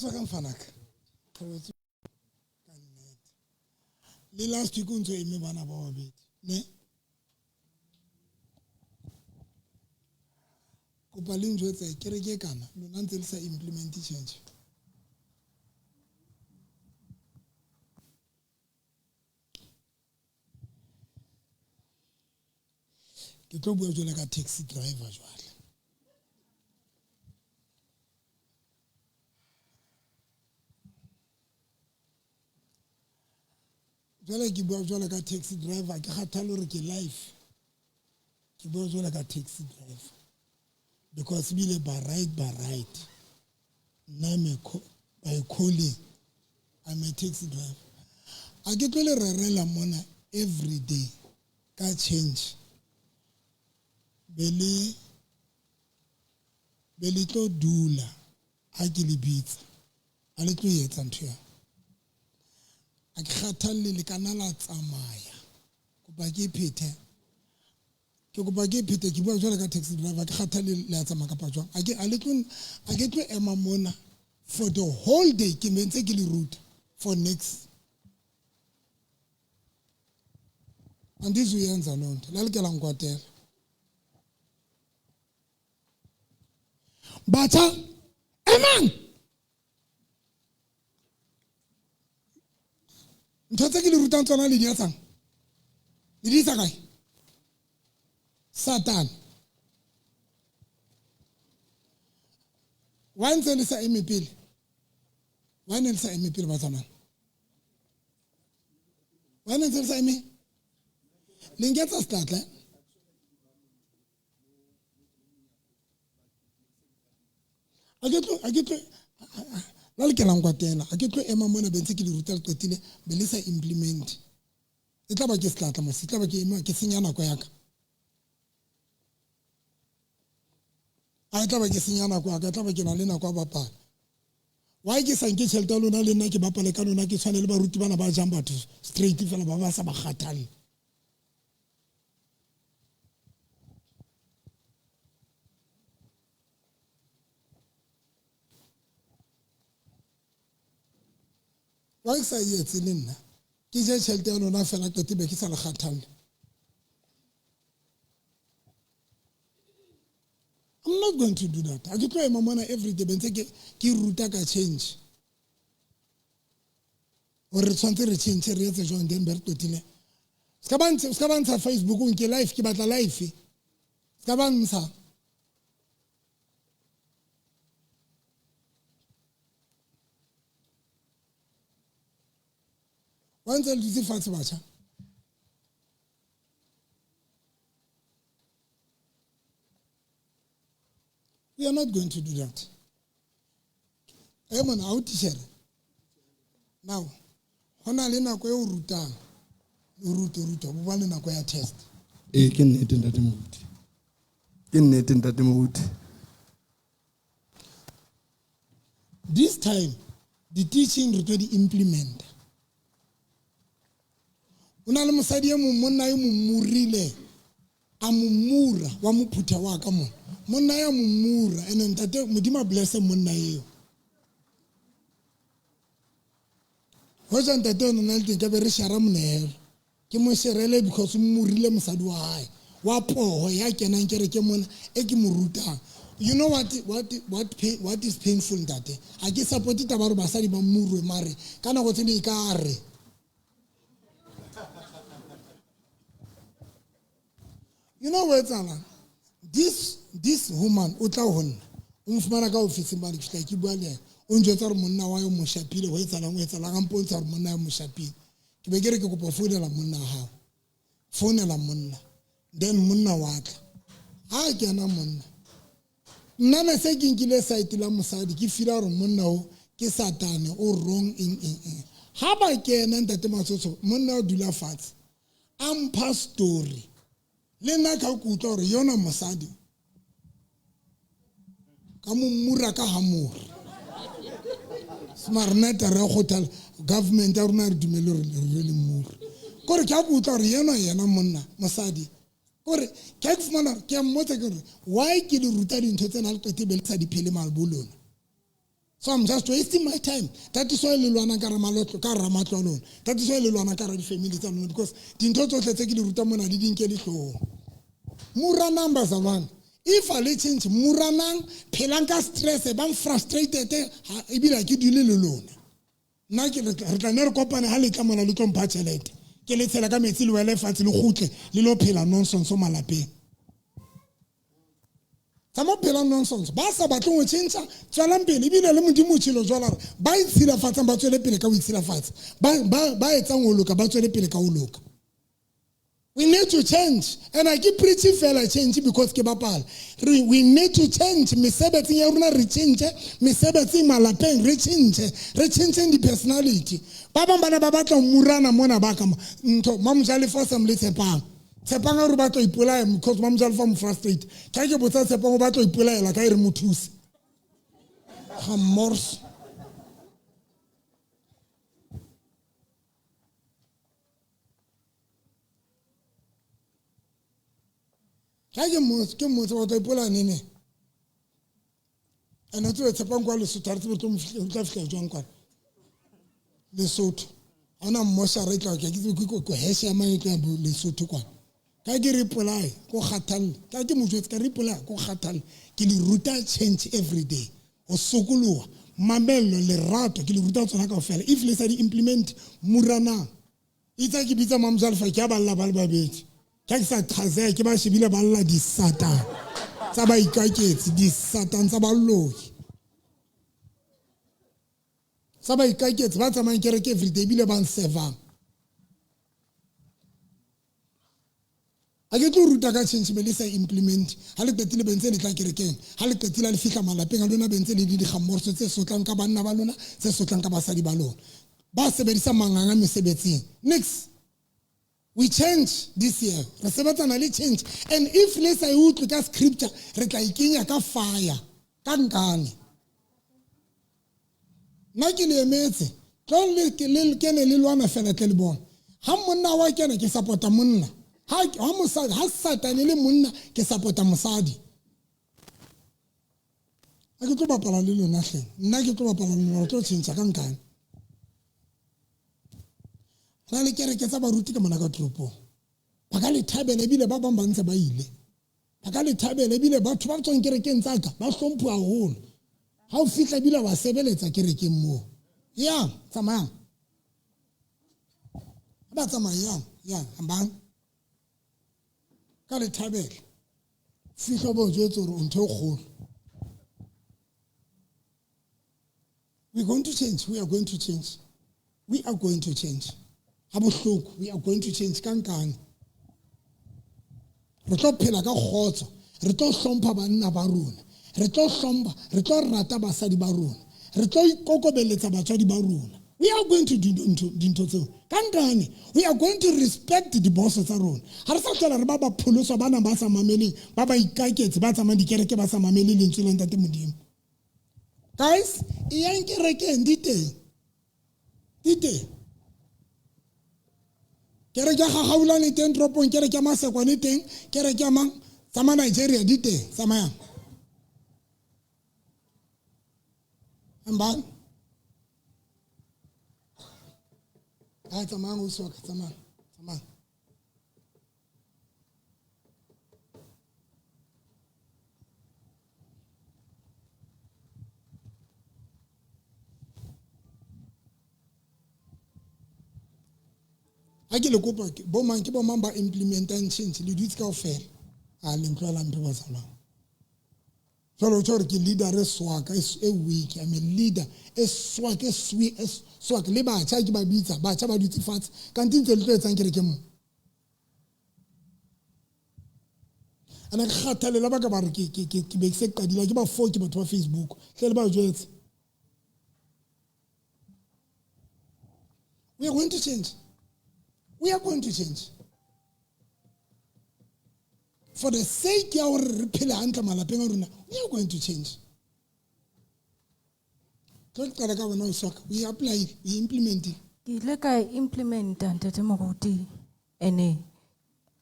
Tswa mfanaka. Ka nnete. Le last week o ntso eme bana ba babedi. Ne? Kopa le njwetse kereke kana lona ntse le sa implement change. Ke tlo bua jwale ka taxi driver jwale. Jwale ke bua jwale ka taxi driver ke kgathale hore ke life. Ke bua jwale ka taxi driver because ebile ba right ba right. Nna me by calling I'm a taxi driver. A ke tlo le rerela mona every day ka change. Be le be le tlo dula ha ke le bitsa. A le tlo etsa ntho ya. A ke kgathalle le kana la tsamaya. Kopa ke phethe. Ke kopa ke phethe ke bua jwale ka taxi driver ke kgathalle le a tsamaya kapa jwang. A ke a le tlo a ke tlo ema mona for the whole day ke ntse ke le ruta for next andizuyenza loo nto la lokela nkwatela batjha emang ntho tse ke le rutang tsona le di etsang le di isa kae satane wa ntse le sa eme pele wa ne le sa eme pele ba tsamaya wa ne ntse le sa eme le nketsa setlatla a ke tlo a ke tlo la le kelang kwatela a ke tlo ema mona bentse ke le ruta le qetile be le sa implement e tla ba ke setlatla mose e tla ba ke ema ke senya nako ya ka a e tla ba ke senya nako ya ka e tla ba ke na le nako ya bapala why ke sa nke tšhelete ya lona le nna ke bapale ka lona ke tshwane le baruti bana ba jang batho straight fela ba ba sa ba kgathalle Why ke sa e etse le nna ke je tšhelete ya lona fela qete be ke sa le kgathalle I'm not going to do that. A ke tlo ema mona every day bentse ke ke ruta ka change. Gore re tshwanetse re change re etse jwang then be re qetile. Ska ba ntsha ska ba ntsha Facebook nke live ke batla live. Ska ba ntsha. Wa ntse le dutse fatshe batjha. We are not going to do that. E mona ha o tichere. Now, ho na le nako e o rutang. O rute ruta bo ba le nako ya test. Ee, ke nnete ntate moruti. Ke nnete ntate moruti. This time the teaching re tlo di implementa. O na le mosadi e mong monna e mo murile a mo mura wa mo phutha wa ka mona monna ya mo mura ene ntate modimo a blesse monna eo hoja ntate o nna le teng ka be re shara monehelo ke mo sherele because o murile mosadi wa hae wa poho ya kenang kereke mona e ke mo rutang you know what what what pain, what is painful ntate a ke support taba gore basadi ba murwe mare ka nako tse di ka re you know what etsahalang this this woman o tla ho nna o mfumana ka ofising ba re ke fihla ke bua le yena o njwetsa gore monna wa yo mo shapile ho etsahalang o etsahalang a mpontsha gore monna ya mo shapile ke be ke re ke kopa founela monna wa gago founela monna then monna wa tla ha a kena monna nna ne se ke nkile site la mosadi ke fila gore monna o ke satane o wrong eng eng eng ha ba kena ntate matsotso monna o dula fatshe a mpha story le nna ka ke utlwa gore yona mosadi ka mo mmura ka hamore smarneta re kgothala government ya rona re dumele gore re le mmura kore ke a ke utlwa gore yena yena monna mosadi kore ke a ke fumana gore ke a mmotsa ke gore why ke le ruta dintho tsena le qete be le sa di phele malbo lona. So I'm just wasting my time. That is why le lwana ka ramalotlo ka ramatlo a lona. That is why le lwana ka ra di-family tsa lona because dintho tsotlhe tse ke di ruta mona di di nke dihlong. Muranang bazalwane. If a le change muranang phelang ka stress bang frustrated ebile ha ke dule le lona. Nna ke re tla ne re kopane ha le tla mona le tlo mpha tjhelete. Ke le tshela ka metsi le wele fatshe le kgutle le lo phela nonsense malapeng. Tsa mo phela nonsense ba sa batleng ho tjhentjha tswelang pele ebile le Modimo o tjhelo jwalo hore ba itshilafatsang ba tswele pele ka ho itshilafatsa ba etsang ho loka ba tswele pele ka ho loka. We need to change and I ke preach fela change because ke bapala. We need to change mesebetsing ya rona re change mesebetsing malapeng re change re changeng di-personality. Ba bang bana ba batla ho murana mona ba ka ntho Mamojalefa sa mo le tshepang. Tshepang a re batla ipolaya because Mamojalefa mo frustrate. Ka ke botsa Tshepang o batla ipolaela ka e re mo thuse. Ga mors. Ka ke mmotse ke mmotse batla ipolaya nene. And o tsebe Tshepang kwa Lesotho a re tsebe tla fihla jwang kwana. Lesotho. Ha ona mmoshara e tla ke tsebe ke ko heshe ya mang e tla Lesotho kwana. Ka ke re ipolaye ko kgathalle. Ka ke mo jwetse ka re ipolaya ko kgathalle. Ke le ruta change every day. Ho sokoloha, mamello, lerato ke le ruta tsona kaofela. If le sa di implement muranang. Itse ke bitsa Mamojalefa ke a balla ba le babedi. Ka ke sa qhazeha ke ba shebile ba lla disatan tsa baikaketsi, disatan tsa baloi. Tsa baikaketsi ba tsamayang kereke everyday ebile ba nsevang. Ha ke tlo ruta ka change be le sa implement. Ha le qetile bentse le tla kerekeng. Ha le qetile ha le fihla malapeng a lona bentse le di dikgamorso tse sotlang ka banna ba lona, tse sotlang ka basadi ba lona. Ba sebedisa manganga mesebetsing. Next. We change this year. Re sebetsana le change. And if le sa e utlwe ka scripture, re tla ikenya ka fire, ka nkane. Nna ke le emetse. Tlo le kene le lwana fela tle le bone. Ha monna wa kena ke support monna. Ha mosadi, ha Satane le monna ke support mosadi. Ha ke tlo bapala le lona hleng. Nna ke tlo bapala le lona, re tlo tjhentjha ka nkane. Ra le kereke tsa baruti ka mona ka toropong. Ba ka le thabela ebile ba bang ba ntse ba ile. Ba ka le thabela ebile batho ba tswang kerekeng tsa ka ba hlomphuwa haholo. Ha o fihla ebile wa sebeletsa kerekeng moo. Yang, tsamayang. Ba tsamayang, yang, hambang. Ka le thabela. Fihla bo jwetse hore o ntho e kgolo. We are going to change. We are going to change. We are going to change. Ha bohloko, we are going to change ka nkane. Re tlo phela ka kgotso, re tlo hlompha banna ba rona, re tlo hlompha, re tlo rata basadi ba rona, re tlo ikokobeletsa batswadi ba rona. We are going to do dintho tseo. Ka nkane, we are going to respect the boss tsa rona. Ha re sa hlola re ba ba pholoswa bana ba sa mameleng, ba ba ikaketse, ba tsamayang dikereke ba sa mamele lentswe la Ntate Modimo. Guys, e yang kerekeng di teng. Di teng. Kereke ya Gagaulane teng toropong, kereke ya Masekwane teng, kereke ya mang tsa ma Nigeria di teng, tsamayang. Hambang. Ha tsamayang o soka, tsamayang, tsamayang. Ha ke le kopa bo mang ke bo mang ba implementang change le dutse kaofela. A le ntlohela mphe ba tsamayang. Jwale o tjho hore ke leader e swaka e weak. I'm a leader e swaka e swe e swaka le batjha ke ba bitsa batjha ba dutse fatshe kanthe ntse le tlo etsang kereke mo. Ana ke kgathalela ba ka ba re ke be ke se qadile ke ba four ke batho ba Facebook hle le ba jwetse. We are going to change. We are going to change. For the sake ya hore re phele hantle malapeng a rona, we are going to change. Tlo qala ka bona o soka, we apply, we implement. Ke ile ka implementa Ntate Moruti ene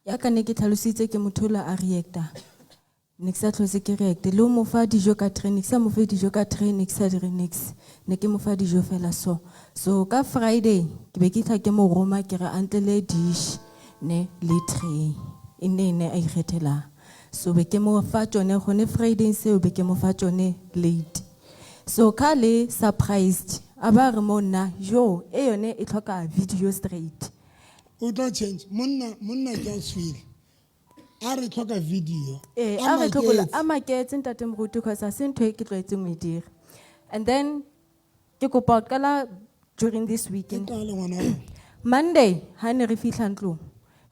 ya ka ne ke tlhalositse ke motho la a reacta. Ne ke sa tlhotse ke reacte le ho mo fa dijo ka tray, ne ke sa mo fe dijo ka tray, ne ke sa dire nix, ne ke mo fa dijo fela so. So ka Friday ke be ke tla ke mo roma ke re a ntlele dish ne le tray, e nne ene a ikgethelang. So be ke mo fa tsone gone Friday seo, be ke mo fa tsone late. So ka le surprised a ba re mo nna yo e yone e tlhoka video straight. O tlo change monna, monna ke a tshwele a re tlhoka video. Ee, a re tlhokola a maketse ntate moruti, cause a se ntho e ke tlwaetseng go e dira. And then ke kopa ho qala during this Ke weekend. qale ngwana wa rona. Monday ha ne re fihla ntlong,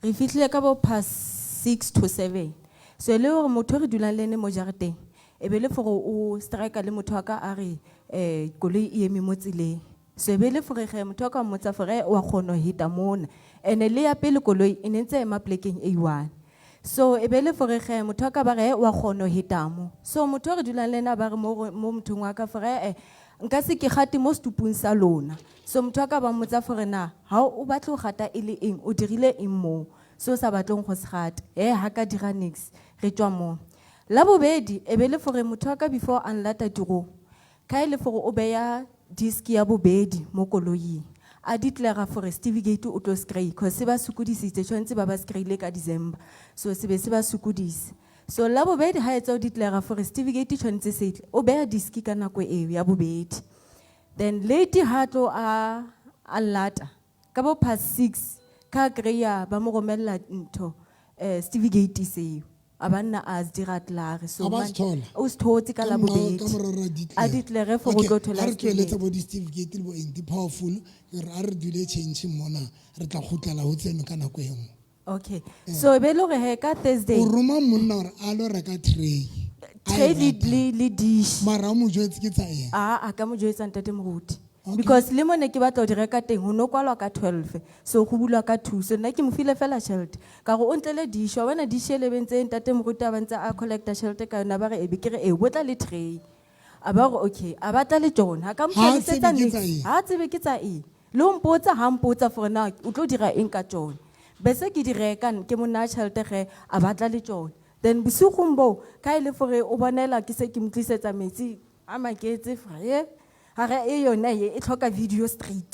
re fihlile ka bo past 6 to 7. So e le hore motho e re dulang le ene mo jareteng, e be le for o strike le motho wa ka a re koloi e eme mo tseleng. So e be le for ge motho wa ka mmotsa gore wa kgona ho heta mona. Ene le ya pele koloi e ne ntse ema plekeng e one. So e be le for ge motho wa ka ba re wa kgona ho heta mo. So motho o re dulang le ena ba re mo mothong wa ka gore nka se ke gate mo setupung sa lona. So motho wa ka ba mmotsa gore na ha o batle ho gata e le eng, o dirile eng mo so o sa batleng go se gata. Ha ka dira nix, re tswa mo. La bobedi e be le gore motho wa ka before a nlata tirong, ka e le gore o beya disk ya bobedi mo koloing, a declare gore certificate o tlo se kry-a, cause se ba sokodisitse, tshwanetse ba ba se kry-ile ka December, so se be se ba sokodise. So la bobedi ha etsa o declare gore certificate tshwanetse se tle, o beya disk ka nako eo ya bobedi. Then late ha tlo a lata ka bo past 6, ka kry-a ba mo romella ntho, certificate seo a ba nna a se dira tlare. So A ba se thola? O se thotse ka la Ka bobedi. ka morao ra declare. A declare for Okay, go tlo thola ha re tlohele tsa certificate. bo di-certificate le bo eng, di powerful, ke re a re dule change mona, re tla kgutlela ho tseno ka nako e nngwe. Okay. So e be le hore he ka Thursday. O roma monna hore a lo reka tray. A e Tray rata. le dish. Mara o mo jwetse ke tsa eng? A ka mo jwetsa ntate moruti. Okay. Because le mo ne ke batla ho di reka teng, ho no kwalwa ka 12, so go bulwa ka 2. So nna ke mo file fela tjhelete. Ka re o ntlele dish, wa bona dish e le bentse ntate moruti a ba ntse a collecta tjhelete ka yona, ba re e be ke re e botla le tray. A ba re okay, a batla le tsona. Ha ka mo Ha a tlhalosetsa tsebe ke niks. tsa eng? Ha a tsebe ke tsa eng. Le ho mpotsa, ha mpotsa for na o tlo dira eng ka tsona. Bese ke di reka, ke mo naya tjhelete ge a batla le tsona. Then bosigong boo, ka e le gore o bonela ke se ke mo tlisetsa metsi a maketse fa ye. Ha re e yona e, e tlhoka video straight.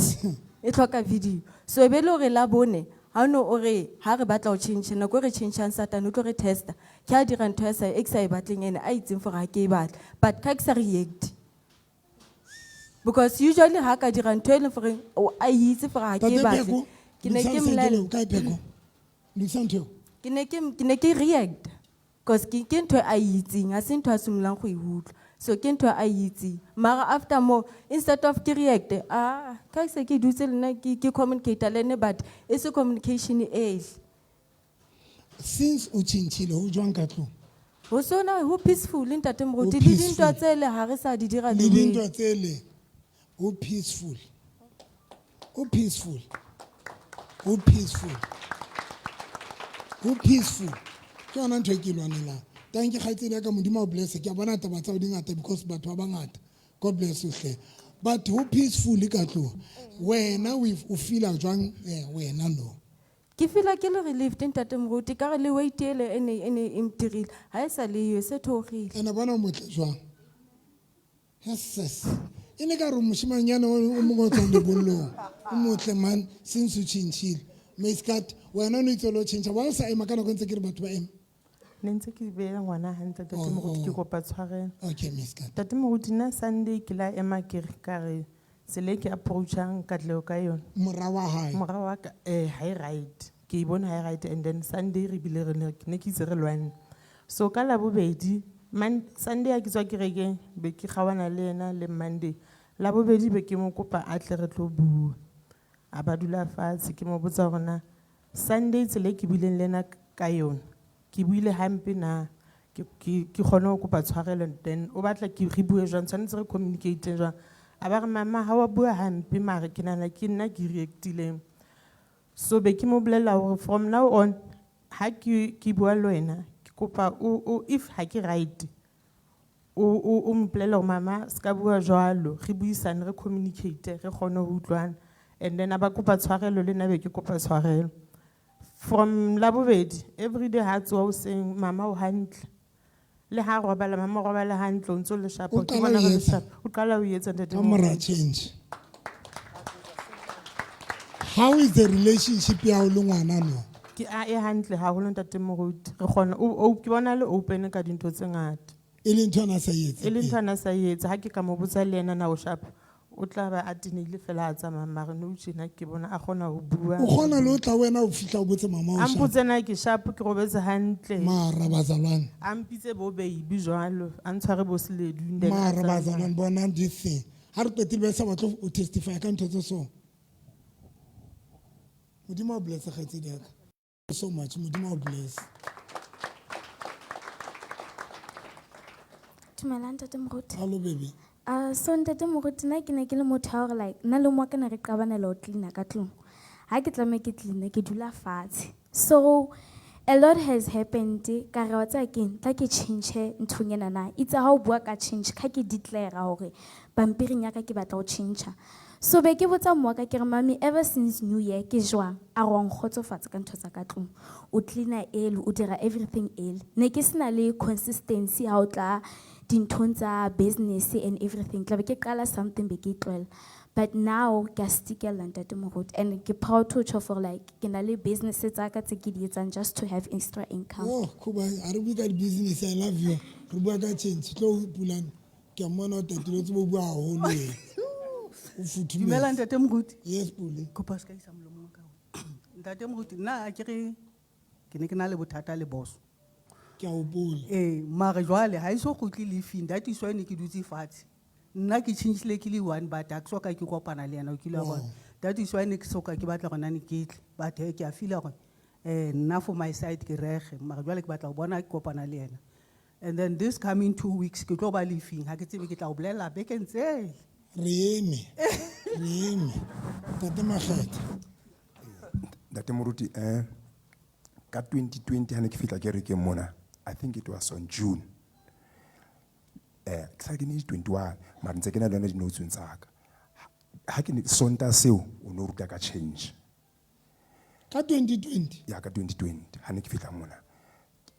E tlhoka video. So e be le hore la bone, ha no o re ha re batla ho change, nako e re changeang Satan o tlo re testa. Ke a dira ntho ya sa e ke sa e batleng ene a itseng gore ha ke e batle. But ka ke sa react. Because usually ha ka dira ntho e leng gore o a itse gore ha ke e Tate batle. Pheko, Ke ne ke lokisa mmolella. ntho eo, kae Pheko? Lokisa ntho eo. Ke ne ke react. Because ke ntho e a itseng, ha se ntho a simollang go e utlwa. So ke ntho a itseng. Mara after mo, instead of ke react, ka se ke dutse le nna ke communicate le ene, but e se communication e. Since o tjhentjhile, ho jwang ka tlung? Ho sona ho peaceful ntate moruti, Ho le peaceful. dintwa tsele ha re sa di dira Le le dintwa tsele, ho peaceful. Ho peaceful. Ho peaceful. Ho peaceful. Ke yona ntho e ke e lwanelang. Thank you kgaitsedi ya ka, Modimo a o bless. Ke a bona taba tsa hao di ngata because batho ba bangata. God bless you hle. But ho peaceful ka tlung. Wena o feel-a jwang, wena no? Ke feel-a ke le relieved ntate moruti, ka re le weight ele e ne, e ne e ntirile. Ha e sa le yo, e se theogile. Ene bona o motle jwang? Yes, yes. E ne ka re moshimanyana o mongwe o tswang lebollong. O motle man, since o tjhentjhile. Maiskat, wena o ne itse o lo tjhentjha. Wa o sa ema ka nako e ntse ke re batho ba ema? Ne ntse ke beela ngwana hantle, Ntate Oh, Moruti, ke oh. kopa tshwarelo. Okay, Maiskat. Ntate Moruti, nna Sunday ke la ema ke re, ka re tsela e ke approach-ang Katleho ka yona. Mora wa hae. Mora wa ka, ha e right. Ke e bone ha e right, and then Sunday re bile re ne, ne ke itse re lwanne. So ka Labobedi, Sunday ha ke tswa kerekeng, be ke kgaohana le yena le Monday. Labobedi be ke mo kopa a tle re tlo bua. A ba dula fatshe, ke mo botsa hore na Sunday tsela e ke buileng le yena ka yona, ke buile hampe na, ke kgone ho kopa tshwarelo, then o batla ke re bue jwang, tshwanetse re communicate jwang. A ba re, mama, ha wa bua hampe, mare ke nahana ke nna ke react-ileng. So be ke mo bolella hore from now on, ha ke bua le wena, ke kopa o, if ha ke right, o mpolelle hore mama, se ka bua jwalo, re buisane, re communicate, re kgone ho utlwana. And then a ba kopa tshwarelo, le nna be ke kopa tshwarelo. From Labobedi, every day ha tsoha hoseng, mama o hantle. Le ha robala mama o robala hantle, o ntso le sharp. O Ke qala bona ho re le etsa. sharp. O qala ho etsa ntate Ka mora Moruti. change, how is the relationship ya hao le ngwana no? Ke a e hantle haholo ntate Moruti. Re kgona o ke bona le open ka dintho tse ngata. E leng ntho ana sa e etse E le ntho ana sa e etse ha ke ka mo botsa le yena na o sharp. O tla ba a tenehile fela a tsamaya mare nou tjena ke bona a kgona ho bua. O kgona le o tla wena o fihla o botse mama A o sharp. mpotse na ke sharp ke robetse hantle. Mara bazalwane. A mpitse bo baby jwalo, a ntshware bo seledu then a Mara tsamaya. bazalwane, bonang this thing. Ha re qetile ba sa batle o testify ka ntho tse so. Modimo o bless kgaitsedi ya ka. So much Modimo o bless. Dumela ntate Moruti. Hello baby. So ntate Moruti, nna ke ne ke le motho wa hore like nna le mo ka ne re qabanela ho cleaner ka tlung. Ha ke tlameha ke cleaner ke dula fatshe. So a lot has happened ka re wa tseba keng, tla ke change nthong ena na. Itse ha o bua ka change ka ke declare hore pampiring ya ka ke batla ho change. So be ke botsa mmoa ka ke re mami ever since new year ke jwang a re wa nkgotsofatsa ka ntho tsa ka tlung. O cleaner early, o dira everything early. Ne ke sena le consistency ha o tla dinthong tsa business and everything. Tla be ke qala something be ke e tlohela. But now ke a stickella ntate Moruti and ke proud to tjho for like ke na le business tsa ka tse ke di etsang just to have extra income. Oh, Kuba, ha re bue ka di-business, I love you. Re bua ka change. Tlo Pulane. Ke a mmona o tatile o tsebe ho bua haholo wena. O futhumetse. Dumela ntate Moruti. Yes, Pule. Kopa o ska isa molomo wa ka ho. Ntate Moruti, nna ha ke re ke ne ke na le bothata le boss. Ke a hopola. Eh, mare jwale ha eso kgutle leafing, that is why ne ke dutse fatshe. Nna ke tjhentjhile ke le one but ha ke soka ke kopana le yena o kile wa bona. That is why ne ke soka ke batla hore nane ke tle, but hee ke a feel hore nna for my side ke rege, mare jwale ke batla ho bona ke kopana le yena. And then this coming 2 weeks ke tlo ba leafing, ha ke tsebe ke tla o bolella bekeng tsele. Re eme. Re eme. Ntate Makgetha. Ntate Moruti, ka 2020 ha ne ke fihla kerekeng mona, I think it was on June. Ke sa ke ne 21, mara ntse ke na le yona di-notes-ong tsa ka. Ha ke ne Sontaha seo o no ruta ka change. Ka 2020? Ya, ka 2020 ha ne ke fihla mona.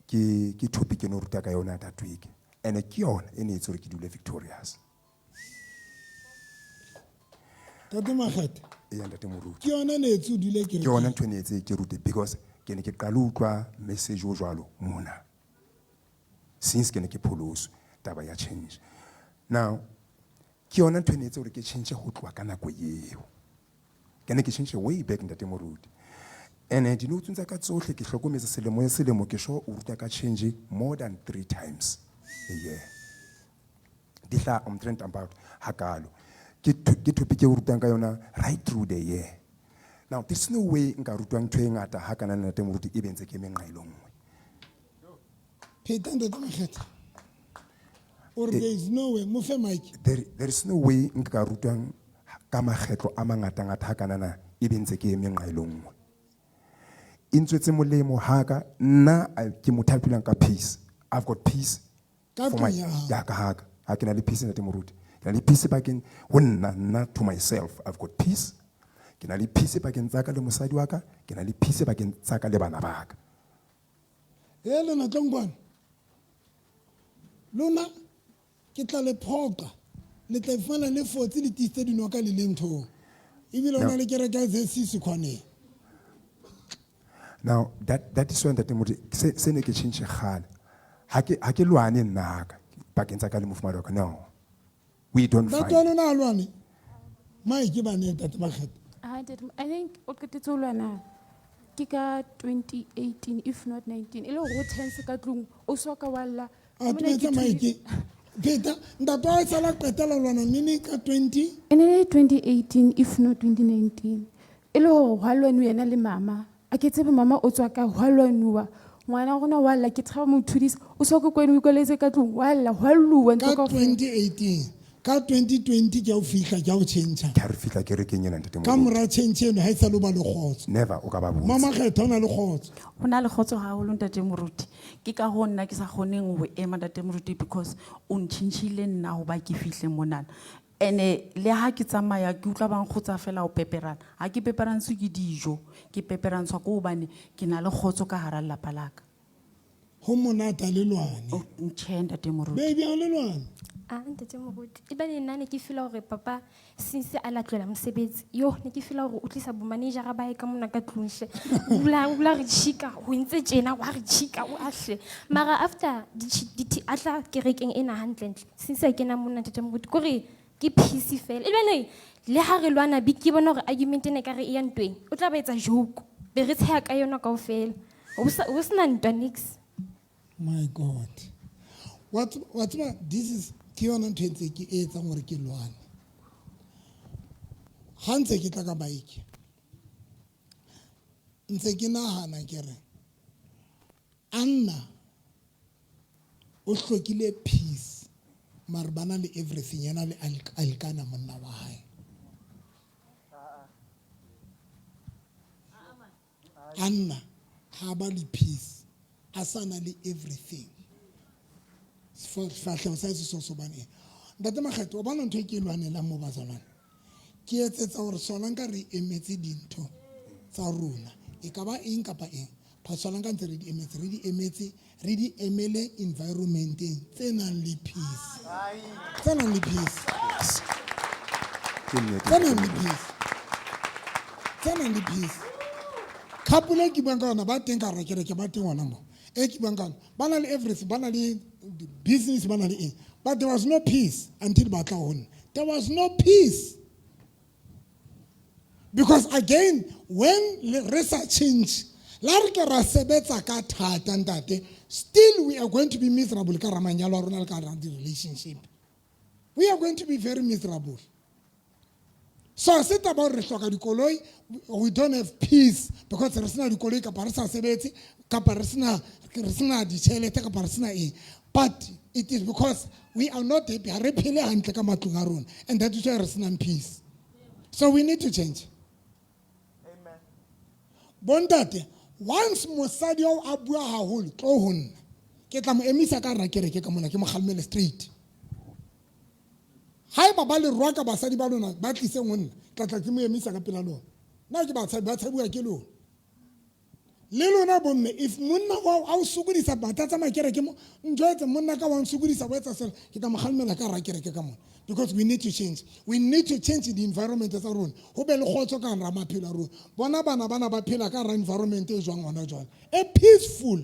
Ke topic e no ruta ka yona that week. And ke yona e ne etse hore ke dule victorious. Ntate Makgetha. Eya, ntate Moruti. Ke yona e ne etse o dule kerekeng. Ke yona ntho e ne etse ke rute because ke ne ke qala ho utlwa message o jwalo mona. Since ke ne ke pholoswe taba ya change. Now ke yona ntho e ne etse hore ke change ho tloha ka nako eo. Ke ne ke change way back ntate Moruti. And di-notes tsa ka tsohle ke hlokometse selemo le selemo ke sure o ruta ka change more than 3 times a year. Di hlaha omtrent about hakalo. Ke topic e o rutang ka yona right through the year. Now there's no way nka rutwang ntho e ngata ha kana ntate Moruti e be ntse ke eme nqa e le nngwe. Pheta ntate Makgetha. Or there is no way, mo fe mic. There is no way nka rutwang ka makgetlo a mangata-ngata ha kana na e be ntse ke eme nqa e le nngwe. E ntswetse molemo haka nna ke motho a phelang ka peace. I've got peace Ka for my tlung ya hao. ya ka haka. Ha ke na le peace ntate Moruti. Ke na le peace bakeng ho nna, nna to myself. I've got peace. Ke na le peace bakeng tsa ka le mosadi wa ka, ke na le peace bakeng tsa ka le bana ba ka. He lona tlong kwano. Lona ke tla le phoqa. Le tla ifumana le fotse le tiisitse dinoka le le nthong. Ebile ho na le kereke ya ZCC kwaneng. Now that is when ntate Moruti se ne ke tjhentjhe kgale. Ha ke lwane nna haka bakeng tsa ka le mofumahadi wa ka. No. We don't Ntate fight. wa lona ha lwane? Mike ba ne ntate Makgetha. Ah, ntate, I think o qetetse ho lwana ke ka 2018 if not 19. E le hore o tense ka tlung, o so ka wa lla. A Mona ke tobetsa thuli- Mike. Pheta, ntate wa sala qetela lwana nene ka 20? E ne le 2018 if not 2019. E le hore hwa lwanuwa yena le mama. A ke tsebe mama o tswa kae, hwa lwanuwa. Ngwana rona wa lla, ke tshaba mo thudisa. O so ke kwene o ikwaletse ka tlung, wa lla, hwa lluwa ntho Ka kaofela. 2018, ka 2020 ke a o fihla, ke a o tjhentjha. Ke ha re fihla kerekeng ena, ntate Ka Moruti. mora tjhentjhe eno, ha e sa le o ba le kgotso. Never o ka ba botsa. Mama Kgetha o na le kgotso. Ho na le kgotso haholo ntate Moruti. Ke ka hoo nna ke sa kgoneng ho ema ntate Moruti because o ntjhentjhile nna hoba ke fihle monana. Ene le ha ke tsamaya ke utlwa ba nkgotsa fela ho peperana. Ha ke peperantshwe ke dijo, ke peperantshwa ke hobane ke na le kgotso ka hara lelapa la ka. Ho monate ha le lwane. Oh, tjhe ntate moruti. Baby, ha le lwane. Ah, ntate moruti. Ebane nna ne ke feel hore papa since a la tlohela mosebetsi, yo ne ke feel hore o tlisa bo managera ba hae ka mona ka tlung hle. O dula re tjhika, o entse tjena, wa re tjhika, o a hle. Mara after di a tla kerekeng ena hantlentle, since a kena mona ntate moruti, kore ke peace fela. Ebane le ha re lwana bi ke bona hore argument ena ekare e ya ntweng, o tla ba etsa joke. Be re tsheha ka yona kaofela. Ho sena ntwa niks. My God. What this is ke yona ntho e ntse ke e etsang hore ke lwane. Ha ntse ke tla ka bike, ntse ke nahana ke re, Anna o hlokile peace mare ba na le everything, yena le Elkana monna wa hae. Anna ha ba le peace, a sa na le everything. Sefahleho sa hae se sosobane. Ntate Makgetho, o bona ntho e ke e lwanelang mo bazalwane? Ke etsetsa hore Solanka re emetse dintho tsa rona. E ka ba eng kapa eng. Ba Solanka ntse re di emetse, re di emetse, re di emele environmenteng tse nang le peace. Tse nang le peace. Ke nnete. Tse nang le peace. Tse nang le peace. Couple e ke buang ka yona ba teng ka hara kereke, ba teng hona mo. E ke buang ka yona, ba na le everything, ba na le business, ba na le eng. But there was no peace until ba tla ho nna. There was no peace. Because again, when re sa change, la re ke ra sebetsa ka thata ntate, still we are going to be miserable ka hara manyalo a rona le ka hara di-relationship. We are going to be very miserable. So se taba hore re hloka dikoloi, we don't have peace because re sena dikoloi kapa re sa sebetse, kapa re sena ditjhelete kapa re sena eng. But it is because we are not happy. Ha re phele hantle ka matlong a rona, and that is why re senang peace. So we need to change. Amen. Bontate, once mosadi oo a bua haholo, tlo ho nna. Ke tla mo emisa ka hara kereke ka mona, ke mo kgalemele straight. Haeba ba le rwaka basadi ba lona, ba tliseng ho nna, tla tla ke mo emisa ka pela lona. Nna ke batshabi, ba tshabiwa ke lona. Le lona bomme, if monna wa a o sokodisa batla tsamaya kereke mo, njwetse monna ka wa nsokodisa, wa etsa sela, ke tla mo kgalemela ka hara kereke ka mona. Because we need to change. We need to change the environment tsa rona. Ho be le kgotso ka hara maphelo a rona. Bona bana bana ba phela ka hara environment e jwang hona jwale. E peaceful.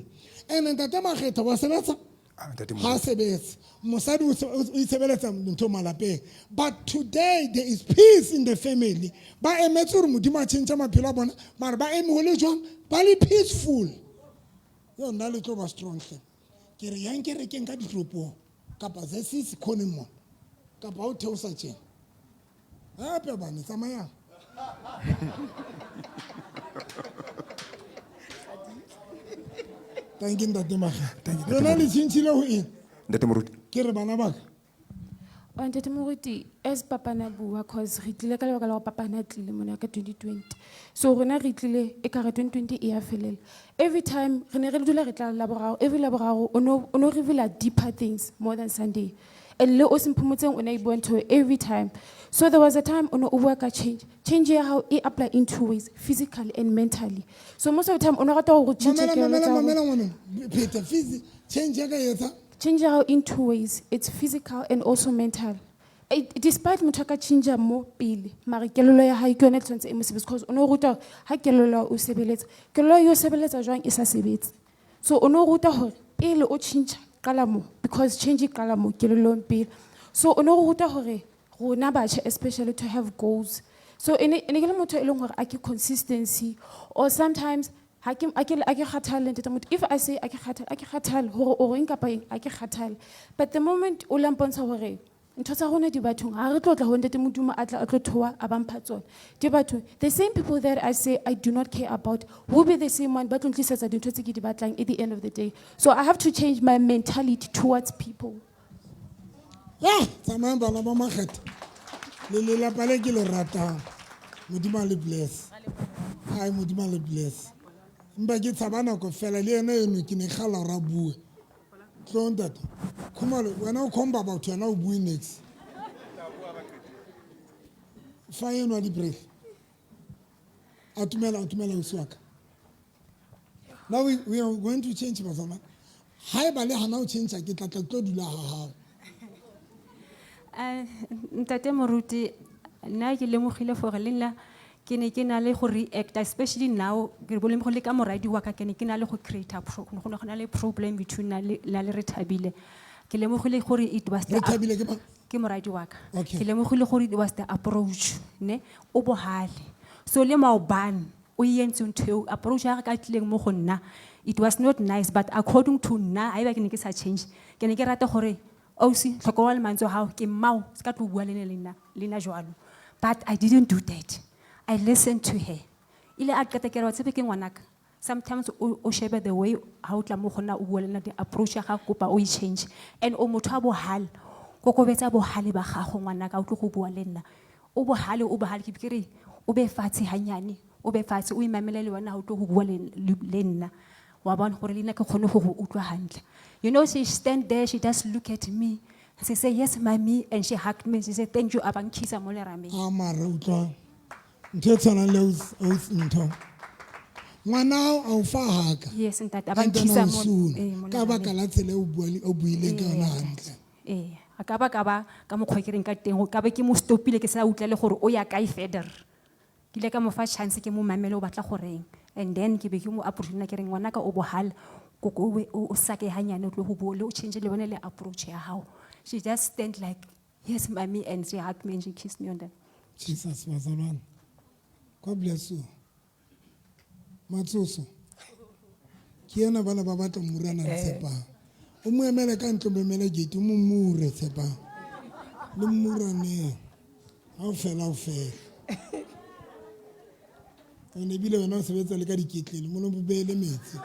And ntate Makgetha wa sebetsa? Ah, ntate Ha Moruti. sebetse. Mosadi o itshebeletsa ntho malapeng. But today there is peace in the family. Ba emetse hore Modimo a change maphelo a bona, mara ba eme ho le jwang? Ba le peaceful. Yo nna le tlo ba strong hle. Ke re yang kerekeng ka ditoropong kapa ze se se khoneng mona. Kapa o theosa tjena. Hape bana tsamayang. Thank you, Ntate Makgetha. Thank you, Ntate Lona le Moruti. tjhentjhile ho eng? Ntate Moruti. Ke re bana ba ka. Oh, Ntate Moruti, as papa na bua, cause re tlile ka lebaka la hore papa na tlile mona ka 2020. So rona re tlile ekare 2020 e ya felela. Every time re ne re dula re tla Laboraro, every Laboraro o no reveal deeper things more than Sunday. And le o Semphomotseng o ne a bua ntho every time. So there was a time o ne o bua ka change. Change ya hao e apply in two ways, physically and mentally. So most of the time o ne rata hore o change Mamela, kelello mamela, tsa hao. mamela ngwaneno. Pheta, change ya ka e etsa? Change ya hao in two ways. It's physical and also mental. Despite motho a ka change mo pele, mare kelello ya hae ke yona e tshwanetse e mo sebetse, because o no ruta hore ha kelello ya hao o sebeletsa, kelello ya hao e sebeletsa jwang e sa sebetse. So o no ruta hore pele o change qala mo, because change e qala mo kelellong pele. So o no ruta hore rona batjha especially to have goals. So e ne ke le motho e leng hore a ke consistency, or sometimes ha ke, a ke, a ke kgathale ntate motho. If I say a ke kgathale, a ke kgathale hore o reng kapa eng, a ke kgathale. But the moment o la mpontsha hore ntho tsa rona di bathong, ha re tlo tla ho ntate Modimo a tla a tlo thoa a ba mpha tsona. Di bathong. The same people that I say I do not care about will be the same one ba tlo ntlisetsa dintho tse ke di batlang at the end of the day. So I have to change my mentality towards people. Ya, tsamayang bana ba Makgetha. Le lelapa le ke le ratang. Modimo a le bless. Ai, Modimo a le bless. Empa ke tshaba nako fela le yena eno ke ne kgala hore a bue. Tlo ntate. Khumalo, wena o khomba batho, wena o bue next. Fa eno a di-break. Atumela, atumela ausi wa ka. Now we are going to change, Bazalwane. Haeba le hana ho tjhentjha ke tla tla tlo dula ha hao. Ntate Moruti, nna ke lemogile gore le nna ke ne ke na le go react, especially now, ke bo lemogile ka moradi wa ka, ke ne ke na le go create a go ne go na le problem between nna le Rethabile. Ke lemogile gore it was the Rethabile ke mang? Ke moradi wa ka. Okay. Ke lemogile gore it was the approach, ne? O bohale. So le maobane, o e entse ntho eo, approach ya ka tlileng mo go nna, it was not nice, but according to nna, haeba ke ne ke sa change, ke ne ke rata gore, ausi, tlhokomela mantswe a hao, ke mmao, se ka tlo bua le nna, le nna jwalo. But I didn't do that. I listened to her. Ile a qeta ke re, wa tseba ke ngwanaka. Sometimes o shebe the way ha o tla mo go nna o bua le nna, di-approach ya gago kopa o e change. And o motho wa bohale, kokobetsa bohale ba gago ngwanaka, o tlo go bua le nna. O bohale, o bohale, ke be ke re, o be fatshe hanyane, o be fatshe, o imamele le wena ha o tlo go bua le nna. Wa bona gore le nna ke kgone go go utlwa hantle. You know, she stand there, she just look at me. She say, yes, mommy, and she hugged me. She said, thank you, a ba nkisa mo lerameng. A mara utlwa. Ntho e tshwanang le ausi ntho. Ngwana hao a o fa haka. Yes, ntate, a ba And then nkisa a o mo- suna. mo Ka baka lerameng. la tsela e o buileng ka yona Ee, hantle. Ee, a ka ba ka ba ka mokgwa ke reng ka teng, ka be ke mo stopile ke sa utlwa le gore o ya kae further. Ke ile ka mo fa chance ke mo mamele o batla goreng. And then ke be ke mo approach nna ke re ngwanaka o bohale, koko o be o sake hanyane o tlo go bua le o change le bone le approach ya hao. She just stand like, yes, mommy, and she hugged me and she kissed me on the Jesus, bazalwane. God bless you. Matsoso. Ke ena bana ba batla murana Tshepang. O mo emele ka ntlo, mo emele gate, o mo mure Tshepang. Le murane. Ha o fela, o fela. O ne bile wena o sebetsa le ka diketlele, mo no beele metsi.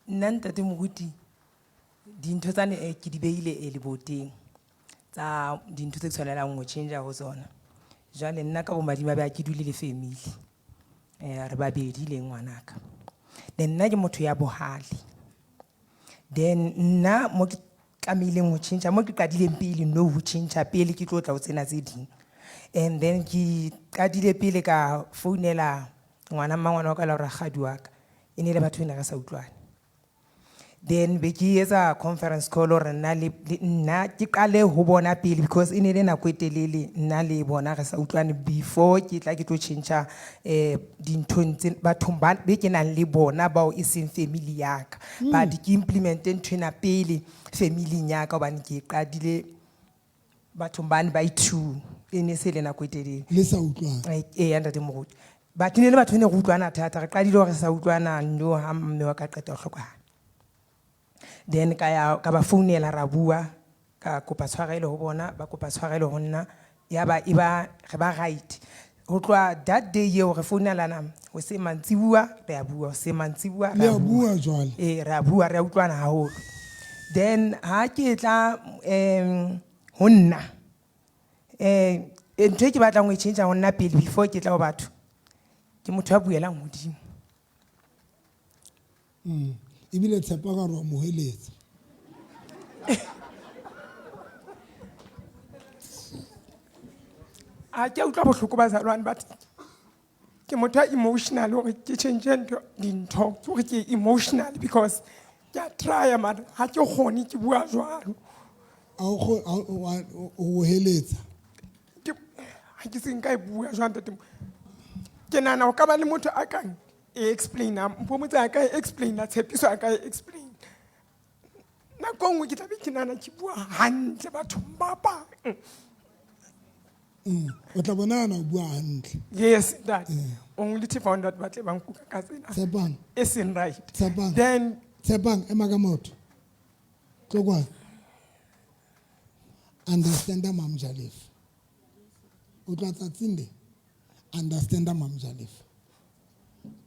Nna ntate Moruti, dintho tsane, ke di beile, leboteng tsa dintho tse tshwanelang ho change ho tsona. Jwale nna ka bomadimabe ha ke dule le family. Re babedi le ngwanaka. Then nna ke motho ya bohale. Then nna mo ke tlamehileng ho change, mo ke qadileng pele no ho change pele ke tlo tla ho tsena tse ding. And then ke qadile pele ka founela ngwana mmangwana wa ka la rakgadi wa ka. E ne le batho ene re sa utlwane. Then be ke etsa conference call hore nna le nna ke qale ho bona pele because e ne le nako e telele nna le bona re sa utlwane before ke tla ke tlo change, dinthong tse bathong ba be ke nang le bona bao e seng family ya ka. But ke implement ntho ena pele family ya ka hobane ke qadile bathong bane ba i2 e ne se le nako e telele. Le sa utlwane. Ya ntate Moruti. But ne le batho ne re utlwana thata, re qadile hore re sa utlwana no ha mme wa ka qeta ho hlokahala. Then ka ya ka ba founela ra bua, ka kopa tshwarelo ho bona, ba kopa tshwarelo ho nna, ya ba e ba re ba right. Ho tloha that day eo re founelana ho se mantsibuya, re a bua, ho se mantsibuya, re Le a a bua. bua jwale? Ee, re a bua, re a utlwana haholo. Then ha ke tla, ho nna, ntho e ke batlang ho e change ho nna pele before ke tla ho batho, ke motho ya buelang hodimo. Ebile tshepa ka hore wa mo heletsa. Ha ke a utlwa bohloko bazalwane, but ke motho ya emotional hore ke change ntho dintho, ke hore ke emotional because ke a try mara ha ke kgone ke bua jwalo. A o kgo-, a o, wa, o, o heletsa. Ke, ha ke se nka e bua jwang ntate mo. Ke nahana ho ka ba le motho a kang e explain-a, Mpomotse a ka e explain-a, Tshepiso a ka e explain. Nako e nngwe ke tla be ke nahana ke bua hantle bathong ba bang. O tla bona o bua hantle. Yes, that. Only to found out ba tle ba nkuka ka tsela Tshepang. e seng right. Tshepang. Then Tshepang, ema ka maoto. Tlo kwano. Understand Mam Jalefa. O tla tsatsing le. Understand Mam Jalefa.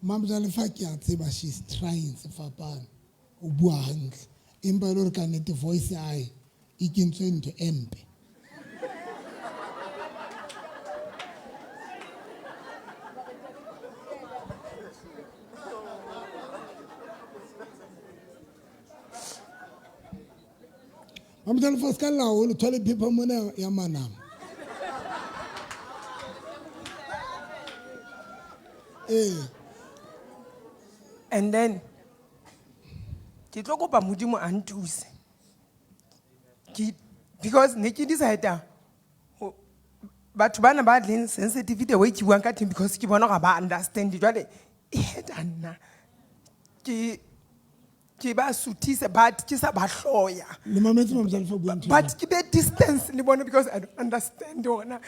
Mam Jalefa ke a tseba she's trying sefapano. O bua hantle. Empa e le hore ka nnete voice ya hae e kentswe ntho e mpe. Mam Jalefa se ka lla haholo, toilet paper mona ya manama. Ee. And then ke tlo kopa Modimo a nthuse. Ke because ne ke decide batho bana ba leng sensitive the way ke buang ka teng because ke bona ga ba understand jwale e heta nna. Ke ba suthise but ke sa ba hloya. Le mametse Mamojalefa bua ntho But ke be distance le bona because I don't understand hore na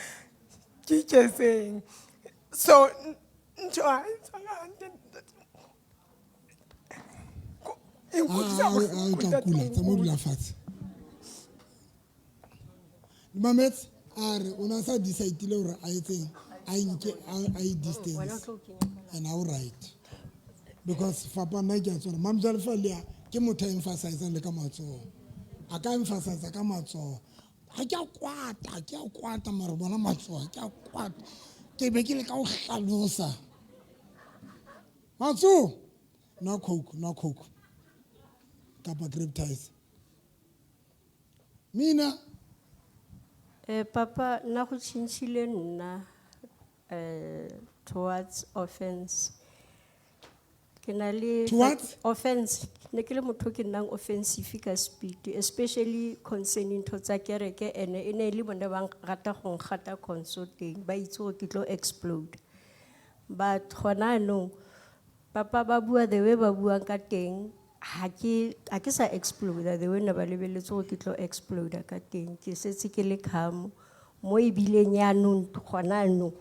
ke iketseng. So ntho ha e tshware hantle. E nkutlwisa Ah, ah, bohloko, o tla ntate kula, tsamaya o Moruti. dula fatshe. Le mametse a re o na sa decide-ile hore a etseng, a nke, a e distance. And ha o right. Because fapana ke a tsona. Mamojalefa le ya ke motho a emphasizang le ka matsoho. A ka emphasize ka matsoho. Ha ke a kwata, ke a kwata mara bona matsoho, ke a kwata. Ke be ke le ka o hlalosa. Matsoho. No coke, no coke. Kapa grape ties. Mina. Papa, nna go tšhentšhile nna, towards offense. Ke na le Towards? Offense. Ne ke le motho ke nnang offensive ka speed, especially concerning ntho tsa kereke, ene e ne e le bone ba rata go nkgata console teng, ba itse gore ke tlo explode. But gona anong, papa ba bua the way ba buang ka teng, ha ke sa explode the way ne ba lebelletse gore ke tlo explode ka teng. Ke setse ke le calm mo ebileng yaanong gona anong,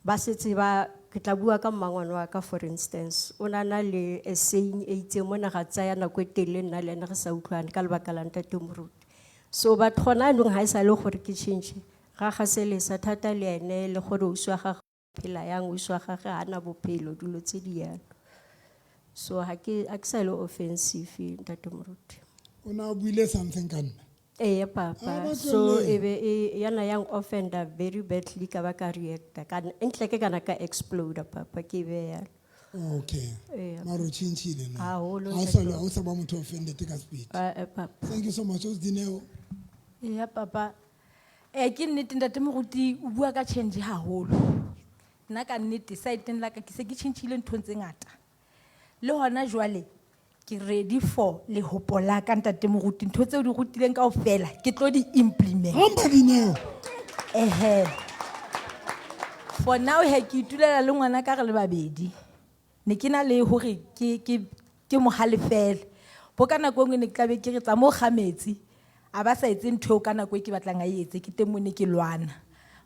ba setse ba, ke tla bua ka mmangwane wa ka for instance, o na na le a saying e itseng mona ga tsaya nako e telele nna le ena re sa utlwane ka lebaka la ntate Moruti. So but gona anong ha e sa le gore ke change, ga gaselesa thata le ene le gore ausi wa gagwe o phela yang, ausi wa gagwe ha ana bophelo, dilo tse di yalo. So ha ke sa le offensive ntate Moruti. O na buile something ka nna? Ee, papa. Ah, ba So, tswelle. e be e, yana yang offender very badly ka ba ka reacta. Ka ntle ke kana ka explode, papa, ke be yalo. Okay. Ee. Mara o tjhentjhile no? Haholo, Ha o ntate sa le, ha o sa ba motho offended ka speed. Ah, papa. Thank you so much. Ausi Dineo. Ee, papa. Ke nnete ntate Moruti o bua ka change haholo. Nna ka nnete side-eng la ka ke se ke tjhentjhile nthong tse ngata. Le hona jwale ke ready for lehopo la ka ntate Moruti, ntho tseo di rutileng kaofela ke tlo di implement. Hamba Dineo. Ehe. For now he ke itulela le ngwana ka re le babedi. Ne ke na le hore ke mo halefele. Bo ka nako e nngwe ne ke tla be ke re tsa mo kga metsi, a ba sa etse ntho eo ka nako e ke batlang a e etse, ke teng mo ne ke lwana.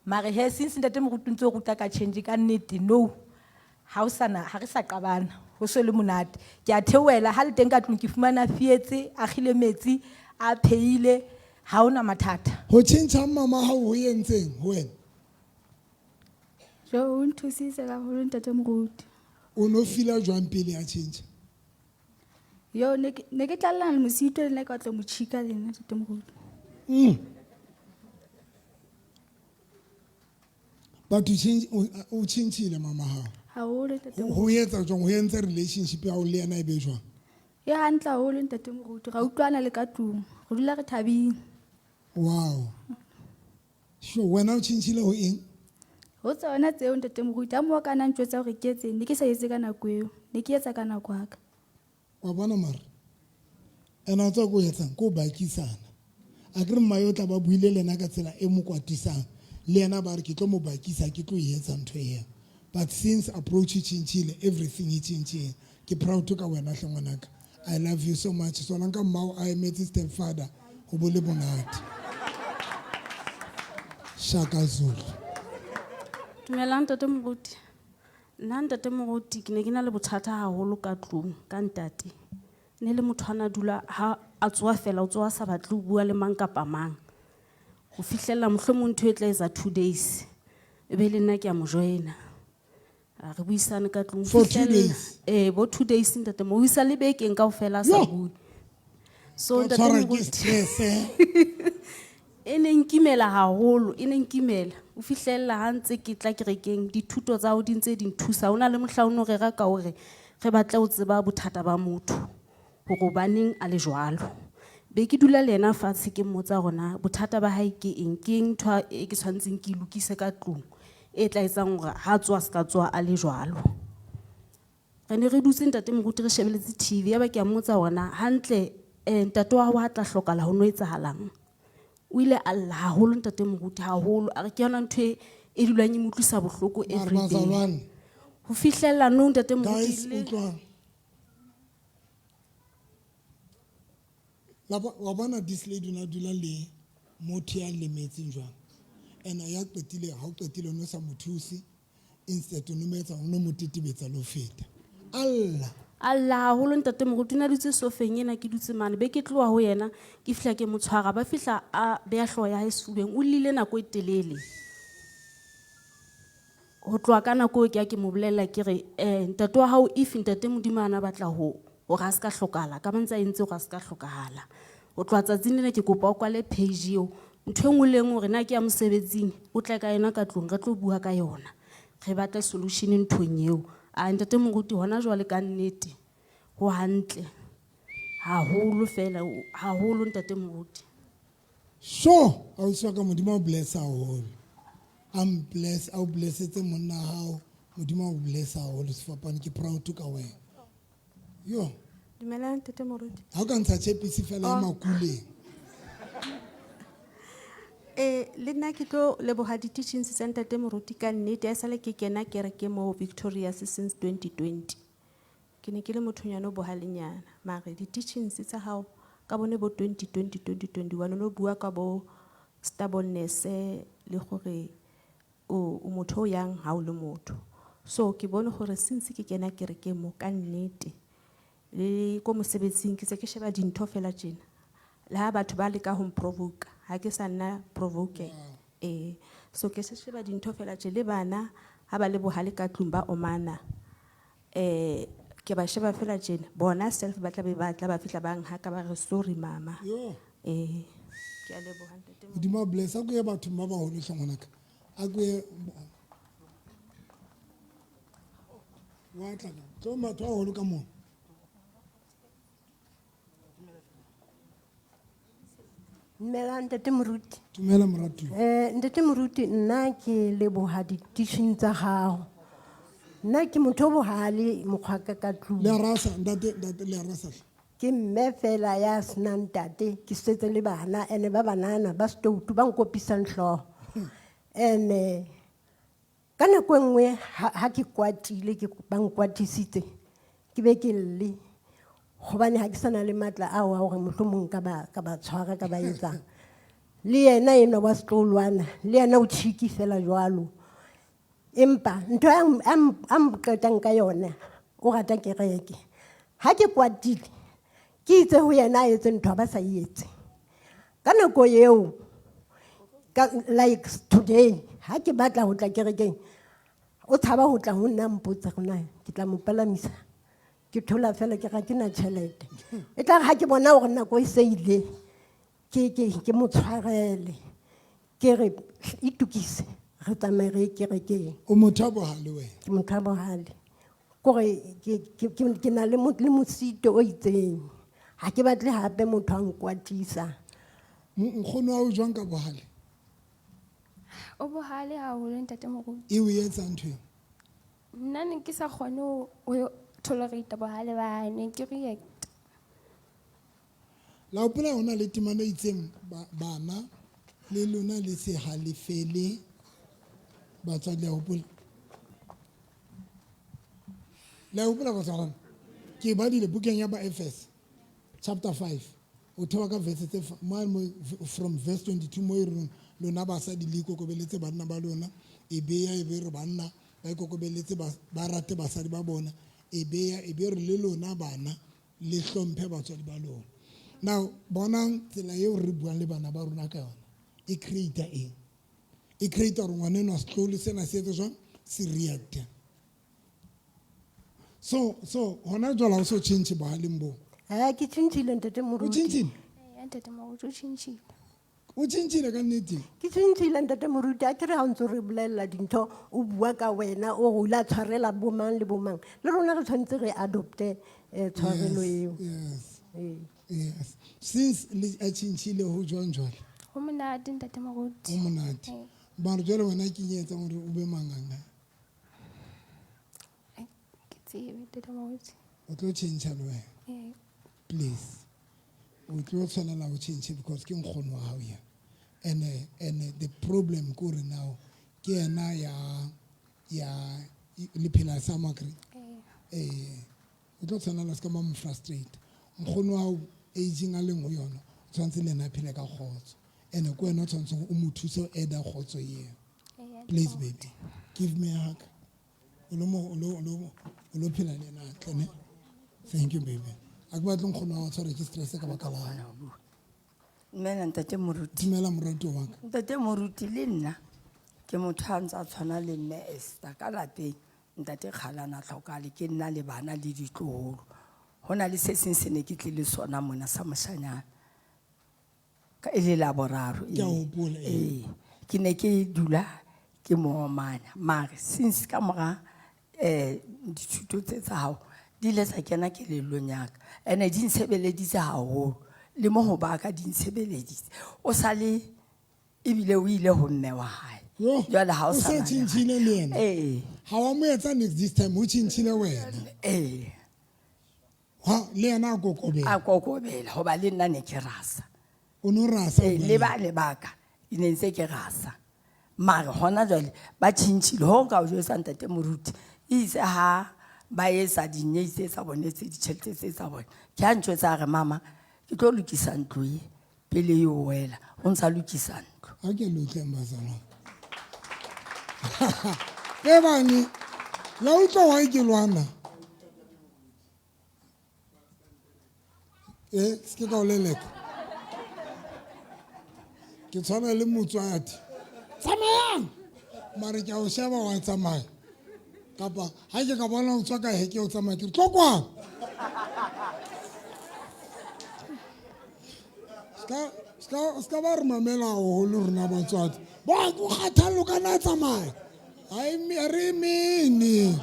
Mare he since ntate Moruti ntse o ruta ka change ka nnete, no. Ha o sana, ha re sa qabana, ho so le monate. Ke a theohela ha le teng ka tlung ke fumana fietse, a kgile metsi, a pheile, ha hona mathata. Ho tjhentjha mama hao ho entseng ho wena? Jo, o nthusitse haholo ntate Moruti. O no feel-a jwang pele a tjhentjha? Yo, ne ke tlallana le mosito le nna ke batla ho mo tjhika le nna ntate Moruti. But you change, o tjhentjhile mama hao. Haholo ntate Ho Moruti. etsa jwang? Ho entse relationship ya hao le yena e be jwang? E hantle haholo ntate Moruti, ra utlwana le ka tlung. Re dula re thabile. Wow. Sure, wena o tjhentjhile ho eng? Ho tsona tseo ntate Moruti, ha mo ka nna ntjwetsa hore ke etseng, ne ke sa etse ka nako eo, ne ke etsa ka nako ya ka. Wa bona mara? Ene wa tseba ko etsang, ko bakisana. Akere mma yo tla ba buile le yena ka tsela e mo kwatisang, le yena ba re ke tlo mo bakisa, ke tlo e etsa ntho eo. But since approach e tjhentjhile, everything e tjhentjhile. Ke proud ka wena hle ngwanaka. I love you so much. Sona nka mmao a emetse stepfather ho bo le monate. Shaka Zulu. Dumelang ntate Moruti. Nna ntate Moruti ke ne ke na le bothata haholo ka tlung ka ntate. Ne le motho a na dula ha a tsoha fela, o tsoha sa batle ho bua le mang kapa mang. Ho fihlella mohlomong ntho e tla etsa 2 days. E be le nna ke a mo joina. A re buisane ka tlung. For 2 Fihlella days? Bo 2 days ntate mo isa le bekeng kaofela a sa Yo! bue. So Ka ntate tshwarwa ke Moruti, stress, eh? e ne nkimela haholo, e ne nkimela. O fihlella ha ntse ke tla kerekeng, dithuto tsa hao di ntse di nthusa. Ho na le mohla o no rera ka hore re batle ho tseba bothata ba motho, hore hobaneng a le jwalo. Be ke dula le yena fatshe ke mmotsa hore na bothata ba hae ke eng, ke eng ntho e ke tshwanetseng ke e lokise ka tlung, e tla etsang hore ha tsoha se ka tsoha a le jwalo. Re ne re dutse ntate moruti re shebeletse TV ya ba ke a mmotsa hore na hantle ntate wa hao ha tla hlokahala ho no etsahalang. O ile a lla haholo ntate moruti haholo a re ke yona ntho e dulang e mo utlwisa bohloko Mara everyday. bazalwane. Ho fihlella nou ntate moruti Guys, le utlwang. La wa bona this lady o na dula le motho ya lemetseng jwang. And ya qetile, ha o qetile o no sa mo thuse, instead o no mo etsa, o no mo tetebetsa le ho feta. Allah. A lla haholo ntate moruti, o na dutse sofeng ena, ke dutse mane, be ke tloha ho yena, ke fihla ke mo tshwara, ba fihla a beha hlooho ya hae sefubeng, o llile nako e telele. Ho tloha ka nako eo ke ya ke mo bolella ke re, ntate wa hao if ntate Modimo a na batla ho hore a ska hlokahala, ka ba ntse a entse hore a ska hlokahala. Ho tloha tsatsing lena ke kopa o kwale page eo. Ntho e nngwe le e nngwe hore na ke ya mosebetsing, o tle ka yona ka tlung, re tlo bua ka yona. Re batle solution nthong eo. A ntate moruti hona jwale ka nnete ho hantle. Haholo fela, haholo ntate moruti. Sure, ausi wa ka Modimo a o bless haholo. I'm blessed, a o blessetse monna hao. Modimo a o bless haholo sefapano, ke proud ka wena. Yo. Dumela ntate moruti. Ha o ka ntsha tjhepisi fela ya Oh. makuleng. Le nna ke tlo leboha di-teachings tsa ntate moruti ka nnete. Haesale ke kena kereke mo Victoria since 2020. Ke ne ke le mothonyana o bohalenyana. Mare di-teachings tsa hao ka bone bo 2020, 2021, o no bua ka bo stubbornness le gore o motho o yang ha o le motho. So ke bone gore since ke kena kereke mo ka nnete le ko mosebetsing ke se ke sheba dintho fela tjena. Le ha batho ba leka ho mprovoke, ha ke sa nna provoke. So ke se sheba dintho fela tje le bana ha ba le bohale ka tlung ba omana. Ke ba sheba fela tjena, bona self ba tla be ba tla ba fihla ba nhaka ba re sorry mama. Yo. Ke a leboha ntate. Modimo a bless, a ko ye bathong ba baholo hle ngwanaka. A ko ye wa tla ka. Tlo batho ba baholo ka moo. Dumela ntate moruti. Dumela moratuwa. Ntate moruti, nna ke leboha di-teaching tsa gago. Nna ke motho o bohale mokgwa ka ka tlung. Le a rasa, ntate, ntate, le a rasa hle. Ke mme fela ya senang ntate, ke setse le bana, ene ba banana, ba setoutu, ba nkopisang hlooho. Ene, ka nako e nngwe ha ke kwatile, ke ba nkwatisitse, ke be ke lle. Hobane ha ke sa na le matla ao a hore mohlomong ka ba tshwara, ka ba etsang. Le yena enwa wa setloholwana, le yena o tjhiki fela jwalo. Empa ntho a mqetang ka yona, o rata kereke. Ha ke kwatile, ke itse ho yena a etse ntho a ba sa e etse. Ka nako eo, ka, like today, ha ke batla ho tla kerekeng, o tshaba ho tla ho nna mpotsa hore na ke tla mo palamisa. Ke thola fela ke re ha ke na tjhelete. E tla re ha ke bona hore nako e se ile, ke mo tshwarele. Ke re itokise, re tsamaye re ye kerekeng. O motho a bohale wena? Ke motho a bohale. Kore ke na le mosito o itseng. Ha ke batle hape motho a nkwatisa. Nkgono wa hao jwang ka bohale? O bohale haholo ntate moruti. E o etsa ntho eo? Nna ne ke sa kgone ho tolerate bohale ba hae, ne ke react. La hopola hona le temana e itseng bana le lona le se halefele batswadi, le a hopola? Le a hopola batswadi? Ke badile bukeng ya ba Efese chapter 5. O theoha ka verse tse mane mo, from verse 22 mo e reng lona basadi le ikokobeletse banna ba lona, e be ya e be re banna ba ikokobeletse ba rate basadi ba bona, e be ya e be re le lona bana le hlomphe batswadi ba lona. Now bonang tsela eo re buang le bana ba rona ka yona e create eng? E create hore ngwana enwa setloholo sena se etse jwang? Se react. So hona jwale ha o so change bohaleng boo? Ke tjhentjhile ntate moruti. O tjhentjhile? Ee, ntate moruti, o tjhentjhile. O tjhentjhile ka nnete? Ke tjhentjhile ntate moruti, a ke re ha o ntso re bolella dintho, o bua ka wena, o re o ile a tshwarela bo mang le bo mang. Le rona re tshwanetse re adopte tshwarelo Yes, eo. yes. Ee. Yes. Since le a tjhentjhile ho jwang jwale? Ho monate ntate moruti. Ho monate. Ee. Mara jwale wena ke eng e etsang hore o be manganga? Ke tsebe ntate moruti. O tlo change le wena. Ee. Please. O tlo tshwanela ho change because ke nkgono wa hao ya. And the problem ke hore now ke yena ya le phela sa makre. Ee. O tlo tshwanela se ka mo frustrate. Nkgono wa hao aging a leng ho yona, o tshwanetse le yena a phele ka kgotso. And ke wena o tshwanetseng o mo thuse ho add-a kgotso eo. Please baby, give me a hug. O lo mo, o lo, o lo, o lo phela le yena hantle, ne? Thank you baby. A ke batle nkgono wa hao a tshwarwe ke stress ka baka la hao. Dumela ntate Moruti. Dumela morati wa ka. Ntate Moruti le nna ke motho a ntse a tshwana le mme Esther ka lapeng. Ntate Kgalana tlhokale ke nna le bana le ditloholo. Ho na le se seng se ne ke tlile sona mona sa moshanyana. Ka e le la boraro, Ke a ee. hopola, ee. Ee. Ke ne ke dula ke mo omanya. Mare since ka mora dithuto tse tsa hao di ile tsa kena kelellong ya ka. Ene di ntshebeleditse haholo. Le mo ho baka di ntshebeleditse. O sale ebile o ile ho mme wa hae. Yo, Jwale ha o o sa se na le tjhentjhile le yena? Ee. Ha wa mo etsa next this time, o tjhentjhile wena. Ee. Ha, le yena a kokobela. A kokobela, hoba le nna ne ke rasa. O no rasa Ee, hobane le ba le baka, e ne ntse ke rasa. Mare hona jwale ba tjhentjhile, ho nka o jwetsa ntate Moruti, e itse ha ba etsa dinyei tse tsa bone tse ditjhelete tse tsa bone. Ke ha ntjwetsa a re, mama, ke tlo lokisa ntlo e pele e o wela, o ntsa lokisa ntlo. Ha ke le utlweng bazalwane. E bane, la utlwa wa ke lwana. Se ke ka o leleka. Ke tshwana le motswadi. Tsamayang! Mare ke a o sheba wa tsamaya. Kapa ha ke ka bona o tswa ka heke o tsamaya ke re, tlo kwano. Ska ba re mamela haholo rona batswadi. Ba o kgathallo ka na tsamaya. Ha e me, re mene.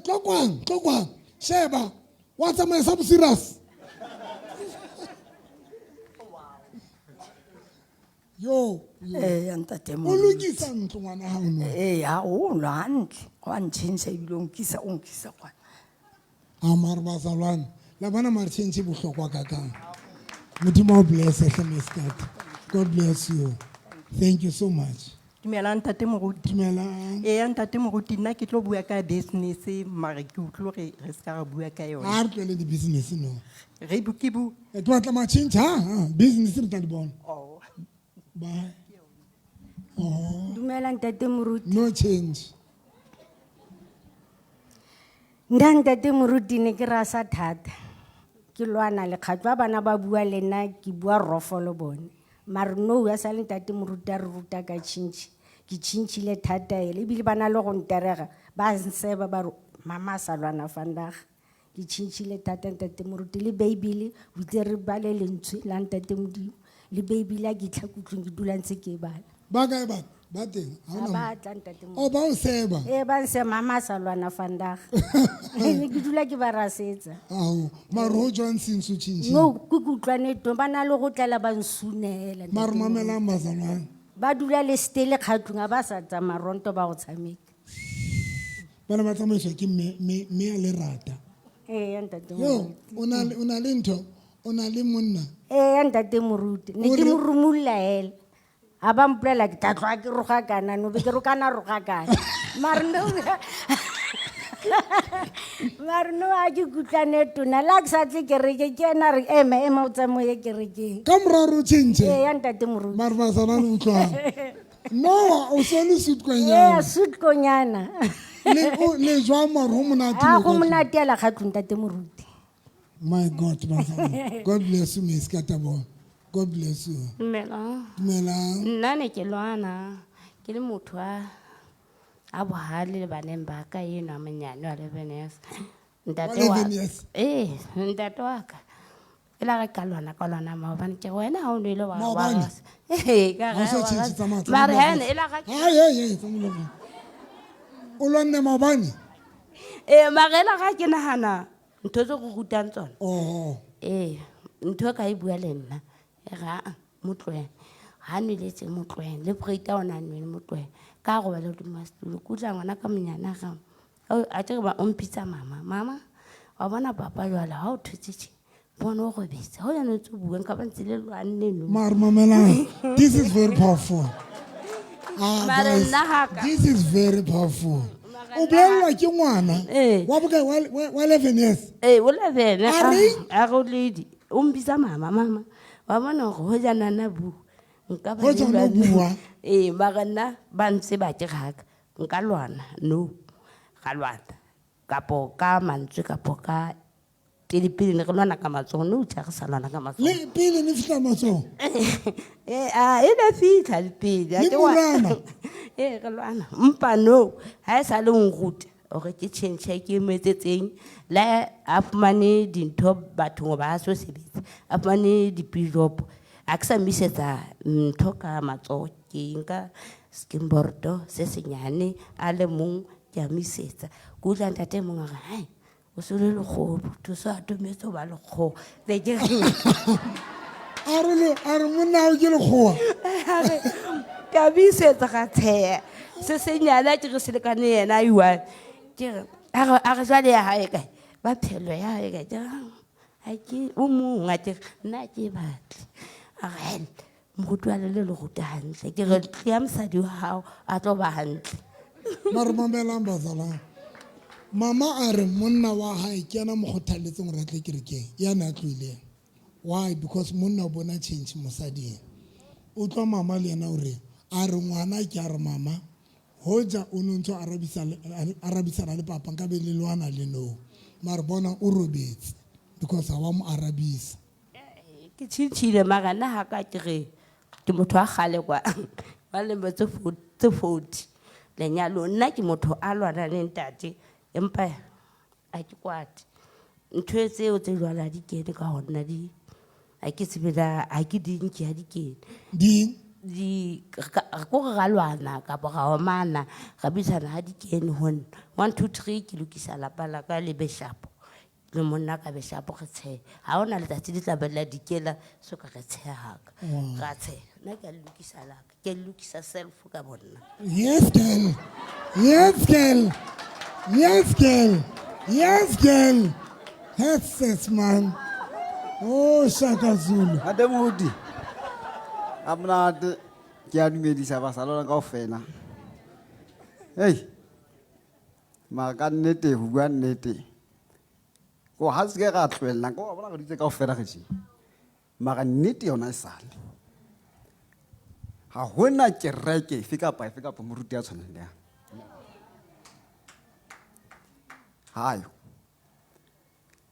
Tlo kwano, tlo kwano. Sheba, wa tsamaya sa bo serious. Yo, yo. Eh, ntate O Moruti. lokisa ntlo ngwana hao no? Eh, haholo hantle. Wa ntjhentjha ebile o nkisa, o nkisa kwana. A mare bazalwane, la bona mare tjhentjhe bohlokwa kakang. Modimo o bless hle Mr. God bless you. Thank you so much. Dumela ntate Moruti. Dumelang. Ee, ntate Moruti, nna ke tlo bua ka business mare ke utlwe hore re ska ra bua ka yona. Ha re tlwele di-business no. Re bu ke bu. E ke batla matjhentjha, ha, ha, business re tla di bona. Oh. Bye. Oh. Dumela ntate Moruti. No change. Nna ntate Moruti ne ke rasa thata. Ke lwana lekgatlo ha bana ba bua le nna ke bua rofo le bone. Mare nou ya sale ntate Moruti a re ruta ka tjhentjhe. Ke tjhentjhile thata ele ebile ba na le go nterega ba nseba ba re mama a sa lwana vandag. Ke tjhentjhile thata ntate Moruti le Bible o itse re bale lentswe la ntate Modimo. Le Bible ha ke itlha kutlong ke dula ntse ke e bala. Ba kae ba? Ba teng? Ha Ha hona ba mo- tla ntate Oh, ba o seba? Ee, ba nseba, mama a sa lwana vandag. Ne ke dula ke ba rasetsa. Ao, mare ho jwang since o tjhentjhile? No, ke kutlwane teng, ba na le go tlela ba nsunela, ntate Mare Moruti. mamelang bazalwane. Ba dula le stele kgatlong, ha ba sa tsamaya ronto ba go tshameka. Bana ba tsamaiswa ke mme a lerata. Ee, ntate Yo, Moruti. o na le, o na le ntho, o na le monna. Ee, ntate Moruti, ne O ke re mo rumolla hela. Ha ba mpolela ke tla tloha ke rogakana, no be ke rokana rogakana. Mare no, mare no ha ke kutlwane tona, le ha ke sa tle kereke, ke ena a re, ema, ema o tsamaye kerekeng. Ka mora hore o tjhentjhe? Ee, ntate Moruti. Mare bazalwane utlwang. No, o so le sutkonyana. Ee, sutkonyana. Le o, le jwang mare ho monate Ha, mo go ka tlung? monate hela ga tlung, ntate Moruti. My God, bazalwane. God bless you, Miss Katabo. God bless you. Dumelang. Dumelang. Nna ne ke lwana, ke le motho a bohale le baneng ba ka eno a monyane wa 11 years. Ntate Wa wa 11 years? Ee, ntate wa ka. E la re ka lwana ka lwana maobane, ke re wena ha o nwele wa Maobane? wa rasa. Ee, ka Ha o re sa wa tjhentjhe, rasa. tsamaya, tsamaya, Mare tsamaya. hene, e la ga ke Hai, hai, hai, tsamaya, tsamaya. O lwanne maobane? Ee, mare e la ga ke nahana ntho tse go rutang tsona. Oh. Ee, ntho e ka e bua le nna. E re, aa, mo tlohele. Ha nweletse, mo tlohele. Le breaker ona a nwele, mo tlohele. Ka robala hodima setulo, ke utlwa ngwana ka monyane a re, A ke re o mpitsa mama, mama, wa bona papa jwale ha o thotse tje, bona o robetse. Ha o yana o ntso bua nka ba ntse le lwanne nou. Mare mamelang, this is very powerful. Ah, Mare guys, nna ha ka- this is very powerful. O bolellwa ke ngwana wa bokae? Wa 11 years. Ee, o 11. A reng? A re o ledi. O mpitsa mama, mama. Wa bona hore hoja nna bua, nka ba Hoja le no lwanne. bua. Ee, mara nna ba ntse ba ke ga ka. Nka lwana, no. Ga lwana. Kapo ka mantswe, kapo ka pele pele ne re lwana ka matsoho, nou tje ha re sa lwana ka matsoho. Le pele ne fihla matsoho? Ee, a, e ne fihla le pele, ha Le ke wa- morana? Ee, re lwana. Empa no, ha e sa le nruta hore ke tjhentjhe ke mo etsetseng. Le a fumane dintho bathong hoba ha so sebetse. A fumane di-job. Ha ke sa mo isetsa ntho ka matsoho, ke nka skimboard se senyane a le mong ke a mo isetsa. Ke utlwa ntate e mong a re, hai, o se le lekgowa, o so atometse ho ba lekgowa. Be ke re, A re le, a re monna hao ke lekgowa. A re, ke a mo isetsa ka tsheha. Se senyane ha ke re se lekane yena a i-one. Ke re, a re jwale ya hae kae? Ba phello ya hae kae? Ke re, ha ke, o mong a ke re, nna ha ke e batle. A re, hel, moruti wa le le ruta hantle. Ke re, tleha mosadi wa hao a tlo ba hantle. Mare mamelang bazalwane. Mama a re monna wa hae ke yena mo kgothalletseng hore a tle kerekeng, ya na tlohileng. Why? Because monna o bona change mosading. O utlwa mama le yena hore a re ngwana ke a re mama, hoja o no ntso arabisana le papa nka be le lwana le no. Mare bona o robetse because ha wa mo arabisa. Ke tjhentjhile mara nna ha ka ke re ke motho wa kgale kwa. Ba lemo tse 40 lenyalo. Nna ke motho a lwanang le ntate empa ha ke kwate. Ntho tseo tse jwalo ha di kene ka ho nna di, ha ke tsebe na, ha ke di nke, ha di kene. Di? Di, re ka, re ko re ra lwana kapa ra omana, ra buisana, ha di kene ho nna. 1, 2, 3, ke lokisa lapa la ka le be shapo. Le monna ka be shapo re tshehe. Ha hona letsatsi le tla be la dikela, so ka re tsheha haka. Wow. Ra tsheha. Nna ke a le lokisa la ka. Ke a le lokisa self ka bonna. Yes, girl. Yes, girl. Yes, girl. Yes, girl. Yes, yes, man. Oh, Shaka Zulu. Ate Moruti. A monate. Ke a dumedisa ba sa lona kaofela. Hey. Mara ka nnete, ho bua nnete. Ko ha se ke ra tlohella, ko wa bona re dutse kaofela re tje. Mara nnete yona e sale. Ha hona kereke efe kapa efe kapa moruti ya tshwanang le ya. Hayo.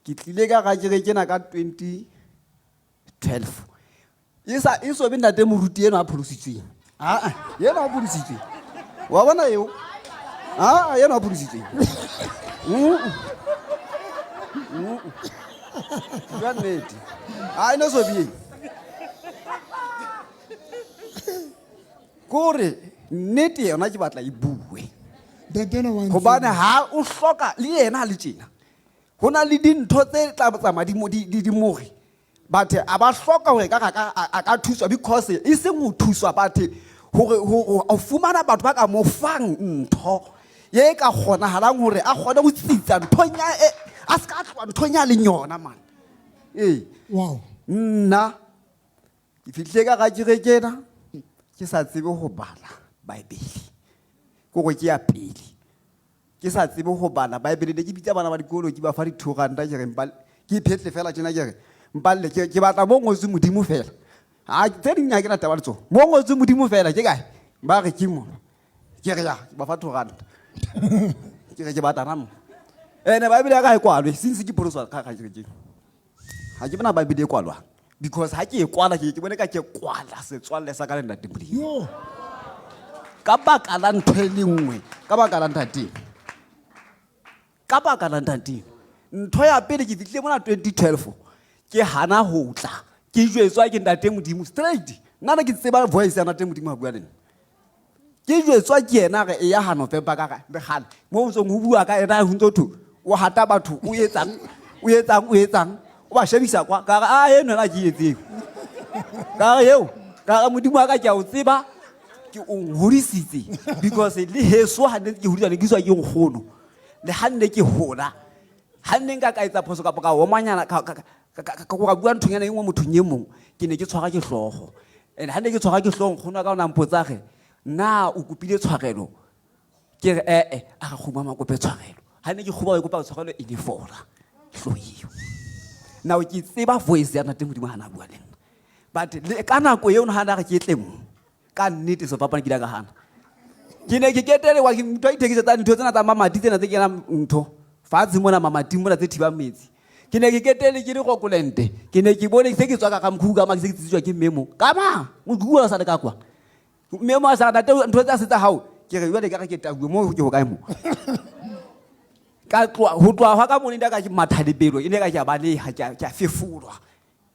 Ke tlile ka ga kereke ena ka 2012. E sa, e so be ntate moruti enwa a pholositsweng. Ah, ah, enwa a pholositsweng. Wa bona eo? Ah, ah, enwa a pholositsweng. Bua nnete. Ah, e ne so be eng? Kore nnete yona ke batla e bue. Ntate enwa wa Hobane ntseba. ha o hloka le yena ha le tjena. Ho na le dintho tse tla tsamaya di mo, di, di, di more. Batho a ba hloka hore a ka thuswa because e seng ho thuswa batho hore, ho, ho, ho fumana batho ba ka mo fang ntho ye ka kgonahalang hore a kgone ho tsitsa nthong ya e, a se ka tloha nthong ya leng yona, man. Ee. Wow. Nna ke fihlile ka ga kereke ena, ke sa tsebe ho bala Bible. Ke hore ke ya pele. Ke sa tsebe ho bala Bible, ne ke bitsa bana ba dikolo ke ba fa di-two ranta, ke re ke iphetle fela tjena, ke re mpalle, ke batla mo ngotswe Modimo fela. Ha, tse ding ha ke na taba le tsona. Mo ngotswe Modimo fela, ke kae? Ba re ke mona. Ke re ya, ke ba fa two ranta. Ke re ke batla na mo. Ene Bible ya ka ha e kwalwe, since ke pholoswa ka ga kereke. Ha ke bona Bible e kwalwang. Because ha ke e kwala, ke bone ka ke kwala setswalle sa ka le Ntate Modimo. Yo. Ka baka la ntho e le nngwe, ka baka la Ntate. Ka baka la Ntate. Ntho ya pele ke fihlile mona 2012, ke hana ho tla. Ke jwetswa ke Ntate Modimo straight. Nna ne ke tseba voice ya Ntate Modimo ha bua le nna. Ke jwetswa ke yena re e ya ha November ka re kgale. Mo ntsong ho bua ka yena ho ntso thwe o hata batho, o etsang, o etsang, o etsang. O ba shebisa kwa, ka re, a, eno ena ke e etseng. Ka re eo, ka re Modimo wa ka ke a o tseba, ke o nhodisitse. Because le heso ha ne ke hodiswa, ne ke iswa ke nkgono. Le ha nne ke hola, ha nne nka ka etsa phoso kapa ka omanyana ka bua nthonyana e nngwe mothong e mong, ke ne ke tshwara ke hlooho. And ha ne ke tshwara ke hlooho, nkgono wa ka o na mpotsa re, na o kopile tshwarelo? Ke re, eh, a re kgumama kope tshwarelo. Ha ne ke kgumama ke kopa tshwarelo e ne fola. Hlooho eo. Now ke tseba voice ya Ntate Modimo ha na bua le nna. But le ka nako eo ha na re ke tle mo, ka nnete sefapano ke ile ka hana. Ke ne ke ketelewa ke motho a ithekisetsang dintho tsena tsa mamati tsena tse kenang ntho fatshe mona mamating mona tse thibang metsi. Ke ne ke ketele ke le Rokolente. Ke ne ke bone se ke tswa ka ga mokhukhu ka ma ke se ke tsitswa ke mme mo. Ka ma mokhukhu wa sa le ka kwa. Mme mo a sa ntate ntho tsa se tsa hao. Ke re jwale ka re ke tauwe mo ke ho kae mo. Ka tloha ho tloha hwa ka mone nka ke matha lebelo e ne ka ke a baleha ke a fefolwa.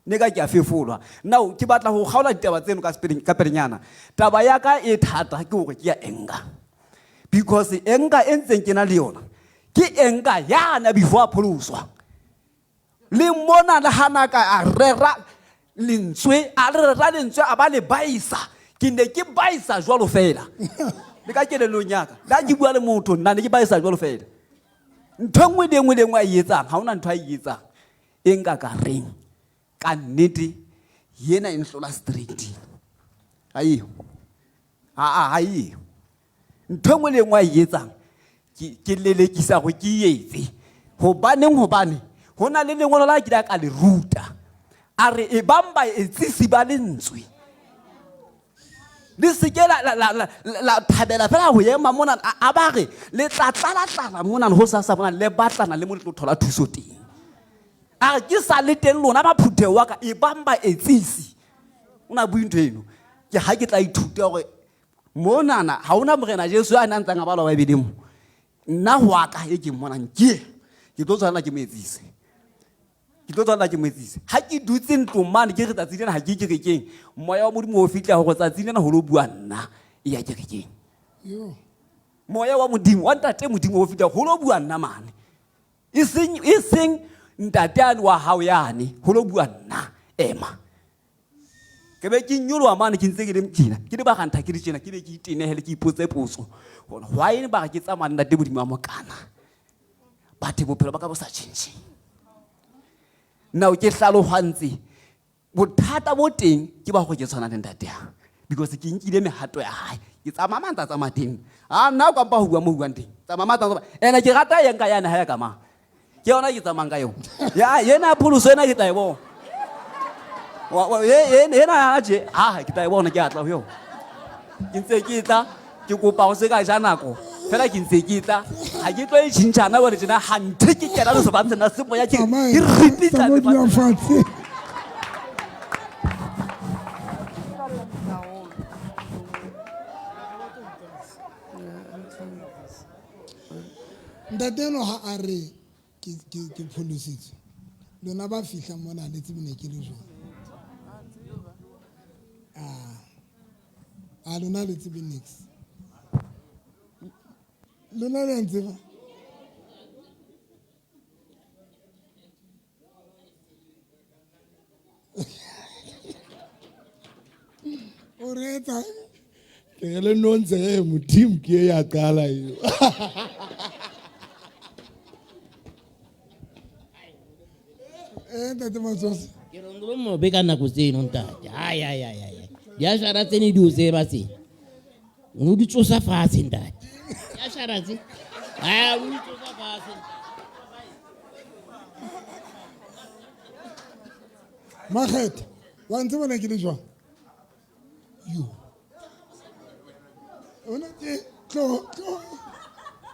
Ne ka ke a fefolwa. Now ke batla ho kgaola ditaba tseno ka sepeleng ka pelenyana. Taba ya ka e thata ke hore ke ya anger. Because anger e ntseng ke na le yona ke anger yana before a pholoswa. Le mona le hana ka a rera lentswe, a rera lentswe a ba le baisa. Ke ne ke baisa jwalo fela. Le ka kelellong ya ka. Le ha ke bua le motho nna ne ke baisa jwalo fela. Ntho e nngwe le e nngwe le e nngwe a e etsang, ha hona ntho a e etsang e nka ka reng ka nnete yena e nhlola straight. Ha eyo. Ha eyo. Ntho e nngwe le e nngwe a e etsang ke lelekisa hore ke e etse. Hobaneng? Hobane ho na le lengolo la kile ka le ruta. A re e bang baetsisi ba lentswe. Le se ke la thabela fela ho ema mona, a ba re le tla tlala-tlala mona ho sasa mona le batlana le mo le tlo thola thuso teng. A re ke sa le teng lona ba phutheho wa ka e bang baetsisi. O na bue ntho eno. Ke ha ke tla ithuta hore monana ha hona Morena Jesu a nang ntsang a balwa Bibeleng mo. Nna ho wa ka e ke mmonang ke ke tlo tshwanela ke mo etsise. Ke tlo tshwanela ke mo etsise. Ha ke dutse ntlong mane ke re tsatsi lena ha ke kerekeng, moya wa Modimo o fihla hore tsatsi lena ho lo bua nna e ya kerekeng. Yo. Moya wa Modimo, wa Ntate Modimo o fihla ho lo bua nna mane. E seng ntate ane wa hao yane, ho lo bua nna, ema. Ke be ke nyoloha mane ke ntse ke le tjena, ke le barantha ke le tjena, ke be ke itenehele ke ipotse potso hore why ba re ke tsamaya le Ntate Modimo wa mokana, batho bophelo ba ka bo sa tjhentjhe. Now ke hlalohantse bothata bo teng ke ba hore ke tshwana le ntate ya, because ke nkile mehato ya hae, ke tsamaya mane tsa tsamaya teng. A nna o kampa ho bua mo buang teng, tsamaya mane tsa tsamaya. Ene ke rata eng ka yane ha ya ka mang, ke yona ke tsamayang ka yona. Ya yena pholoso ena ke tla e bona. Yena a tje, ha ke tla e bona, ke a tla ho yona. Ke ntse ke tla, ke kopa ho se ka ja nako. Fela ke ntse ke tla, ha ke tlo e tjhentjhana jwale tjena, hanthe ke kena le sebang sena se moya ke ripitla Tsamaya, lefatshe. fatshe. Ntate eno ha a re ke pholositswe, lona ba fihla mona le tsebe ne ke le jwang. A lona le tsebe niks. Lona le a ntseba? O reetsa? Ke re le no ntse re Modimo ke e ya qala eo. Ntate Matsoso. Ke re ntlo mobe ka nako tseno ntate. Ai ai ai ai. Di a shara tsene di o tseba tse. O no di tsosa fatshe ntate. Di a shara tse. Ai, o di tsosa fatshe. Makgetha, wa ntse bona ke le jwang? Yo. Ona ke tlo tlo.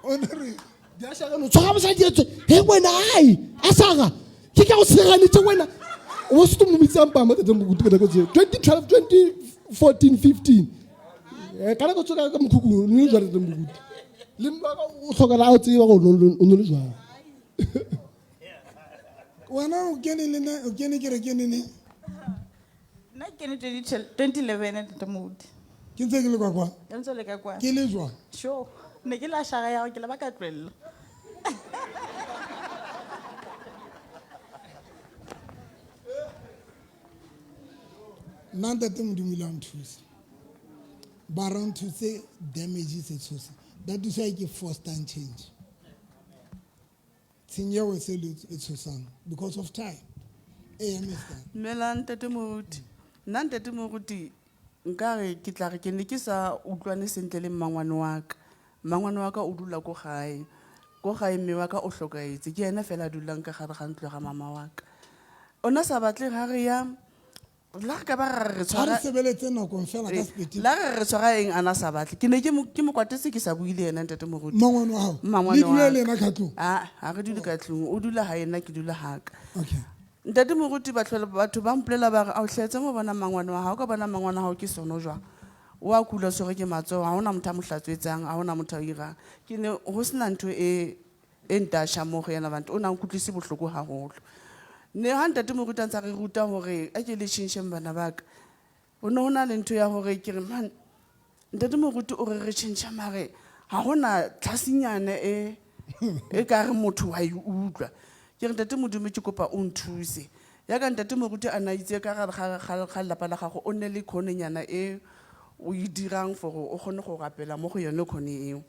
Ona re di a shara no tshwara mosadi etswe. He wena ai, a sara. Ke ka o tshireleditse wena. O se mo bitsang pa mo teng go nako tseo. 2012, 2014, 15. Ka nako tseo ka mokhukhu, o ne le jwang teng mokutu? Le mma ka o hloka la o tseba gore o ne le jwang. Wena o kene le nna, o kene ke re kene neng? Nna ke kene 2011, Ntate Moruti. Ke ntse ke le kwa kwa? Ke ntse le ka kwa. Ke le jwang? Sure. Ne ke la shara ya hao, ke la ba ka tlohella. Nna Ntate Modimo ile a nthusa. Ba ra nthuse damage se tshosa. That is why ke foster change. Tshenyeho e se le e tshosang because of time. Eya, mister. Dumela ntate Moruti. Nna ntate Moruti nkare ke tla re ke ne ke sa utlwane sentle le mmangwane wa ka. Mmangwane wa ka o dula ko gae. Ko gae mme wa ka o hlokahetse. Ke ena fela a dulang ka gare ga ntlo ya ga mama wa ka. O na sa batle ga re ya la re ka ba ra re Ha re tshwara sebeletse nakong fela ka sepiti. La re re tshwara eng a na sa batle. Ke ne ke mo ke mo kwatetse ke sa bue le ena ntate Moruti. Mmangwane wa hao? Mmangwane Le dula wa le ka. ena ka tlung? Ah, ha re dule ka tlung. O dula ha ena ke dula ha ka. Okay. Ntate Moruti ba tlhola batho ba mpolela ba re ao hletse mo bona mmangwane wa hao ka bona mmangwane wa hao ke sono jwang. O a kula tshwerwe ke matsoho, ha hona motho a mo hlatswetsang, ha hona motho a o irang. Ke ne ho sena ntho e e ntasha mo go yena bantu o na nkutlwise bohloko haholo. Ne ha ntate Moruti a ntsa re ruta hore a ke le tjhentjheng bana ba ka. Ho ne ho na le ntho ya hore ke re man ntate Moruti o re re tjhentjhe mare ha hona tlhasinyana e e ka re motho wa e utlwa. Ke re ntate Modimo ke kopa o nthuse. Ya ka ntate Moruti a na itse ka gare ga lelapa la gago o nne le khononyana e o e dirang for o kgone go rapela mo go yone khone eo.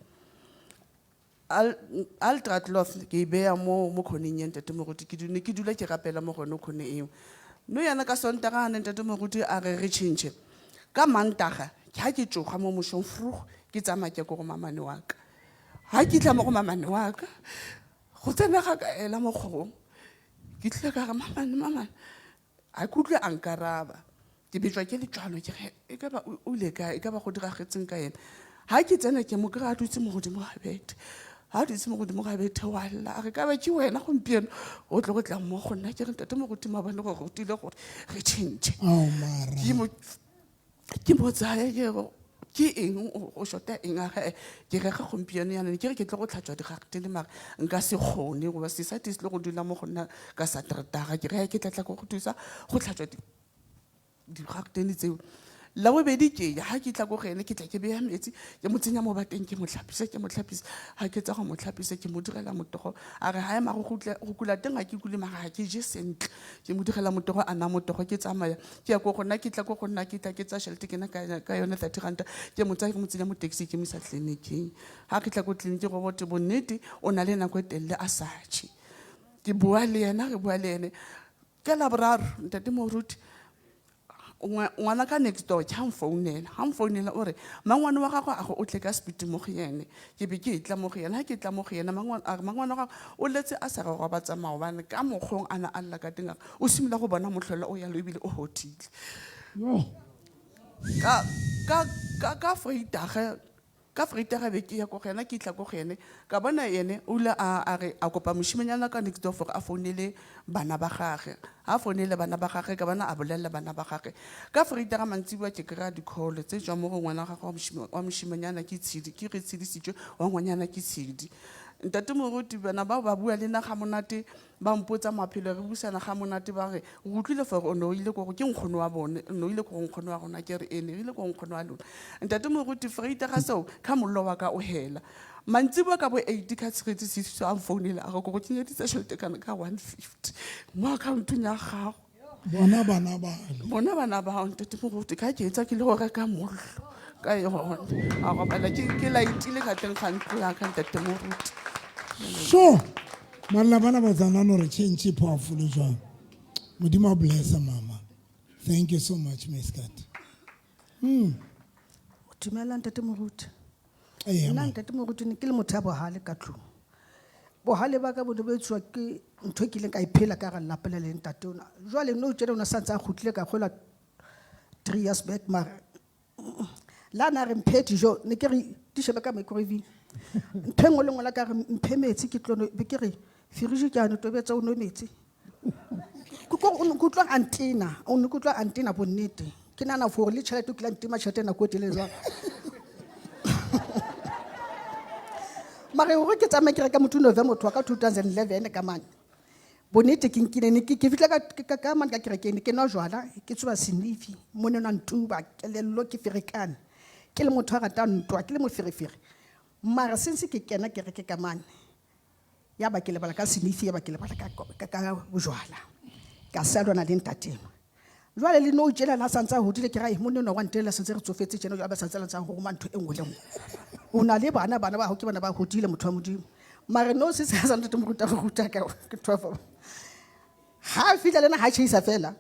Altra cloth ke e beya mo mo khoneng ya ntate Moruti ke ne ke dula ke rapela mo go yone khone eo. No yana ka Sontaga ha ne ntate Moruti a re re tjhentjhe. Ka Mantaga ke ha ke tsoga mo mosong vroeg ke tsamaya ke ya ko go mamane wa ka. Ha ke tla mo go mamane wa ka go tsena ga ka ela mo kgorong. Ke tlile ka re mamane mamane a ke utlwe a nkaraba. Ke betswa ke letswalo ke re e ka ba o ile kae, e ka ba go diragetseng ka ena. Ha ke tsena ke mo kry-a a dutse mo godimo ga bethe. Ha a dutse mo godimo ga bethe wa lla, a re ka ba ke wena gompieno o tlo go tla mo go nna. Ke re ntate Moruti maobane go rutile gore re tjhentjhe. Ao, mara. Ke mo tsaya ke re ke eng o shota eng a re ke reka gompieno yana ke re ke tlo go tlhatswa digaretene mare nka se kgone goba sesadi se tlo go dula mo go nna ka Saterdaga ke re ke tla tla go go thusa go tlhatswa digaretene tseo. La bobedi ke ya ha ke tla ko go ene ke tla ke beya metsi ke mo tsenya mo bateng ke mo tlhapise ke mo tlhapise ha ke tsa go mo tlhapise ke mo direla motogo a re ha ema go go kula teng ha ke kule mara ha ke je sentle ke mo direla motogo a na motogo ke tsamaya ke ya ko go nna ke tla ko go nna ke tla ke tsa tšhelete ke na ka yone 30 ranta ke mo tsaya ke mo tsenya mo taxi ke mo isa tleliniking ha ke tla ko tleliniking go bote bonnete o na le nako e telele a sa je ke bua le yena re bua le ene ka Laboraro ntate Moruti ngwana ka next door ke ha mfounela ha mfounela o re mangwane wa gagwe a go o tle ka speed mo go yene ke be ke e tla mo go yena ha ke tla mo go yena mangwane a re mangwane wa gagwe o letse a sa re robatsa maobane ka mokgong a na a lla ka teng a re o simolola go bona motlhola o yalo ebile o hotile. Yo. Ka Vrydag ka Vrydag be ke ya ko go yena ke tla ko go ene ka bona ene o ile a re a kopa moshimanyana ka next door gore a founele bana ba gagwe ha a founele bana ba gagwe ka bona a bolella bana ba gagwe ka Vrydag mantsiboa ke kry-a di-call tse tswang mo go ngwana wa gagwe wa moshimanyana ke Tshidi ke re tshedisitswe wa ngwanyana ke Tshidi. Ntate Moruti bana bao ba bua le nna ga monate ba mpotsa maphelo re buisana ga monate ba re o utlwile for o ne o ile ko go ke nkgono wa bone o ne o ile ko go nkgono wa rona ke re ene re ile ko nkgono wa lona. Ntate Moruti Vrydag ga seo ka mollo wa ka o hela mantsiboa ka bo 8 ka tshegetsi sesiso a mfounela a re ko go kenyeditse tšhelete kana ka 150 mo accountong ya gago. Bona bana ba le. Bona bana ba ntate Moruti ka ke etsa ke le go reka mollo ka yone a robala ke laetile ka teng ga ntlo ya ka ntate Moruti. Sure. Malla bana ba tsanana hore change e powerful jwang. Modimo a bless mama. Thank you so much Miss Kat. Dumela ntate Moruti. Eya, Nna ma. ntate Moruti ne ke le motho ya bohale ka tlung. Bohale ba ka bo ne bo etsuwa ke ntho e kileng ka e phela ka hara lelapa le leng ntate ona. Jwale nou tjena o ne sa ntse a kgutlile ka kgolwa 3 years back mare la na re mphe dijo ne ke re di shebe ka microwave. Ntho e nngwe le nngwe la ka re mphe metsi ke tlo no, be ke re fridge ke yane tobetsa o nwe metsi. Ke ko o ne ke utlwa a ntena, o ne ke utlwa a ntena bonnete. Ke nahana for le tjhelete o kile a ntima tjhelete nako e telele jwang. Mare hore ke tsamaye ke reka motho November motho wa ka 2011 ka mane. Bonnete ke nkile ne ke fihla ka mane ka kerekeng, ne ke nwa jwala, ke tsuba senifi, mone nwa ntuba, kelello ke ferekane. Ke le motho a ratang ntwa, ke le moferefere. Mara since ke kena kereke ka mane, ya ba ke lebala ka senifi, ya ba ke lebala ka bojwala. Ka sa lwana le ntate enwa. Jwale le nou tjena la santse a hodile ke ra, monna enwa wa ntella sentse re tsofetse tjena, jwale ba santse a ntse a roma ntho e nngwe le nngwe. O na le bana, bana ba hao ke bana ba hodile motho wa Modimo. Mare no se se sa ntate moruti a re ruta ka ke 12. Ha a fihla le nna ha tjhaisa fela.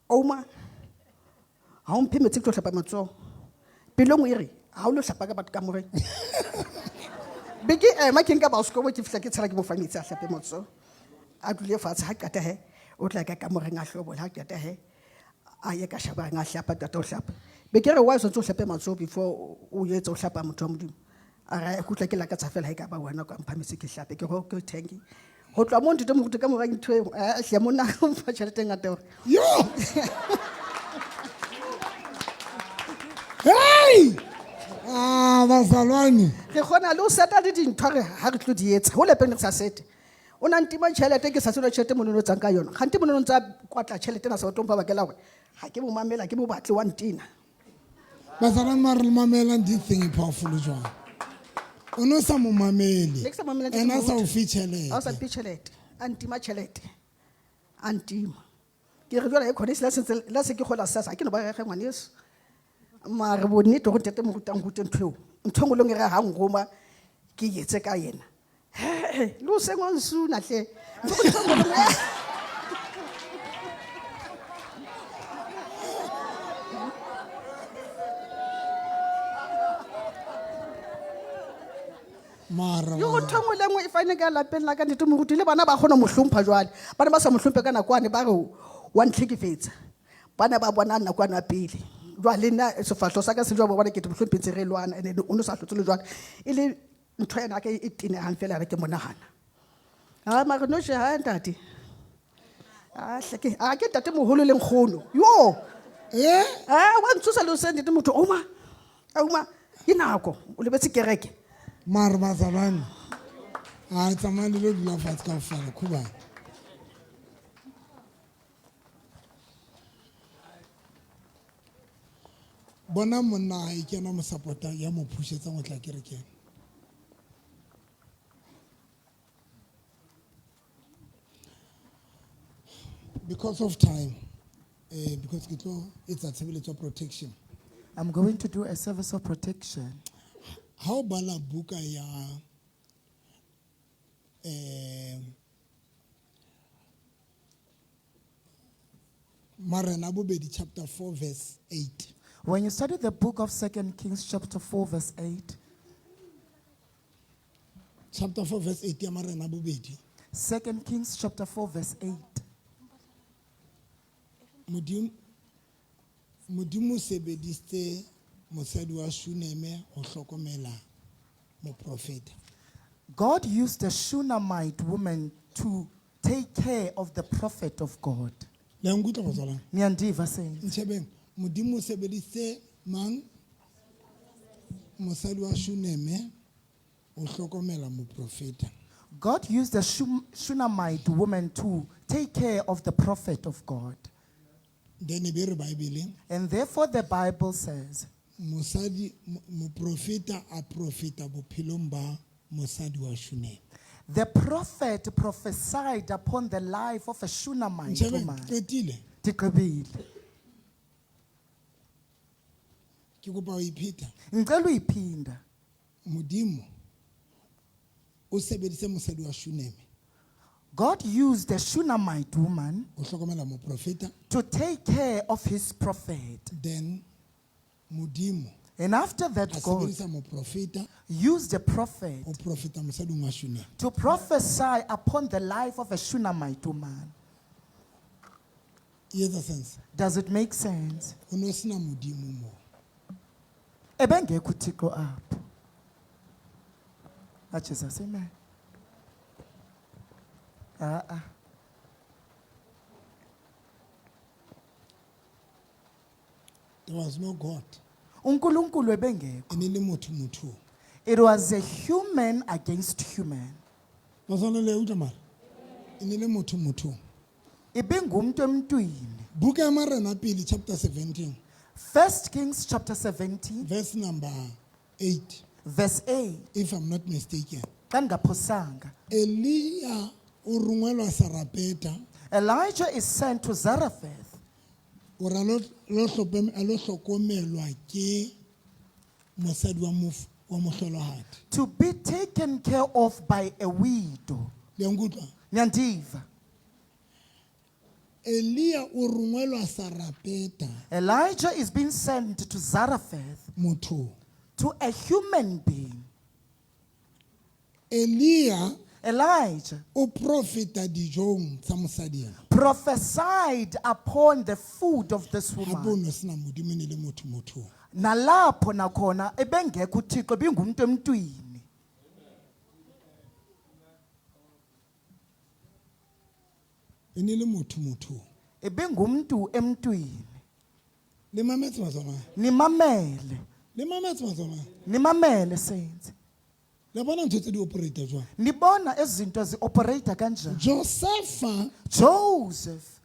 Ouma, ha o mphe metsi ke tlo hlapa matsoho. Pelo e nngwe e re, ha o lo hlapa ka batho ka moreng. Be ke ema ke nka baosekobo ke fihla ke tshela ke mo fa metsi a hlape matsoho. A dule fatshe ha qeta he, o tla ka kamoreng a hlobola, ha qeta he, a ye ka shabareng a hlapa, qeta ho hlapa. Be ke re, why o santse o hlape matsoho before o etse o hlapa motho wa Modimo? A re, ke utlwa ke lakatsa fela ha e ka ba wena o ka mpha metsi ke hlape. Ke re, okay, thank you. Ho tloha moo ntate moruti ka mora ntho eo, hle monna o mpha tjhelete e ngata hore. Yo! Hey! Ah, bazalwane. Re kgona le ho seta le dintho re ha re tlo di etsa. Ho lepeng re sa sete. O na ntima tjhelete ke sa tsebe tjhelete monono tsang ka yona. Kgante monono ntsa kwatla tjhelete na sa batlong ba bakela hore ha ke mo mamela ke mo batle wa ntina. Bazalwane mare le mamelang this thing e powerful jwang? O no sa mo mamele. Ne ke sa mamela ntate Ena a sa o Moruti. fe tjhelete. Ha o sa mphe tjhelete. A ntima tjhelete. A ntima. Ke re jwale e khone se se la se ke kgola sasa ha ke no ba rege ngwaneso. Mare bonnete hore ntate moruti a nrute ntho eo. Ntho e nngwe le nngwe e re ha nroma ke etse ka yena. He, le o seng wa nsuna hle. Ntho e nngwe le nngwe. Mara, Yo, mara. ntho e nngwe le nngwe e fane ka lapeng la ka ntate moruti le bana ba kgona ho mo hlompha jwale. Ba ne ba sa mo hlomphe ka nakwane ba re wa ntlhekefetsa. Ba ne ba bona nakwane ya pele. Jwale nna sefahleho sa ka se jwalo ba bona ke te mohlomphetse ntse re lwana, and o no sa hlotse le jwale. E le ntho ena ka e tenehang fela re ke monahana. Ha mare no je ha ntate. Ah, hle ke, ah, ke ntate moholo le nkgono. Yo! Eh? Ah, wa ntshosa le hoseng ntate motho, Ouma, Ouma, ke nako, o lebetse kereke. Mare bazalwane, a tsamayang le lo dula fatshe kaofela, khubane. Bona monna hae ke yena mo support-ang, ya mo pushetsang ho tla kerekeng. Because of time, because ke tlo etsa tshebeletso ya protection. I'm going to do a service of protection. Ha o bala buka ya, Marena bobedi chapter 4 verse 8. When you study the book of 2 Kings chapter 4 verse 8. Chapter 4 verse 8 ya Marena bobedi. 2 Kings chapter 4 verse 8. Modimo, Modimo sebedisitse mosadi wa Shuneme ho hlokomela moprofeta. God used a Shunammite woman to take care of the prophet of God. Le a nkutlwa batswalane? Niyandiva seng? Ntshebeng, Modimo sebedisitse mang? Mosadi wa Shuneme ho hlokomela moprofeta. God used a Shunammite woman to take care of the prophet of God. Then e be re Bible. And therefore the Bible says, Mosadi, moprofeta a profeta bophelong ba mosadi wa Shuneme. The prophet prophesied upon the life of a Shunammite Ntshebeng, woman. qetile. Ndiqibile. Ke kopa ho ipheta. Ngicela uyiphinda. Modimo o sebedise mosadi wa Shuneme. God used the Shunammite woman Ho hlokomela moprofeta. to take care of his prophet. Then Modimo And after that, a God sebedisa moprofeta used the prophet ho profeta mosading wa Shuneme. to prophesy upon the life of a Shunammite woman. E etsa sense? Does it make sense? Ho no sena Modimo moo. Ebengekho uThixo apho. Ah, Jesus, amen. Ah, ah. There was no God. uNkulunkulu ebengekho. E ne le motho motho. It was a human against human. Bazalwane le utlwa mara? E ne le motho motho. Ibingumntu emntwini. Buka ya Marena pele chapter 17. 1 Kings chapter 17. Verse number 8. Verse 8. If I'm not mistaken. Xa ndingaphosanga. Elia o rongwelwa Sarepeta. Elijah is sent to Zarephath. O ra lo hlokomelwa ke mosadi wa wa mohlolohadi. To be taken care of by a widow. Le a nkutlwa? Nyandiva. Elia o rongwelwa Sarepeta. Elijah is being sent to Zarephath. Motho. To a human being. Elia Elijah o profeta dijong tsa mosadi ena. Prophesied upon the food of this Hape o woman. no sena Modimo, e ne le motho mothong. Nalapho nakhona ebengekho uThixo ebingumuntu emntwini. E ne le motho mothong. Ebingumuntu emntwini. Le mametse batsamaya. Nimamele. Le mametse batsamaya. Nimamele saints. Le bona ntho tse di operate jwang? Nibona izinto zi-operate kanjani? Josepha Joseph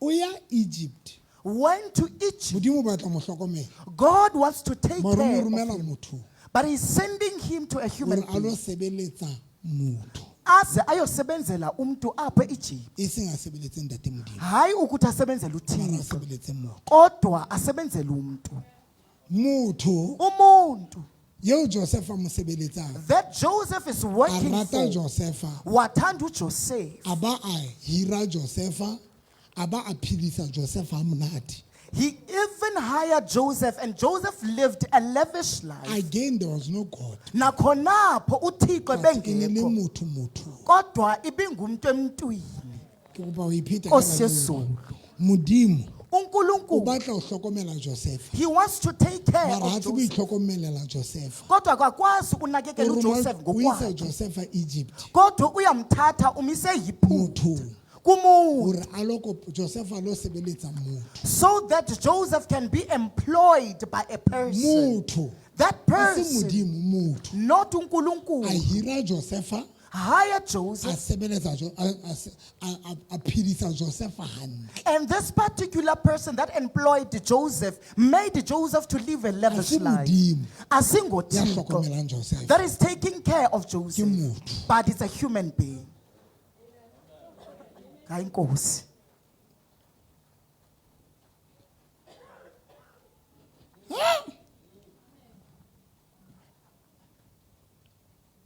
o ya Egypt. Went to Egypt. Modimo o batla mo hlokomela. God wants to take Mara o mo care of romela him. motho. But he's sending him to a human Hore a lo being. sebeletsa motho. Aze ayosebenzela umuntu apha eEgypt. E seng a sebeletse ntate Modimo. Hayi ukuthi asebenzele Mara a uThixo. sebeletse motho. Kodwa asebenzele umuntu. Motho. Umuntu. Yeo Joseph a mo sebeletsang. That Joseph is working A rata for. Josepha. Wathanda uJoseph. A ba a hira Josepha, a ba a phedisa Joseph ha monate. He even hired Joseph, and Joseph lived a lavish life. Again, there was no God. Nakhonapho uThixo But e ne le ebengekho. motho motho. Kodwa ibingumuntu emntwini. Ke kopa ho ipheta ka Nkosi la yezulu. Modimo uNkulunkulu o batla ho hlokomela Joseph. He wants to take care Mara ha of tsebe ho Joseph. itlhokomelela Joseph. Kodwa akakwazi ukunakekela O roma- uJoseph o isa ngokwakhe. Joseph Egypt. Kodwa uyamthatha umise yiphutha. Kumuntu. Hore a lo Joseph a lo sebeletsa motho. So that Joseph can be employed by a person. Motho. That E se person. Modimo, motho. Not uNkulunkulu. A hira Joseph. Hire Joseph. A sebeletsa Jo-, a, a se-, a phedisa Joseph hantle. And this particular person that employed Joseph made Joseph to live a lavish Ha se life. Modimo Asingo ya Thixo hlokomelang Joseph. That is taking care of Joseph. Ke motho. But it's a human being. Hayi Nkosi.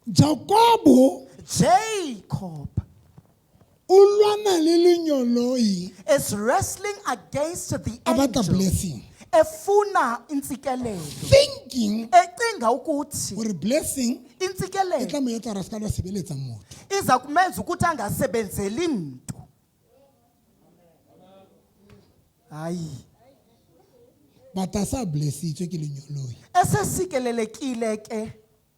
Jakobo Jacob o lwana le lenyoloi is wrestling against the a batla angel. blessing. Efuna intsikelelo. Thinking Ecinga ukuthi hore blessing intsikelelo e tla mo etsa hore a ska lo sebeletsa motho. Iza kumenza ukuthi angasebenzeli mntu. Hayi. But a sa blessitswe ke lenyoloi. Esesikelelekile ke.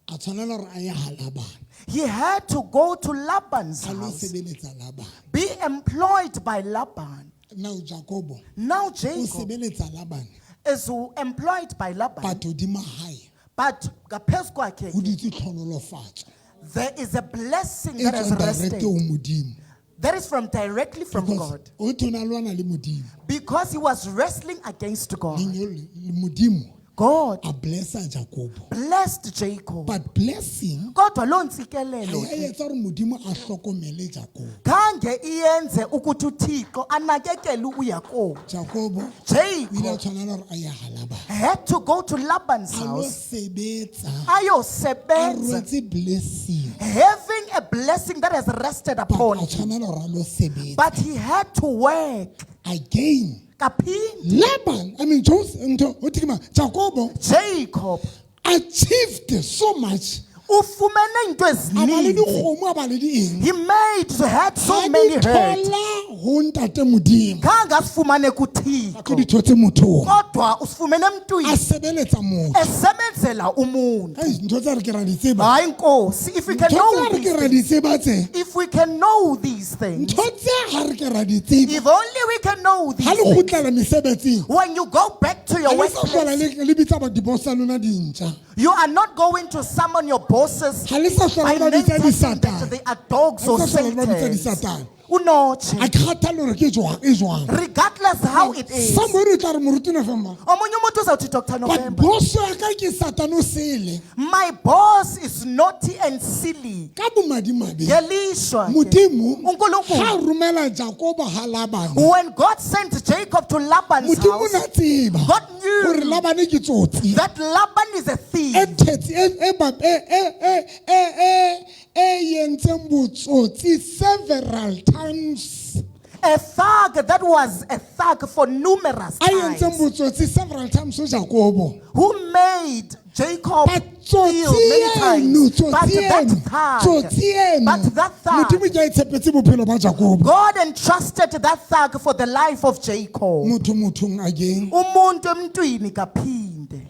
A tshwanela hore a ye ha Laban. He had to go to Laban's A lo house. sebeletsa Laban. Be employed by Laban. Now Jacobo. Now O Jacob sebeletsa Laban. is employed by Laban. But hodima hae. But ngaphezu kwakhe Ho dutse tlhonolofatso. there is a blessing E that has tswang direct rested. ho Modimo. That is from directly from Because God. o thona lwana le Modimo. Because he was wrestling against God. Modimo God a blessa Jacob. Blessed Jacob. But blessing Kodwa loo ntsikelelo ha e etsa hore Modimo a hlokomele Jacob. Khange iyenze ukuthi uThixo anakekele uYakobo. Jacob Jacob o ile a tshwanela hore a ye ha Laban. Had to go to Laban's A lo house. sebetsa. Ayosebenza. A rwetse blessing. Having a blessing that has rested upon A him. tshwanela hore a lo sebetsa. But he had to work. Again. Kaphinde. Laban, I mean Joseph, ntho, o thwe ke mang? Jacob. Jacob achieved so much. Ufumene into A ba le ezininzi. dikgomo, a ba le di eng. He made had so Ha di many herds. thola ho ntate Modimo. Khange asifumane kuThixo. Ke di thotse mothong. Kodwa usifumene emntwini. A sebeletsa motho. Esebenzela umuntu. Ei, ntho tse re ke ra di tseba. Hayi Nkosi, if we can Ntho know tse re these ke ra di things. tseba tse. If we can know these things. Ntho tse ha re ke ra di tseba. If only we can know these Ha le things. kgutlela mesebetsing. When you go back to your Ha le sa hlola workplace, le bitsa ba di-boss tsa lona dintja. you are not going to summon your bosses Ha le sa hlola by le ba bitsa name tagging disatane. that they are dogs Ha or le sa hlola le ba bitsa Satans. disatane. Unotshe. A ke kgathale gore ke jwang e jwang. Regardless how it is. Somebody o tla re moruti November. Omunye umuntu uzawuthi Dr. But November. boss ya ka ke Satan o sele. My boss is naughty and silly. Ka bomadimabe. Ngelishwa ke. Modimo uNkulunkulu. ha romela Jakobo ha Labane. When God sent Jacob to Laban's Modimo house, na tseba God knew gore Labane ke tsotsi. that Laban is a thief. E thetsi e e ba e e e e e e yentseng botsotsi several times. A thug that was a thug for numerous A yentseng times. botsotsi several times ho Jakobo. Who made Jacob Tsotsi steal many eno, times. But tsotsi that eno, thug, tsotsi eno. but that thug, Modimo ke a e tshepetse bophelo ba Jakobo. God entrusted that thug for the life of Jacob. Motho mothong again. Umuntu emntwini kaphinde.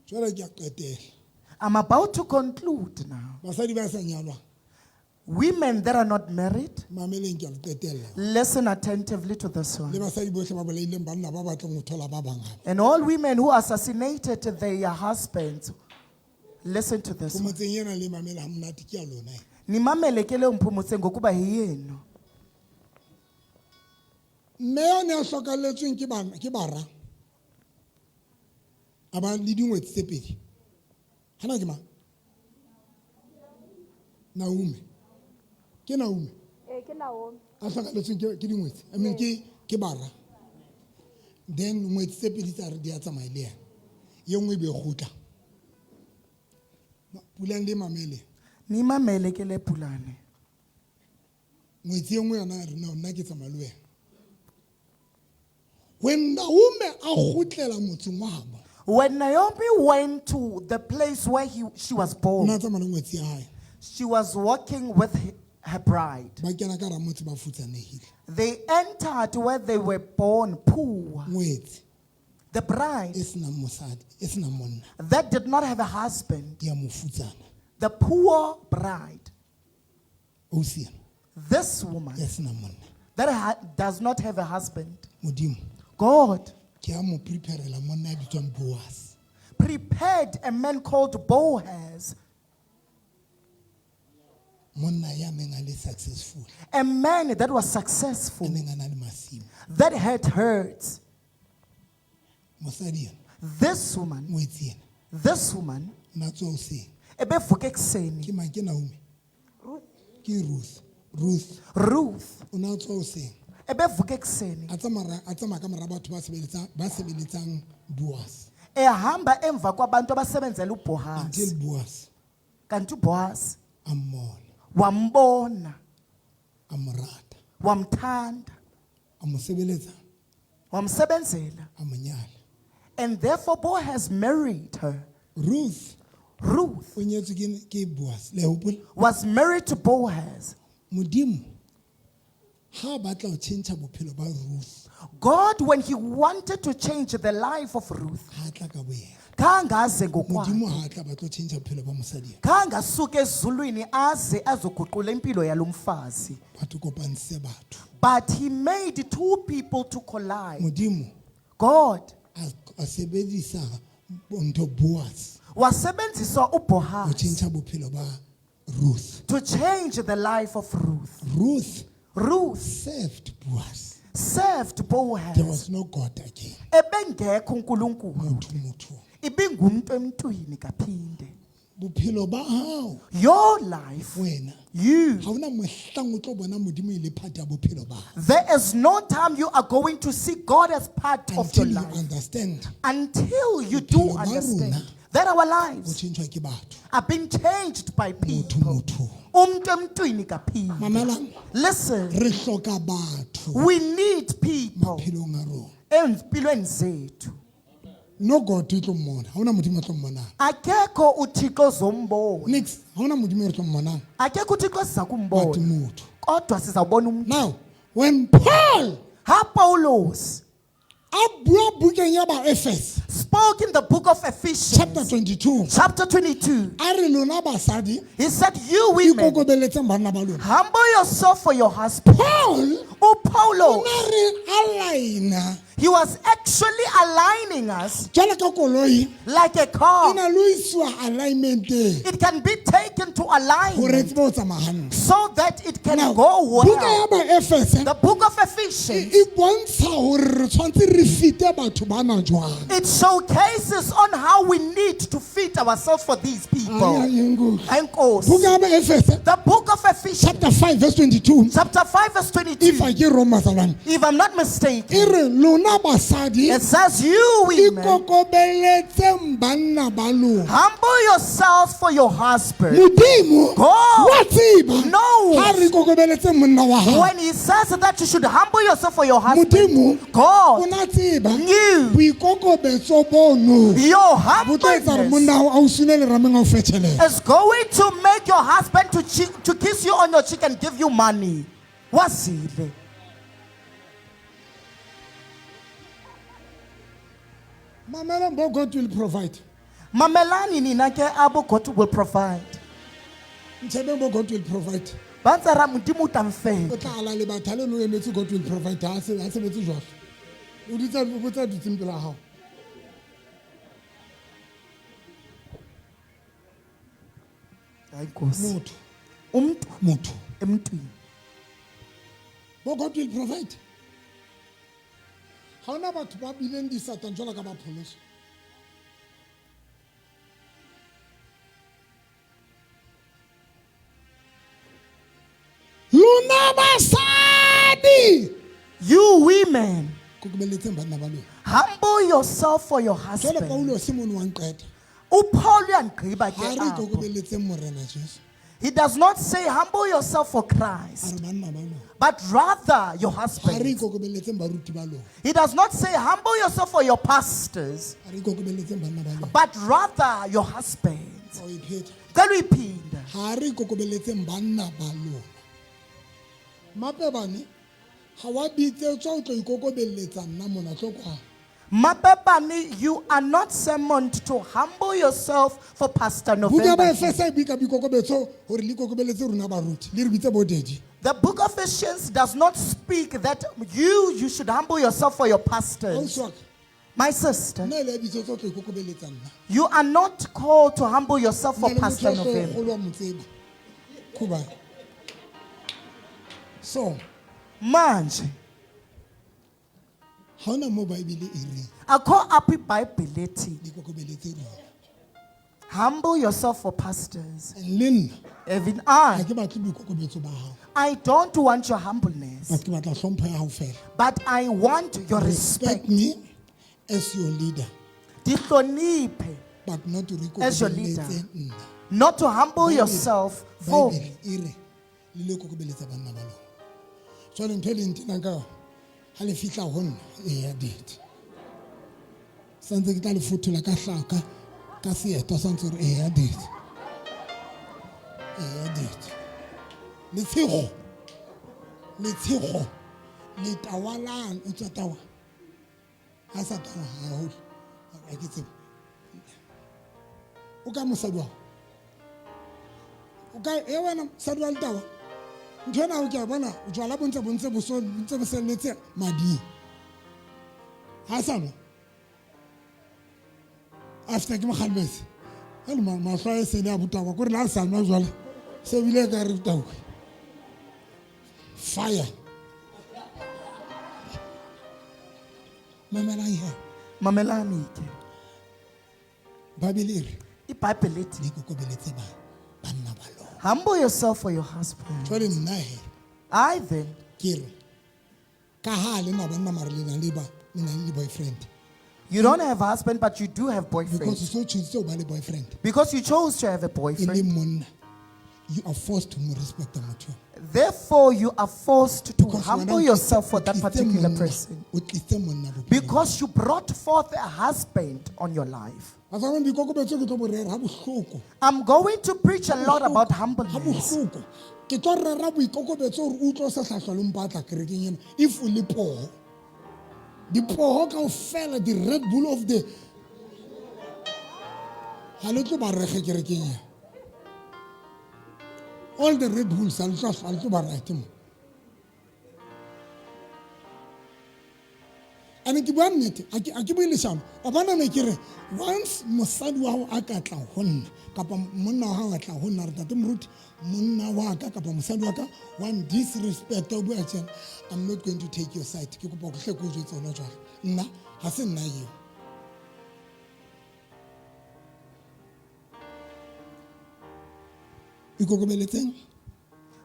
Jwale ke a qetela. I'm about to conclude now. Basadi ba sa nyalwang. Women that are not married, Mameleng ke a le qetella. listen attentively to this one. Le basadi bohle ba bolaileng banna ba batlang ho thola ba bang hape. And all women who assassinated their husbands, listen to this one. Phomotseng ena le mamela ha monate ke ya lona e. Nimamele ke leyo Mphumutseng ngokuba yeyenu. Mme yane ya hlokalletsweng ke bana ke bara. A ba le dingwetsi tse pedi. Hana ke mang? Naomi. Ke Naomi. Eh, ke Naomi. A hlokalletsweng ke dingwetsi. I mean ke bara. Then ngwetsi tse pedi tsa re di a tsamaya le yena. Ye nngwe e be e kgutla. Pulang le mamele. Nimamele ke le Pulane. Ngwetsi e nngwe yona ya re, no, nna ke tsamaya le wena. When Naomi a kgutlela motseng wa habo. When Naomi went to the place where she was born, O ne a tsamaya le ngwetsi ya hae. she was walking with her bride. Ba kena ka hara motse ba futsanehile. They entered where they were born poor. Ngwetsi. The bride E senang mosadi, e senang monna. that did not have a husband. Ya mofutsana. The poor bride. Ausi ena. This woman Ya senang monna. that does not have a husband. Modimo. God Ke a mo preparela monna ya bitswang Boaz. prepared a man called Boaz. Monna ya neng a le successful. A man that was successful. A neng a na le masimo. That had herds. Mosadi ena. This woman. Ngwetsi ena. This woman. O na tswa hoseng. Ebevuka ekuseni. Ke mang? Ke Naomi. Ke Ruth. Ruth. Ruth. O na tswa hoseng. Ebevuka ekuseni. A tsamaya ka mora batho ba sebeletsang Boaz. Ehamba emva kwabantu abasebenzela uBoaz. Until Boaz. Kanti uBoaz A mmona. wambona. A mo rata. Wamthanda. A mo sebeletsa. Wamsebenzela. A mo nyala. And therefore Boaz married her. Ruth. Ruth. O nyetswe ke Boaz. Le a hopola? Was married to Boaz. Modimo ha a batla ho tjhentjha bophelo ba Ruth. God, when he wanted to change the life of Ruth, Ha tla ka boyena. khange aze ngokwakhe. Modimo ha tla batla ho tjhentjha bophelo ba mosadi ena. Khange asuke ezulwini aze azoguqula impilo yalomfazi. Batho kopantse batho. But he made two people to collide. Modimo God a sebedisa ntho Boaz. wasebenzisa uBoaz Ho tjhentjha bophelo ba Ruth. to change the life of Ruth. Ruth Ruth served Boaz. Served Boaz. There was no God again. Ebengekho uNkulunkulu. Motho, motho. Ibingumntu emntwini kaphinde. Bophelo ba hao. Your life. Wena. You. Ha hona mohlang o tlo bona Modimo e le part ya bophelo ba hao. There is no time you are going to see God as part of your Until you life. understand. Until you do Bophelo ba understand rona that our lives bo tjhentjhwa ke batho. are being changed by people. Motho, motho. Umntu emntwini kaphinde. Mamelang. Listen. Re hloka batho. We need people. Maphelong a rona. Empilweni zethu. No God o tlo mmona. Ha hona Modimo o tlo mmonang. Akekho uThixo ozombona. Nix, ha hona Modimo re tlo mmonang. Akekho uThixo esiza kumbona. But motho. Kodwa sizawubona umuntu. Now, when Paul ha Paulos a bua bukeng ya Baefese, spoke in the book of Ephesians, chapter 22, chapter 22. A re lona basadi, He said, You women, ikokobeletseng banna ba lona. humble yourself for your husband. Paul, Paulo, o na re aligna. He was actually aligning us Jwalo ka koloi, like a car. e na le ho iswa alignment-eng. It can be taken to Hore e alignment tsebe ho tsamaya hantle. so that it can Now, go well. buka ya Baefese The book of Ephesians, e bontsha hore re tshwanetse re fite batho bana jwang. it showcases on how we need to fit ourselves for these people. Ay, ay, enkosi. Enkosi. Buka ya Baefese, The book of Ephesians, chapter 5 verse 22, chapter 5 verse 22. if I ke wrong bazalwane, If I'm not mistaken, e re lona basadi, it says you women, ikokobeletseng banna ba lona. humble yourselves for your husband. Modimo God wa tseba knows ha re ikokobeletse monna wa hao. when he says that you should humble yourself for your husband, Modimo God o na tseba knew boikokobetso bono your bo tlo etsa hore humbleness monna hao a o sune lerameng a o fe tjhelete. is going to make your husband to kiss you on your cheek and give you money. Wazile. Mamelang bo God will provide. Mamelani nina ke abo God will provide. Ntshebeng bo God will provide. Ba ntse ra Modimo o tla mfepa. O tla ala lebatha leno o emetse God will provide ha se ha sebetse jwalo. O ditsa o botsa dutseng pela hao. Hayi Nkosi. Motho. Umntu. Motho. Emntwini. Bo God will provide. Ha hona batho ba bileng disatan jwalo ka ba pholoso. Lona basadi, You women, kokobeletseng banna ba lona. humble yourself for your Jwale husband. Paulo mono wa nqeta. uPaul uyangqiba ke Ha re apho. ikokobeletseng Morena Jesu. He does not say humble yourself for A Christ, re banna ba lona. but rather your Ha re husband. ikokobeletseng baruti ba lona. He does not say humble yourself for your pastors, Ha re ikokobeletseng banna ba lona. but rather your husbands. Wa o e phetha. Cela uyiphinda. Ha re ikokobeletseng banna ba lona. Mapebane ha wa bitsetswa o tlo ikokobelletsa nna mona tlo kwa. Mapepane, you are not summoned to humble yourself for Pastor Buka ya November. Baefese e bue ka boikokobetso hore le ikokobeletse rona baruti le re bitse bo daddy. The book of Ephesians does not speak that you should humble yourself for your pastors. Ausi wa ka, My sister, nna e le ya bitsetswa o tlo ikokobeletsa nna. you are not called to humble yourself for Nna le motho Pastor ya hlooho e November. kgolo wa mo tseba. Khuba. So, Manje, ha hona moo Bible e reng akho apho iBhayibhile ethi le ikokobeletse rona. humble yourself for pastors. And le nna Even ha I, ke batle boikokobetso ba hao. I don't want your humbleness, But ke batla hlompho ya hao fela. but I want your Respect respect. me as your leader, Dihloniphe, but not to As your leader. ikokobeletse nna. not to humble Bible- yourself for Bible e re le lo ikokobeletsa banna ba lona. Jwale ntho e le ntenang ka yona, ha le fihla ho nna, eya date. Santse ke tla le fothola ka hlaka, ka seeta santse hore eya date. Eya date. Letshego. Letshego. Letawalang, o tswa tawa. Ha sa tawa haholo. Ha ke tsebe. O ka mosadi wa hao? O ka e wena mosadi wa letawa? Ntho ena o ke a bona jwala bo ntse bo ntse bo so bo ntse bo selletse mading. Ha sa nwa. After ke mokgalmetse. Ha le mahlo a e sele a botawa kore le ha sa nwa jwala. Se bile ka re botawa. Fire. Mamelang he. Mamelani ke. Bible e re iBhayibhile ethi le ikokobeletse banna ba lona. Humble yourself for your husband. Jwale nna he. I then ke re ka ha le na banna mare le na le ba le na le boyfriend. You don't have a husband, but you do have boyfriend. Because you so choose to ba le boyfriend. Because you chose to have a boyfriend. E le monna, you are forced to mo respect motho. Therefore, you are forced to Because humble wena o yourself for tlisitse that particular monna, person. o tlisitse monna bophelong. Because you brought forth a husband on your life. Bazalwane, boikokobetso ke tlo bo rera ha bohloko. I'm going to preach a lot about humbleness. Ha bohloko. Ke tlo rera boikokobetso hore o utlwe o sa hlahlwa le mpatla kerekeng ena. If o le poho. Dipoho kaofela, the Red Bull of the Ga le tlo ba rege kerekeng ya. All the Red Bulls ga le tlo ba right mo. Ane ke bua nnete, a ke bue leshano. O bona ne ke re once mosadi wa hao a ka tla ho nna kapa monna wa hao a tla ho nna re tate moruti monna wa ka kapa mosadi wa ka wa disrespect o bua tjena, I'm not going to take your side. Ke kopa go hle ke o jwetse hona jwale. Nna ha se nna eo. Ikokobeletseng.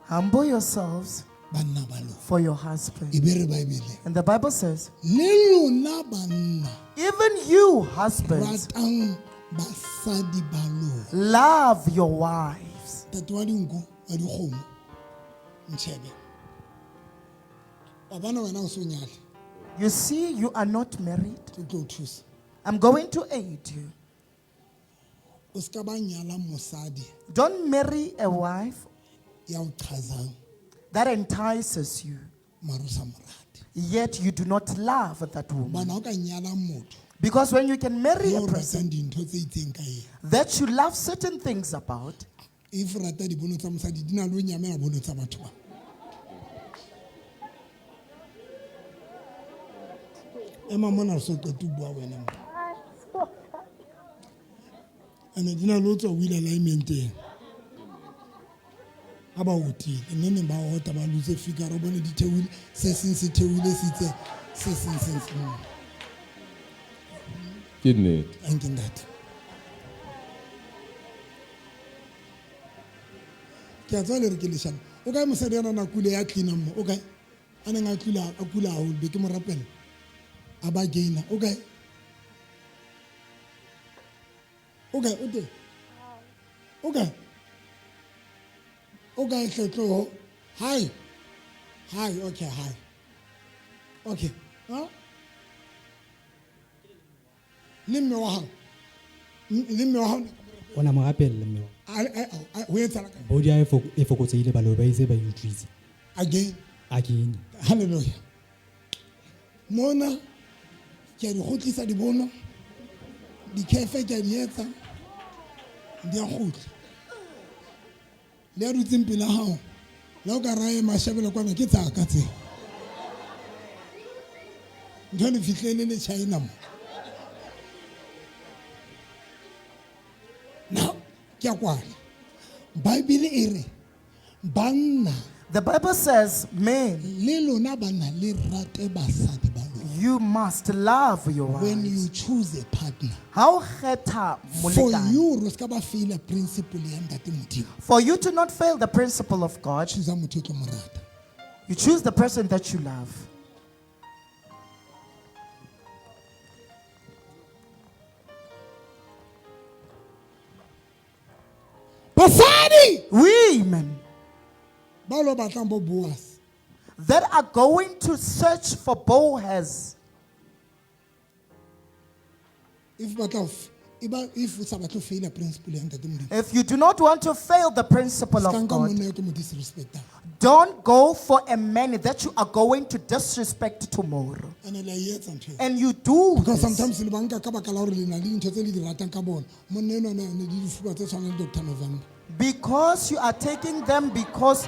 Humble yourselves banna ba lona. for your husband. E be re Bible. And the Bible says, Le lona banna. Even you, husbands, ratang basadi ba lona. Love your wives. Tate wa dinku, wa dikgomo. Ntjhebe. Wa bona wena o so nyale. You see, you are not married. Ke tlo o thusa. I'm going to aid you. O ska ba nyala mosadi. Don't marry a wife ya o qhazang that entices you, mara o sa mo rate. yet you do not love that woman. Bana o ka nyala motho Because when you can marry yo a person ratang dintho tse itseng ka yena. that you love certain things about, If rata dibono tsa mosadi di na le ho nyamela bono tsa batho ba. Ema mona re so qete ho bua wena mo. Ene di na le ho tswa wheel alignment-eng. Ha ba otile, mme neng ba ota ba lose figure, o bone di theohile, se seng se theohile se itse, se seng se seng. Ke nnete. Thank you, ntate. Ke a tseba le re ke leshano. O kae mosadi ya nang a kule ya cleaner mo? O kae? A neng a kula, a kula haholo, be ke mo rapela. A ba gainer. O kae? O kae? O teng? O kae? O kae hle tloho? Hi. Hi, okay, hi. Okay. Ha? Le mme wa hao? Le mme wa hao? O na mo rapella mme wa. A, ho etsahala kae? Body ya hae e fokotsehile, baloi ba itse ba e utswitse. Again. Again. Hallelujah. Mona ke a di kgutlisa dibono. Dikefe ke a di etsa. Di a kgutla. Le a dutseng pela hao. Le ha o ka ra ema shebele kwana ke tsa ka tse. Ntho le fihlele le China mo. Now, ke a kwala. Bible e re banna. The Bible says, men, le lona banna le rate basadi ba lona. You must love your wives. When you choose a partner, Ha o kgetha for molekane, you, ro ska ba fail principle ya Ntate Modimo. For you to not fail the principle of God, choose motho o tlo mo rata. You choose the person that you love. Basadi! Women Ba lo batlang bo Boaz. that are going to search for Boaz. If batla eba, if o sa batle ho fail principle ya Ntate Modimo. If you do not want to fail the principle Ska of nka God, monna eo tlo mo disrespecta. don't go for a man that you are going to disrespect tomorrow. Ene le a e etsa ntho eo. And you do Because this. sometimes le banka ka baka la hore le na le dintho tse le di ratang ka bona. Monna enwa na le difuba tse tshwanang le Doctor November. Because you are taking them because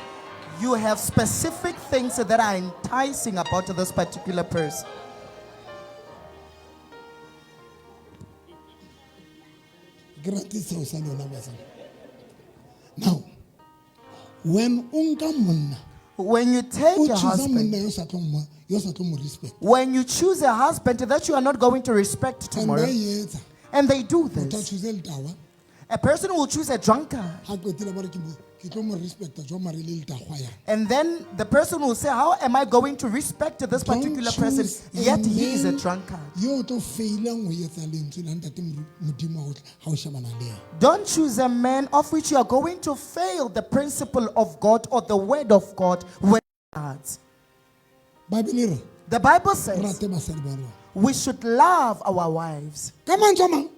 you have specific things that are enticing about this particular person. Ke rate seo sa lona, basadi. Now, when o nka monna, when you take o a choose husband, monna yo sa tlong mo, yo sa tlong mo respect. When you choose a husband that you are not going to respect And tomorrow, ba e etsa. and they do Motho a this, choose letawa. a person will choose a drunkard. Ha qetile ba re ke mo, ke tlo mo respecta jwang mare le letagwa yana. And then the person will say, how am I going to respect this Don't particular person? choose a Yet he is a man drunkard. yo o tlo failang ho etsa lentswe la Ntate Modimo ha o shebana le yena. Don't choose a man of which you are going to fail the principle of God or the word of God when it Bible e re, The Bible says rate basadi ba rona. we should love our wives. Ka mantswe a mang,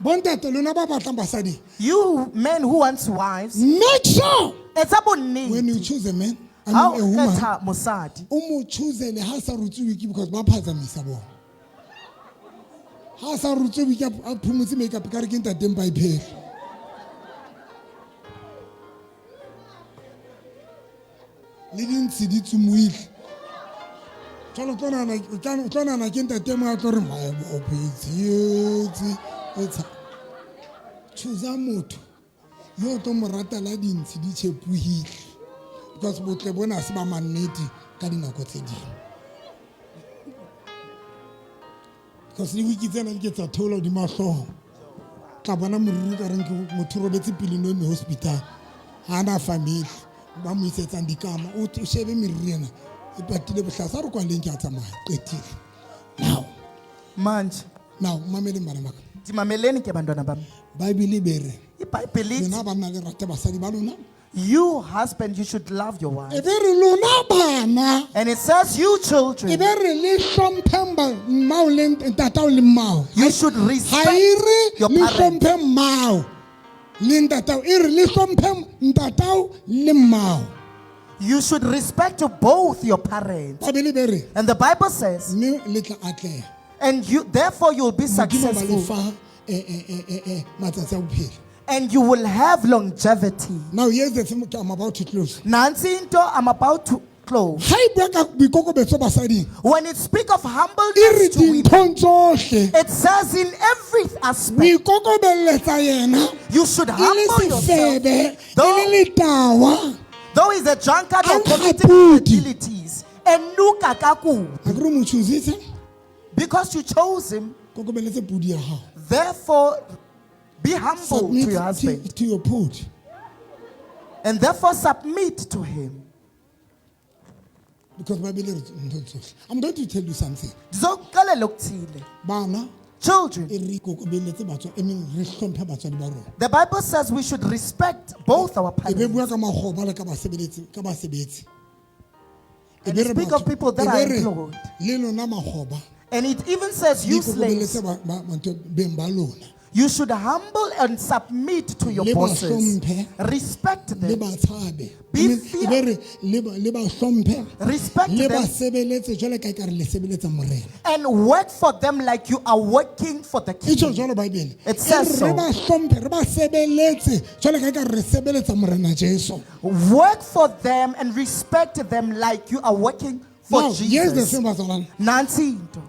bontate lona ba batlang basadi. You men who wants wives, make sure etsa bonnete. when you choose a man, I Ha mean o a woman, kgetha mosadi, o mo choose le ha sa rutse wiki because ba phatsamisa bona. Ha sa rutse wiki a phumotse makeup ka re ke ntate mpa iphele. Le dintshi di tsomoile. Jwale o tlo nahana ke ntate mo a tlo re maemo tsietsi e tsha. Choose motho yo o tlo mo ratela dintshi di tšhepohile, because botle bona se ba mannete ka dinako tse dingwe. Because di-wiki tsena di ke tsa theola hodima hlooho, tla bona moriri ka reng ke motho o robetse Pelenomi hospital, ha ana family ba mo isetsang dikama, o shebe meriri ena e patile bohlasa. Re kwaleng, ke a tsamaya, qetile now. Manje. Now mameleng bana baka. Ndimameleni ke bantwana bam. Bible be re IBhayibhile ithi lona banna le rate basadi ba lona. You husband, you should love your wife. E be re lona bana. And it says you children. E be re le hlompheng ba mmao le ntatao le mmao. You should respect Ha e re your le parents. hlomphe mmao le ntatao, e re le hlomphe ntatao le mmao. You should respect both your parents. Bible be re. And the Bible says, Mme le tla atleha. And you therefore you'll be Modimo ba le successful. fa, matsatsi a bophelo. And you will have longevity. Now here's the thing, I'm about to close. Nansi into I'm about to close. Ha e bua ka boikokobetso basading, When it speak of humbleness e re to women, dinthong tsohle, it says in every aspect, boikokobelletsa yena, you should e le humble yourself. sefebe, e Though le letawa, though he's a drunkard or A committing nkgapudi. infidelities, enuka kakubi. Akere o mo choositse? Because you chose him, Kokobeletse pudi ya hao. therefore be humble to Submit your husband. to your pudi. And therefore submit to him. Because Bible re ntho tsohle. I'm going to tell you something. Ndizokuxelela okuthile. Bana, Children. e re ikokobeletse batswadi, I mean, re hlomphe batswadi ba rona. The Bible says we should respect both our E be parents. bua ka makgoba le ka basebeletsi, ka basebetsi. E And be re speak of batho- people that e are be re employed. le lona makgoba, And it even says you le ikokobeletse slaves, ba ntho beng ba lona. you should humble and submit to your Le ba bosses. hlomphe. Respect Le them. ba tshabe. Be I mean, fear. e be re le ba hlomphe. Respect Le ba them. sebeletse jwalo ka ekare le sebeletsa Morena. And work for them like you are working for the E king. tjho jwalo Bible. It says E re so. re ba hlomphe, re ba sebeletse jwalo ka ekare re sebeletsa Morena Jesu. Work for them and respect them like you are working for Now, here's the Jesus. thing, bazalwane. Nansi into.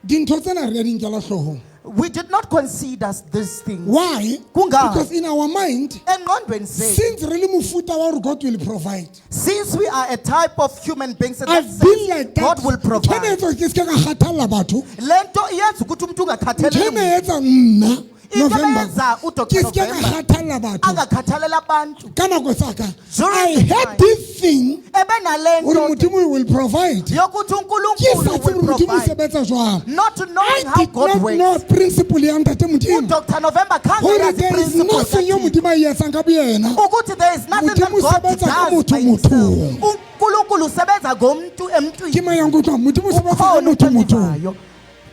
Dintho tsena re a di nkela hloohong. We did not consider these things. Why? Kungani? Because in our mind, Engqondweni zethu, since re le mofuta wa hore God will provide. since we are a type of human beings that I've says been like that. God will Ntho ena provide. e etsa ke se ke ka kgathalla batho. Le nto iyenza ukuthi umuntu Ntho ena ungakhathaleli. e etsa nna Into November. eyenza uDr. Ke se ke ka November kgathalla batho. angakhathalela abantu. Ka nako tsa ka, During I the had time, this thing ebenale hore nto Modimo will provide. yokuthi Ke uNkulunkulu sa tsebe will hore Modimo o provide. sebetsa jwang. Not I knowing how did God not works. know principle ya Ntate Modimo. uDr. November khange Hore yazi there is principle nothing eo kaThixo. Modimo a e etsang ka boyena. Ukuthi there is nothing that Modimo o God sebetsa ka does motho by himself. mothong. uNkulunkulu usebenza ngomntu emntwini. Ke mang ya nkutlwang? Modimo o sebetsa ka Ukhona motho mothong. ophendivayo.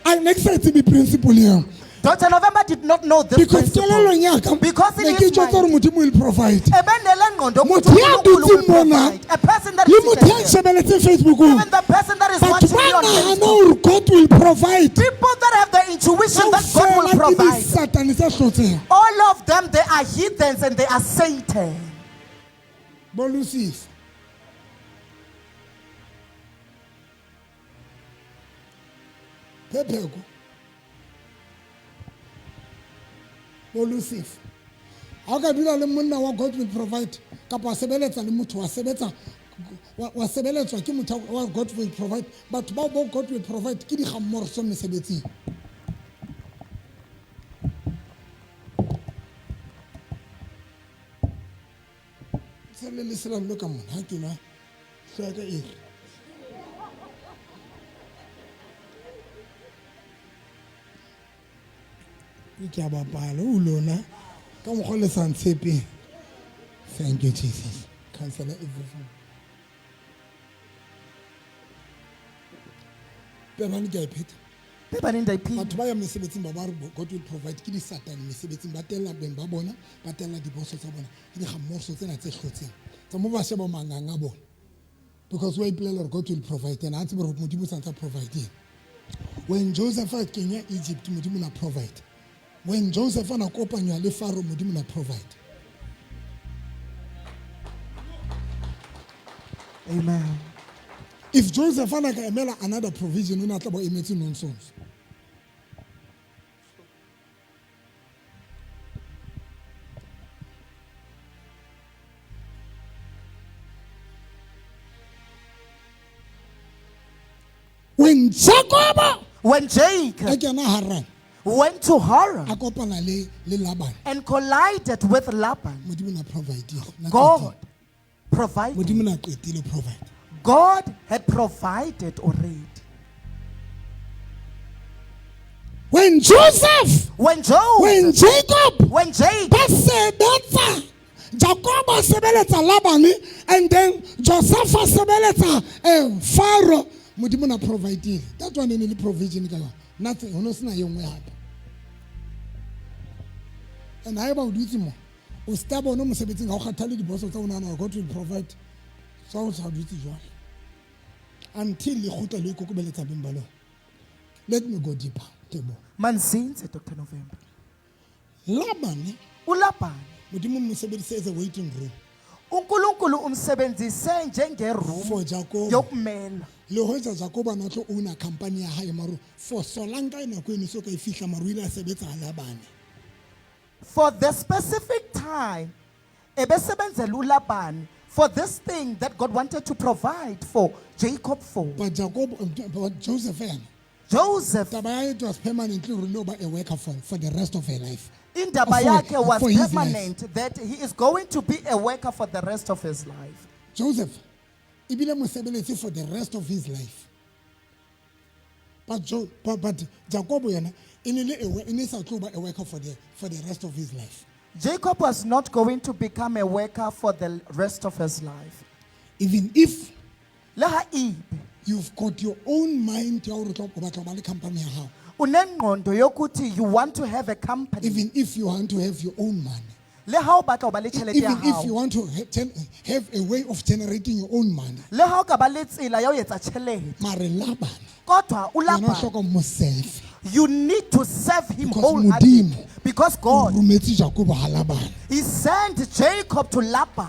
A ne ke sa e tsebe principle eo. Dr. November did not know this Because principle. kelellong ya ka, Because in ne ke his itjwetsa hore mind, Modimo will provide. ebenele ngqondo ukuthi Motho ya uNkulunkulu will dutseng mona, provide. A person that le is motho seated ya here, nshebeletseng Facebookong, even the person that is batho watching ba me on nahana Facebook, hore God will provide. people that have the intuition that God will Kaofela ke provide, disatane tse hlotseng. all of them, they are heathens and they are Satan. Bo Lucifer. Phepheko. Bo Lucifer. Ha o ka dula le monna wa God will provide kapa wa sebeletsa le motho wa sebetsa wa sebeletswa ke motho wa God will provide, batho bao bo God will provide ke digammoroso mesebetsing. Tshele lesela lo ka mona ha ke nwa hlooho ya ka e re. Ke a bapala o lona ka mokgwa o le sa ntshepeng. Thank you, Jesus. Cancel everything. Pebane ke a e pheta. Pebane ndayiphinda. Batho ba yang mesebetsing ba ba re God will provide ke disatane mesebetsing, ba tella beng ba bona, ba tella diboso tsa bona, ke digammoroso tsena tse hlotseng. Tsa mo ba sheba manganga a bona. Because wa ipolela hore God will provide, and ha tsebe hore Modimo o sa ntsa provide. When Joseph a kenya Egypt, Modimo na provide. When Joseph a na kopanywa le Pharaoh, Modimo na provide. Amen. If Joseph a na ka emela another provision, o ne a tla bo emetse nonsense. When Jacob, when Jacob a kena Haran, went to Haran a kopana le Laban and collided with Laban, Modimo na provide. God provided. Modimo na qetile provide. God had provided already. When Joseph, when Joseph, when Jacob, when Jacob, ba sebetsa, Jacob a sebeletsa Laban, and then Joseph a sebeletsa Pharaoh. Modimo na provided. That one e ne le provision ka yona. Nothing. Ho no sena e nngwe hape. And haeba o dutse mo, o stubborn mo mosebetsing, ha o kgathale diboso tsa o nahana hore God will provide. So o sa dutse jwalo. Until le kgutla le ikokobeletsa beng ba lona. Let me go deeper, Tebo. Manzinze, Dr. November. Laban, uLaban, Modimo o mo sebedise as a waiting room. uNkulunkulu umsebenzise njengeroom For Jacob. yokumela. Le hoja Jacob a na tlo owner company ya hae maro for solanka e nako eno so ka e fihla maro o ile a sebetsa Laban. For the specific time, ebesebenzela uLaban for this thing that God wanted to provide for Jacob for. But Jacob, but Joseph yena. Joseph. Taba ya hae it was permanently hore lo ba a worker for the rest of her life. Indaba For yakhe was his life. permanent, that he is going to be a worker for the rest of his life. Joseph, ebile mosebeletsi for the rest of his life. But Jacob yena e ne le a e ne sa tlo ba a worker for the rest of his life. Jacob was not going to become a worker for the rest of his life. Even if Le ha ebe you've got your own mind ya hore o tlo batla ho ba le company ya hao. Unengqondo yokuthi you want to have a company. Even if you want to have your own money. Le ha o batla ho ba le tjhelete ya Even if you hao. want to have a way of generating your own money. Le ha o ka ba le tsela ya ho etsa tjhelete. Mare Laban, Kodwa yena o uLaban, hloka mo serve. you need to serve him Because wholeheartedly. Modimo Because God, o rometse Jacob ha Laban. he sent Jacob to Laban.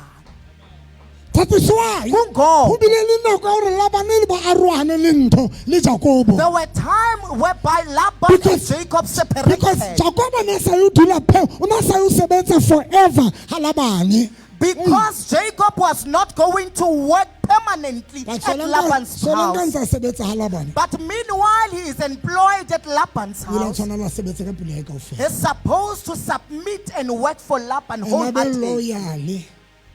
That is why Kungoba. ho bile le nako ya hore Laban le ba arohane le ntho le Jacobo. There were time whereby Laban and Jacob separated. Because Jacob o ne sa yo dula pe, o ne sa yo sebetsa forever ha Laban. Because Jacob was not going to work permanently But at Laban's Solanka house. ntse a sebetsa ha Laban. But meanwhile, he is employed at Laban's O ile a house. tshwanela a sebetse ka pelo ya hae kaofela. He's supposed to submit and work for Laban And a be wholeheartedly. loyal.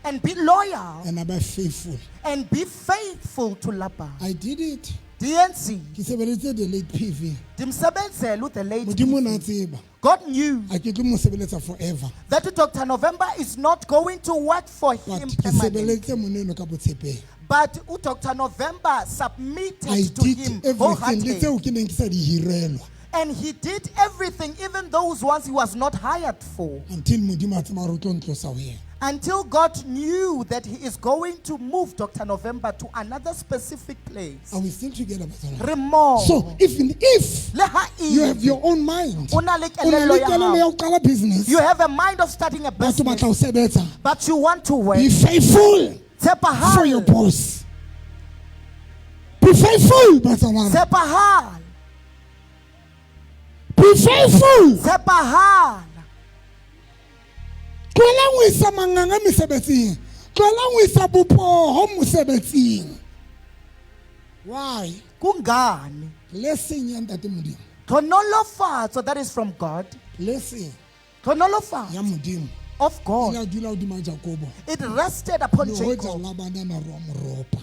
And be loyal. And a be faithful. And be faithful to Laban. I did it. DNC. Ke sebeleditse the late PV. Ndimsebenzele the late Modimo o ne a PV. tseba. God knew A ke tlo mo sebeletsa forever. that Dr. November is not going to work for But him ke permanently. sebeleditse moneno ka botshepehi. But Dr. November submitted I to did him everything le wholeheartedly. tseo ke neng ke sa di hirelwa. And he did everything, even those ones he was not hired for. Until Modimo a tseba hore o tlo ntlosa ho yena. Until God knew that he is going to move Dr. November to another specific place. Are we still together, Batswana? Re mmoho. So even if Le ha you have ebe your own mind, o na le o na kelello le ya kelello hao. ya ho qala business, You have a mind of starting a but o batla ho business, sebetsa, but you want to work. be faithful Tshepahala. for your boss. Be faithful, Batswana. Tshepahala. Be faithful. Tshepahala. Tlohela ho isa manganga mesebetsing. Tlohela ho isa bopoho mosebetsing. Why? Kungani? Blessing ya Ntate Modimo. Tlhonolofatso that is from God. Blessing Tlhonolofatso ya Modimo. of God. E ile ya dula hodima Jakobo. It rested upon Le hoja Jacob. Labane a na rua moropa.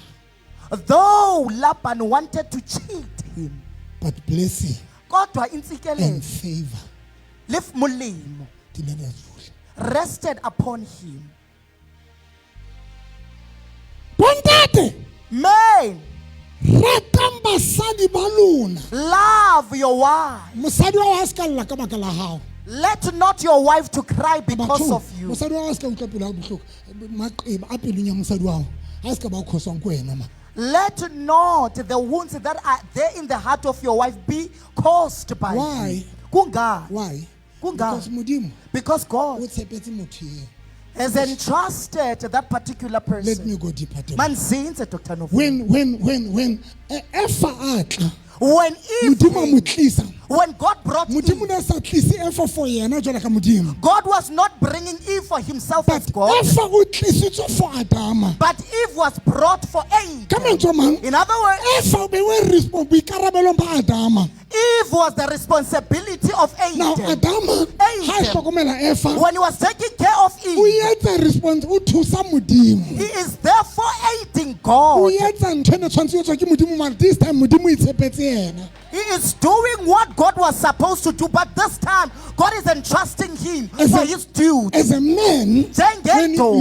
Though Laban wanted to cheat him. But blessing Kodwa intsikelelo and favor le molemo di ile tsa dula. rested upon him. Bontate, Men, ratang basadi ba lona. love your wife. Mosadi wa hao ha se ka lla ka baka la hao. Let not your wife to cry because Batho, of you. mosadi wa hao a se ka utlwa pelo ya bohloko. Maqeba a pelong ya mosadi wa hao, ha se ka ba o khoswang ke wena ma. Let not the wounds that are there in the heart of your wife be caused by Why? you. Kungani? Why? Kungani? Because Modimo Because God, o tshepetse motho eo. Has entrusted that particular person. Let me go deeper. Teboho. Manzinze, Dr. Novo. When Efa a tla, When Eve Modimo a mo tlisa. When God brought Modimo ne a sa tlise Efa for yena jwalo ka Modimo. God was not bringing Eve for himself as God. Efa o tlisitswe for Adama. But Eve was brought for Adam. Ka mantswe a mang, In other words, Efa o bewe boikarabelong ba Adama. Eve was the responsibility of Adam. Now Adama ha a hlokomela Efa, When he was taking care of o Eve, etsa response, o thusa Modimo. he is therefore aiding O God. etsa ntho e ne tshwanetse e etswa ke Modimo, mara this time Modimo o itshepetse yena. He is doing what God was supposed to do, but this time God is entrusting him As for his duty. As a man,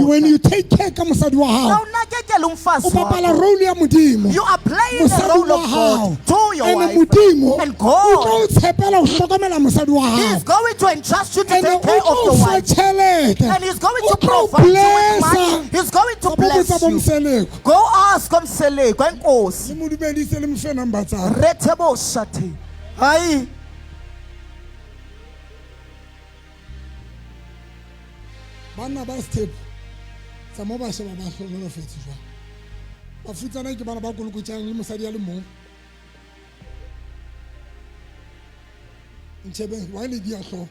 when you take care ka mosadi wa hao, Xa unakekela umfazi o bapala wakho, role ya Modimo. You are playing the Mosadi role wa of hao. God to your And wife. Modimo And o tlo God o tshepela ho hlokomela mosadi wa He hao. is going to entrust you to And take o care of tlo your o fa wife. tjhelete. And he's going O to tlo o provide you with money. blessa. He's going to Ka bless botsa bo you. Mseleko. Go ask Mseleko enkosi. Le mo dumedise le mo fe number tsa hae. Retheboshate. Hayi. Banna ba sethepu tsa mo ba sheba ba hlohonolofetse jwang. Bafutsana ke bana ba kolokotjang le mosadi a le mong. Ntjhebeng, wa le dia hlooho.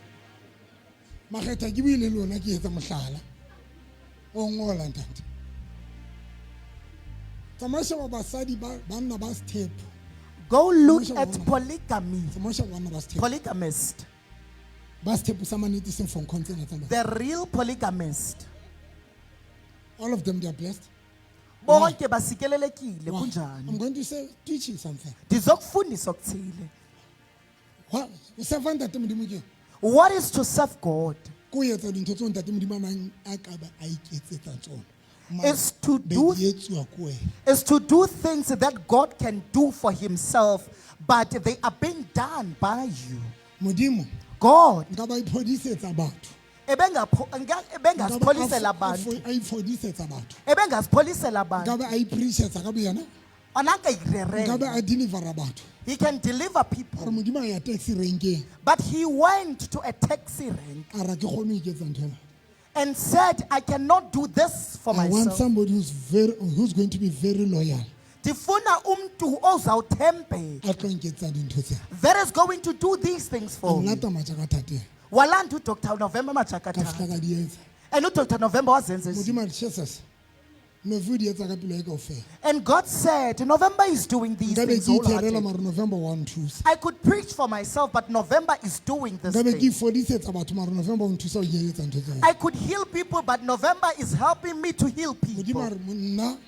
Makgetha ke buile le lona ke etsa mohlala. O ngola ntate. Tsamaya sheba basadi ba banna ba sethepu. Go look at polygamy. Tsamaya sheba banna ba sethepu. Polygamist. Ba sethepu sa mannete seng for nkgo tsena tsa lona. The real polygamist. All of them, they are blessed. Bonke basikelelekile Why? kunjani? I'm going to say teach you something. Ndizokufundisa okuthile. What? O serve ntate Modimo ke eng? What is to serve God? Ke ho etsa dintho tseo ntate Modimo a nang a ka ba a iketsetsa tsona. Mara Is to be do di etsuwa ke wena. is to do things that God can do for himself, but they are being done by you. Modimo. God. Nka ba iphodisetsa batho. Ebengazipholisela abantu. A iphodisetse batho. Ebengazipholisela Nka abantu. ba a ipreachetsa ka boyena. Ananka Nka ba irerela. a delivera batho. He can deliver people. Gore Modimo a ya taxi renkeng. But he went to a taxi rank A ra ke kgone ho iketsa ntho ena. and said, I cannot do this for I want myself. somebody who's going to be very loyal. Ndifuna umntu ozawuthembeka A tlo nketsa dintho tsena. that is going to do these things A for me. nlata matjaka thateng. Walanda uDr. November Ka fihla Machakatha. ka di etsa. And uDr. November wazenza ezi. Modimo a re, Jesus, November di etsa ka pelo ya kaofela. And God said, November is doing these Nka be things ke itherela wholeheartedly. mara November wa nthusa. I could preach for myself, but November is doing this Nka be ke thing. ifodisetsa batho mara November o nthusa ho iketsetsa ntho tseo. I could heal people, but November is helping me to heal Modimo people. a re, nna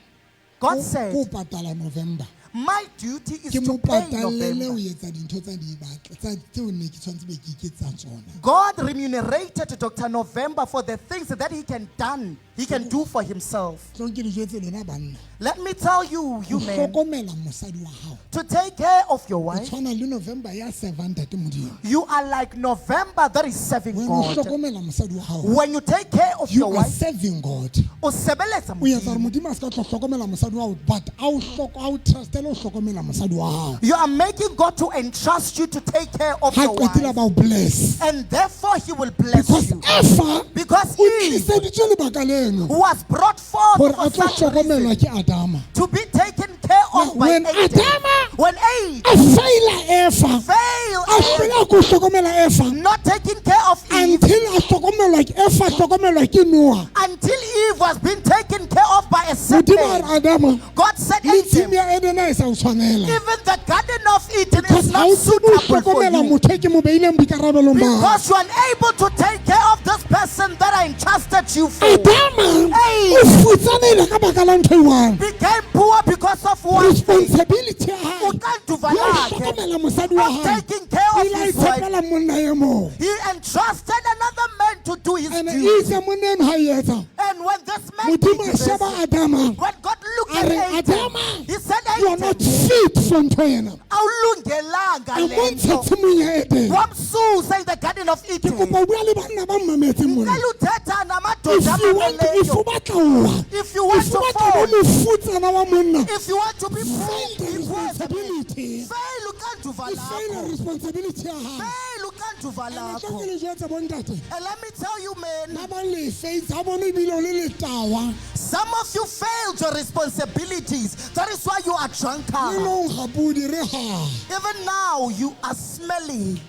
God ko said, ko patala November. my duty is Ke to mo pay patallele November. ho etsa dintho tsa di batla, tsa tseo ne ke tshwanetse be ke iketsa tsona. God remunerated Dr. November for the things that he can done, he can do for himself. Tlo ke le jwetse lona banna. Let me tell you, you Ho men, hlokomela mosadi wa hao. to take care of your O wife, tshwana le November ya servang ntate Modimo. you are like November that is serving When o God. hlokomela mosadi wa hao, When you take care of you your are wife, serving God. o sebeletsa O etsa hore Modimo. Modimo a ska tlo hlokomela mosadi wa hao, but a o a o trustele ho hlokomela mosadi wa hao. You are making God to entrust you to take care of Ha your qetile wife. ba o bless. And therefore he will bless Because you. Efa Because o Eve tliseditswe lebaka leno was brought forth hore for a tlo such reason, hlokomelwa ke Adama. to be taken care of Now, by when Adam. Adama When Eve a faila Efa, failed a hloleha ko hlokomela Efa not taking care of Eve until a hlokomelwa ke Efa, a hlokomelwa ke Noah. until Eve was being taken care of by a Modimo a serpent. re Adama, God said, le Adam, tshimo ya Edene ha e sa o tshwanela. even the garden of Eden Because is ha not o tsebe ho suitable for hlokomela you. motho e ke mo beileng boikarabelong ba hao. Because you are unable to take care of this person that I entrusted you for. Adama Eve o futsanehile ka baka la ntho e one. became poor because of one thing. Responsibility ya hae Uxanduva ya ho lakhe hlokomela mosadi wa of hae. taking care O of ile a his wife. itshepela monna e mong. He entrusted another man to do his And duty. itse monna eno ha e etsa, And when this man Modimo did a this, sheba Adama. when God looked A at re, Adam, Adama, he said, you are not Adam, fit for ntho ena. awulungelanga A le montsha nto. tshimong ya Edene. Wamsusa in the garden of Ke Eden. kopa ho bua le banna ba mmametseng mona. Ngicela uthetha namadoda If you want, if amameleyo. o batla ho wa, If you want if to o batla ho fall, ba mofutsana wa monna, if you want to be poor, fail the be poor. responsibility Fail uxanduva Uxanduva O faila lakho. responsibility ya hao. Fail uxanduva Ene tlo lakho. ke le jwetsa bontate. And let me tell you, men. Ba bang le faith ha bone ebile o le letawa. Some of you failed your responsibilities. That is why you are drunkard. Le nong ga pudi re ha. Even now, you are smelly.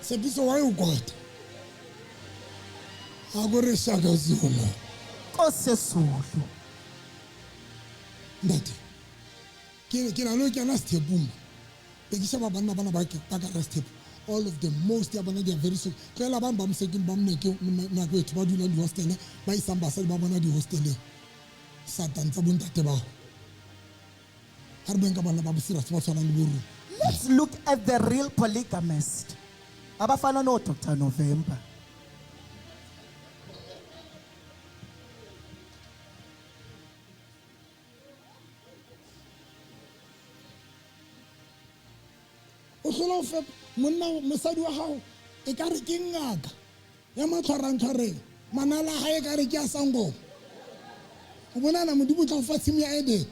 Tshepiso wa o kwata. Ha go re shaka Zulu. Nkosi Zulu. Ntate. Ke na le ho kena sethepung. Be ke sheba banna bana ba ke ba ka hara sethepu. All of them, most ya bona they are very sick. Tlohela bang ba mosekeng ba moneke nako etho ba dulang di-hostel, ba isang basadi ba bona di-hosteleng. Satan tsa bontate bao. Ha re bueng ka banna ba bo-serious ba tshwanang le bo rona. Let's look at the real polygamist. Abafana no Dr. November. O hlola ho fepa monna mosadi wa hao e ka re ke ngaka ya matlhwarantshwareng manala a hae e ka re ke a sangoma. O bonana Modimo o tla o fa tshimo ya Eden.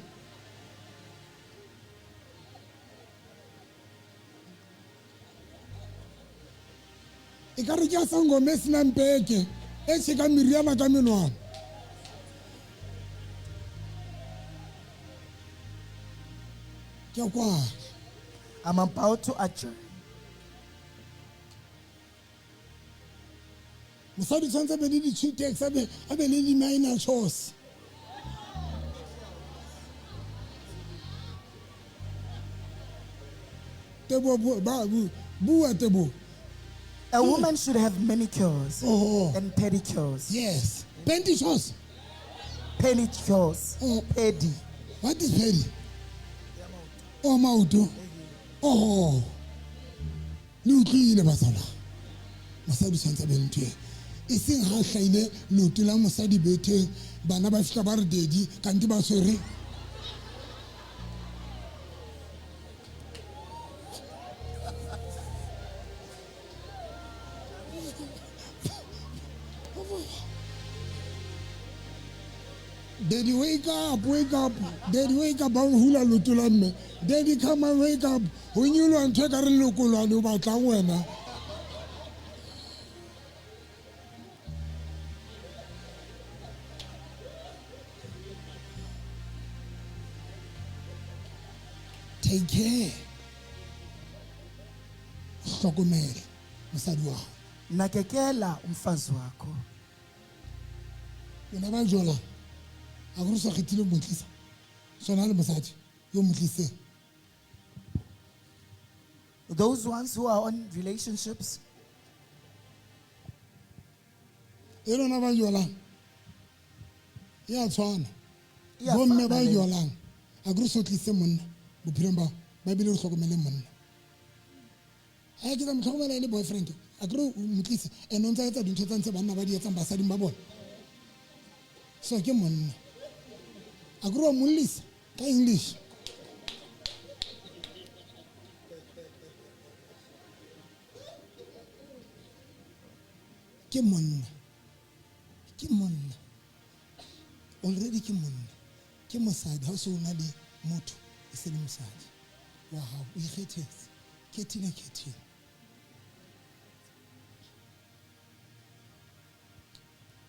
E ka re ke a sangoma e senang peke e tjhekang meriana ka menwana. Ke a kwala. I'm about to adjourn. Mosadi tshwanetse a be le di-Cutex, a be le di-minor chores. Tebo, bua, bua, Tebo. A woman should have manicures and pedicures. Yes. Pedicures. Pedicures. Oh. Pedi. What is pedi? Oh, maoto. Oh. Le utlwile basala. Mosadi o tshwanetse a be le ntho e. E seng ha hlahile leoto la mosadi betheng, bana ba fihla ba re daddy, kante ba tshwere. Daddy, wake up, wake up. Daddy, wake up. Ba o hula leoto la mme. Daddy, come and wake up. Ho nyoloha ntho e ka re lekolwane o batlang wena. Take care. Hlokomela mosadi wa hao. Nakekela umfazi wakho. Lona ba jola. A go sa kgethile mo tlisa. Sona le mosadi yo mo tliseng. Those ones who are on relationships. E lona ba jolang. Ya tshwana. Ya Bomme ba fana le- jolang. A go sa tlise monna bophelong ba ba bile o hlokomele monna. Ha ke tla mo hlokomela e le boyfriend. A ke re o mo tlise ene o ntse a etsa dintho tsa ntse banna ba di etsang basading ba bona. So ke monna. A ke re wa mollisa ka English. Ke monna. Ke monna. Already ke monna. Ke mosadi ha o se o na le motho e se le mosadi wa hao o ikgethetse. Khethile, khethile.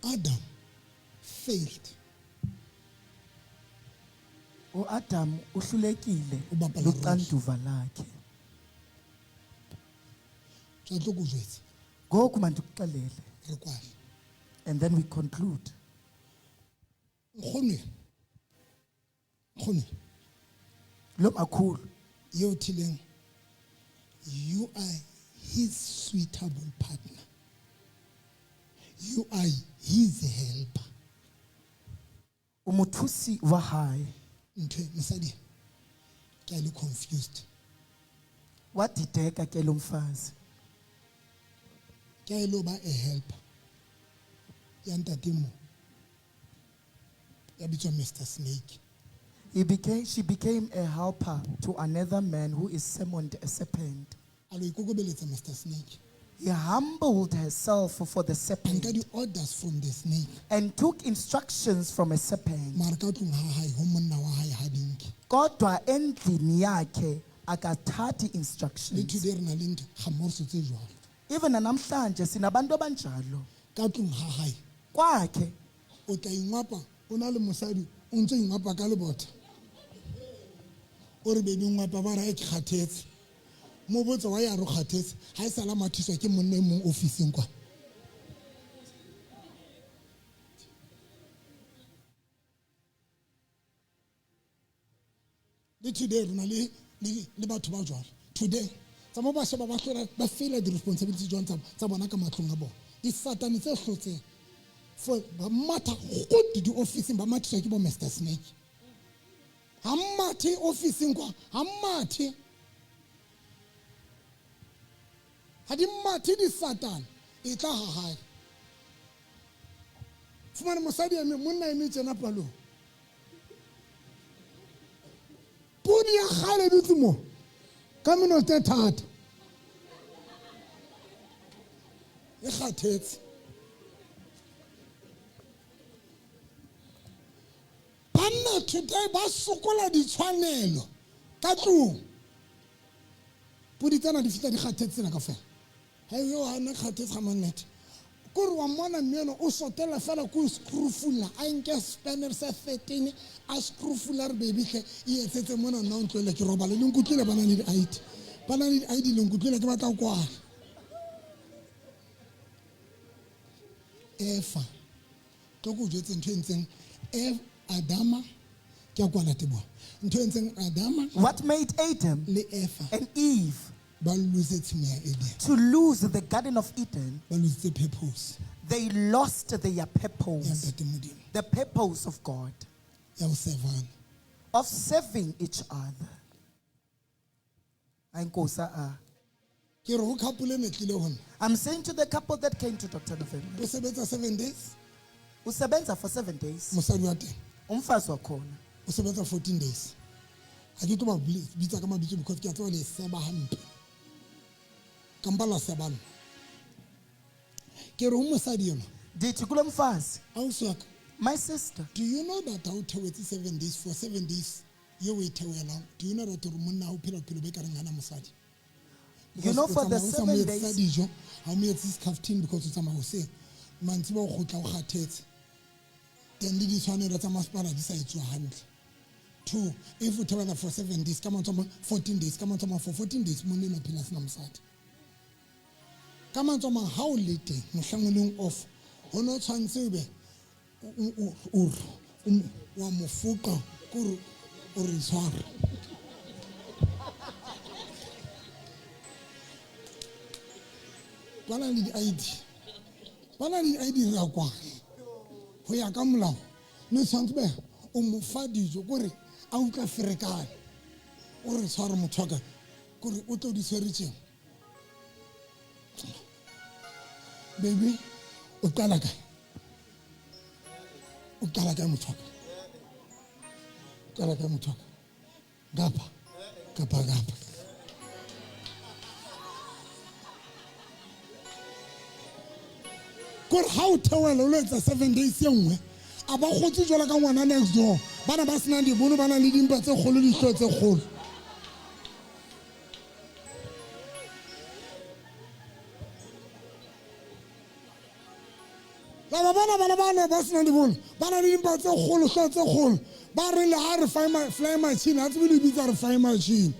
Adam failed. U-Adam uhlulekile O bapala role. luxanduva lakhe. Tla tlo ko jwetsa. Ngoku mandikuxelele. Re kwale. And then we conclude. Nkgono. Nkgono. Lo makhulu. Eo thileng, you are his suitable partner. You are his helper. O mothusi wa hae. Ntho e, mosadi, ke a le confused. Wadideka ke lo mfazi. Ke a ilo ba a helper. Ya ntate mo. Ya bitswa Mr. Snake. She became a helper to another man who is summoned a serpent. A lo ikokobeletsa Mr. Snake. He humbled herself for the serpent. And got the orders from the snake. And took instructions from a serpent. Mara ka tlung ha hae, ho monna wa hae ha di nke. Kodwa endlini yakhe akathathi Le instructions. today re na le ntho gamorso tse jwalo. Even namhlanje sinabantu abanjalo. Ka tlung ha hae. Kwakhe. O tla ingwapa o na le mosadi o ntse o ingwapa ka lebota. O re baby ngwapa ba re ke kgathetse. Mo botse wa ya re o kgathetse ha e sala mathiswa ke monna e mong ofising kwa. Le today re na le batho ba jwalo. Today tsa mo ba sheba ba hlola ba faila di-responsibility jwang tsa bona ka matlong a bona. Disatane tse hlotseng for ba matha godi di-officing ba mathiswa ke bo Mr Snake. Ha mathe officing kwa, ha mathe. Ha di mathe disatane e tla ha hae. Fumane mosadi eme monna eme tjena palong. Podi ya kgale dutse mo ka meno tse thata. E kgathetse. Banna today ba sokola ditshwanelo ka tlung. Podi tsena di fihla di kgathetse tsena kaofela. Ha yo ha na kgathetse ga mannete. Kore wa mmona mme ena o sotela fela ko screwfula a nke spanner sa 13 a screwfula re baby hle e etsetse mona nna o ntlohele ke robale le nkutlwile ba na le di-ID. Ba na le di-ID le nkutlwile ke batla ho kwala. Efa tlo ko jwetse ntho e ntseng Adama ke a kwala teboho. Ntho e ntseng Adama What made Adam le Eva and Eve ba lose tshimo ya Eden? To lose the Garden of Eden, ba lose purpose. They lost their purpose. Ya Ntate Modimo. The purpose of God. Ya ho servana. Of serving each other. Ay, Nkosi, ah. Ke re ho couple e ne tlile ho nna. I'm saying to the couple that came to Dr. November. O sebetsa 7 days. Usebenza for 7 days. Mosadi wa teng. Umfazi wakhona. O sebetsa 14 days. Ha ke tlo ba bitsa ka mabitso because ke a tseba le seba hampe. Kampa la seba nna. Ke re ho mosadi enwa. Ndithi kulo mfazi. Ausi wa ka. My sister. Do you know that ha o theohetse 7 days for 7 days eo o e theohelang? Do you know that hore monna ha o phela bophelo bo ekareng hana mosadi? You know, for the O tsamaya o sa mo 7 etsetsa days. dijo, ha o mo etsetse skhaftin because o tsamaya hoseng. Mantsiboya o kgutla o kgathetse. Then le ditshwanelo tsa masepala di sa etsuwa hantle. 2, if o theohela for 7 days, ka mantswe a mang, 14 days, ka mantswe a mang, for 14 days, monna enwa o phela a sena mosadi. Ka mantswe a mang, ha o le teng, mohlang o leng off, ho no tshwantse o be wa mo foqa, kore o re tshware. Ba na le di-ID. Ba na le di-ID re a kwala. Ho ya ka molao, ne tshwantse be o mo fa dijo kore a utlwa ferekane. O re tshware motho wa ka, kore o tlo di tshwere tjena. Baby, o qala kae? O qala kae motho wa ka? O qala kae motho wa ka? Kapa, kapa, kapa. Kore ha o theohela o lo etsa 7 days e nngwe, a ba kgotse jwalo ka ngwana next door. Bana ba senang dibono, ba nang le dimpa tse kgolo, dihlooho tse kgolo. Laba bana bana bana ba senang dibono, ba nang le dimpa tse kgolo, hlooho tse kgolo. Ba re le ha re fly machine, ha tsebe le bitsa re fly machine.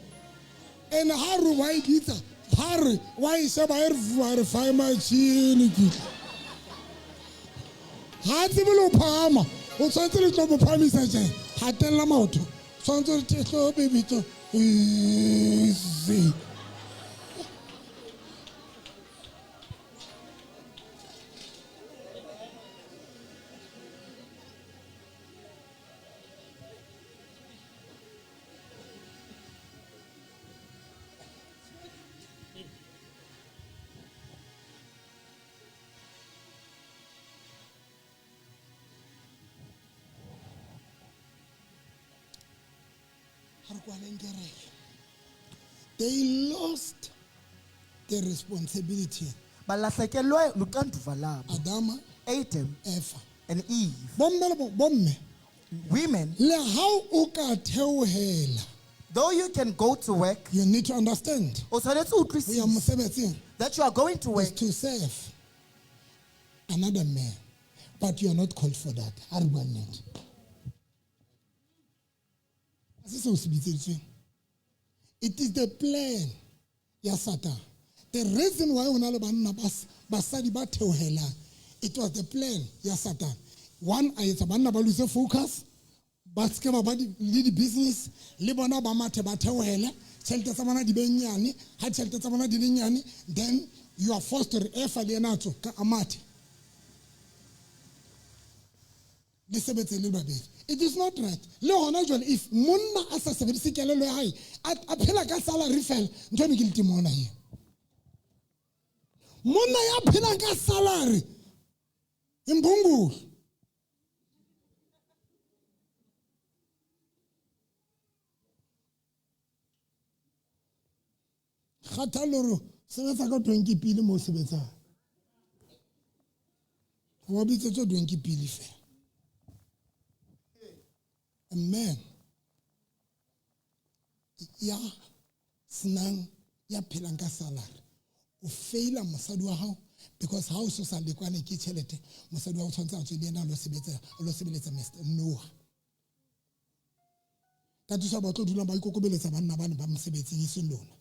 And ha re wa e bitsa, ha re wa e sheba e re wa re fly machine ke. Ha tsebe le ho phahama, o tshwanetse le tlo mo phahamisa tje, hatella maoto. Tshwanetse re tlo baby tlo easy. They lost the responsibility. Balahlekelwe luxanduva labo. Adama, Adam, Eva, and Eve. Bomme le bomme, Women, Le ha o ka theohela, though you can go to work, you need to understand o tshwanetse o ho ya utlwisise mosebetsing that you are going to work is to serve another man, but you are not called for that. Ha re bua nnete. Ha se seo se bitseditsweng. It is the plan ya Satan. The reason why o na le banna basadi ba theohelang, it was the plan ya Satan. One, a etsa banna ba lose focus, ba seke ba ba le di-business, le bona ba mathe ba theohele, tjhelete tsa bona di be nyane, ha tjhelete tsa bona di le nyane, then you are forced to re efa le yena a tswe ka a mathe. Le sebetse le babedi. It is not right. Le hona jwale, if monna a sa sebedise kelello ya hae, a phela ka salary fela, ntho eno ke letimona eo. Monna ya phelang ka salary, imbungulu. Kgathalo hore sebetsa ka twenty pele mo sebetsang. Wa bitsetswa twenty pele fela. A man ya senang ya phelang ka salary, o faila mosadi wa hao because ha o so sa lekwane ke tjhelete, mosadi wa hao o tshwanetse a tswe le yena a lo sebetsa, a lo sebeletsa Mister Noah. Ka thuso ba tlo dula ba ikokobeletsa banna bane ba mosebetsing e seng lona.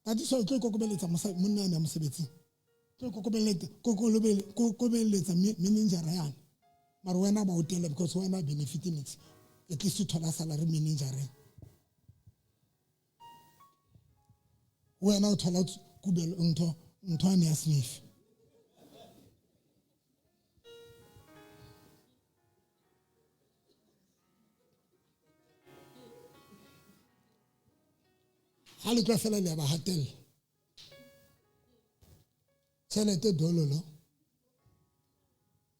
Ka thuso o tlo ikokobeletsa monna ane ya mosebetsing. Tlo kokobeletsa manager yane. Mara wena ba o tella because wena benefit nix. At least o thola salary manager. Wena o thola kubelo ntho ane ya sniff. Ha le tlo fela le ya ba hatella. Tjhelete dololo.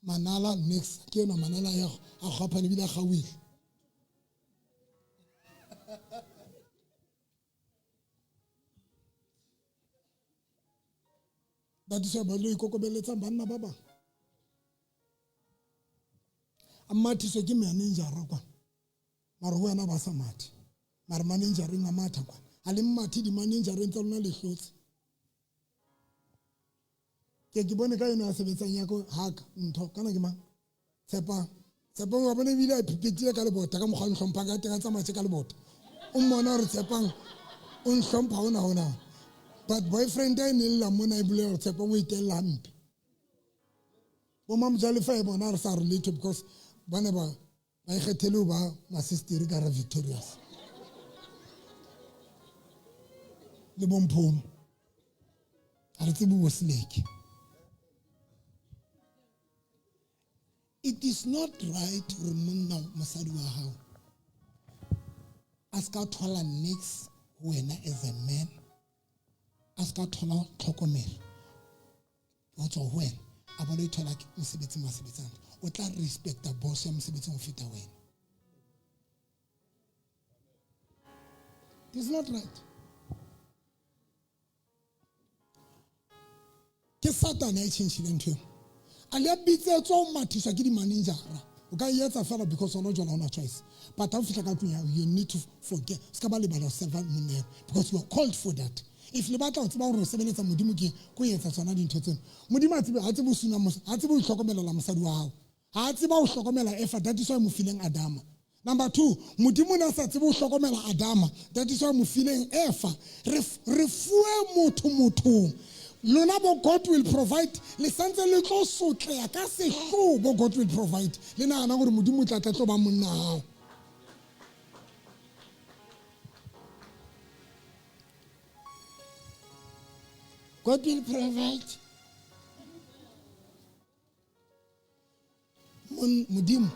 Manala mix ke yona manala ya a kgapha lebile a kgauwile. Ba thusa ba lo ikokobeletsang banna ba bang. A mathiswe ke manager kwa. Mara ho wena ba sa mathe. Mara managereng a matha kwa. Ha le mathe di-managereng tsa lona le hlotse. Ke ke bone ka yona a sebetsang ya ko haka ntho kana ke mang? Tshepang. Tshepang wa bone ebile a iphetile ka lebota ka mokgwa o ntlhomphang ka teng a tsamaye ka lebota. O mmona hore Tshepang o nhlompha hona hona. But boyfriend ya e ne lla mona e bolela hore Tshepang o itella hampe. Bo Mamojalefa e bona re sa re letho because ba ne ba ikgethele ho ba masisteri ka hara Victorious. Le bo Mphomo. Ha re tsebe bo Seleke. It is not right hore monna mosadi wa hao a ska thola nix ho wena as a man, a ska thola tlhokomelo ho tswa ho wena, a bona o ithola mosebetsing wa sebetsang, o tla respecta boss ya mosebetsing ho feta wena. It is not right. Ke Satan ya e tjhentjhileng ntho eo. A le a bitsetswa ho mathiswa ke di-managera. O ka e etsa fela because ona jwale ha ona choice. But ha o fihla ka tlung ya hao, you need to forget. O ska ba lebala ho serve monna eo because you are called for that. If le batla ho tseba hore o sebeletsa Modimo ke eng, ke ho etsa tsona dintho tsena. Modimo ha tsebe, ha tsebe ho suna ha tsebe ho hlokomela mosadi wa hao. Ha tseba ho hlokomela Eva, that is why mo fileng Adama. Number 2, Modimo na sa tsebe ho hlokomela Adama, that is why mo fileng Eva. Re fuwe motho mothong. Lona bo God will provide, le santse le tlo sotleha ka sehloho bo God will provide. Le nahana hore Modimo o tla tla tlo ba monna hao. God will provide. Modimo,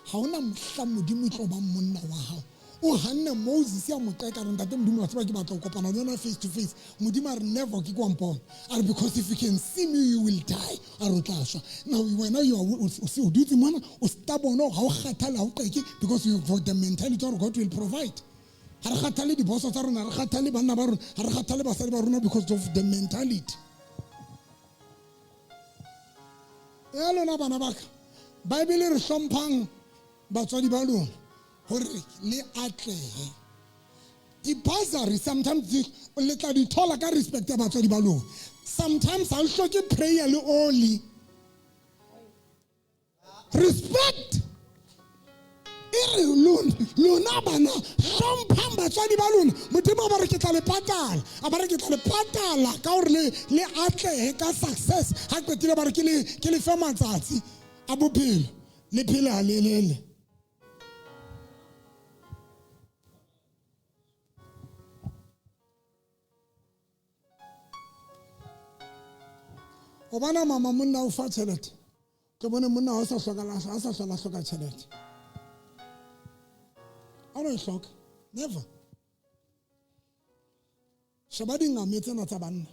ha hona mohla Modimo o tlo ba monna wa hao. O hanne Moses ya mo qeka re ntate Modimo wa tseba ke batla ho kopana le yona face to face. Modimo a re never ke kwa mpona. A re because if you can see me you will die. A re o tla shwa. Now wena you are o se o dutse mona o stubborn ha o kgathale ha o qeke because you got the mentality of God will provide. Ha re kgathale diboso tsa rona, ha re kgathale banna ba rona, ha re kgathale basadi ba rona because of the mentality. Ya lona bana ba ka, Bible re hlomphang batswadi ba lona hore le atlehe. Di-bursary sometimes le tla di thola ka respect ya batswadi ba lona. Sometimes ha o hloke prayer le oli. Respect. E re lona bana hlomphang batswadi ba lona. Modimo a ba re ke tla le patala, a ba re ke tla le patala ka hore le atlehe ka success. Ha qetile ba re ke le fe matsatsi a bophelo, le phele halelele. O bona mama monna o fa tjhelete, ke bone monna ha o sa hloka, ha sa hlola hloka tjhelete. A no e hloka, never. Sheba dingame tsena tsa banna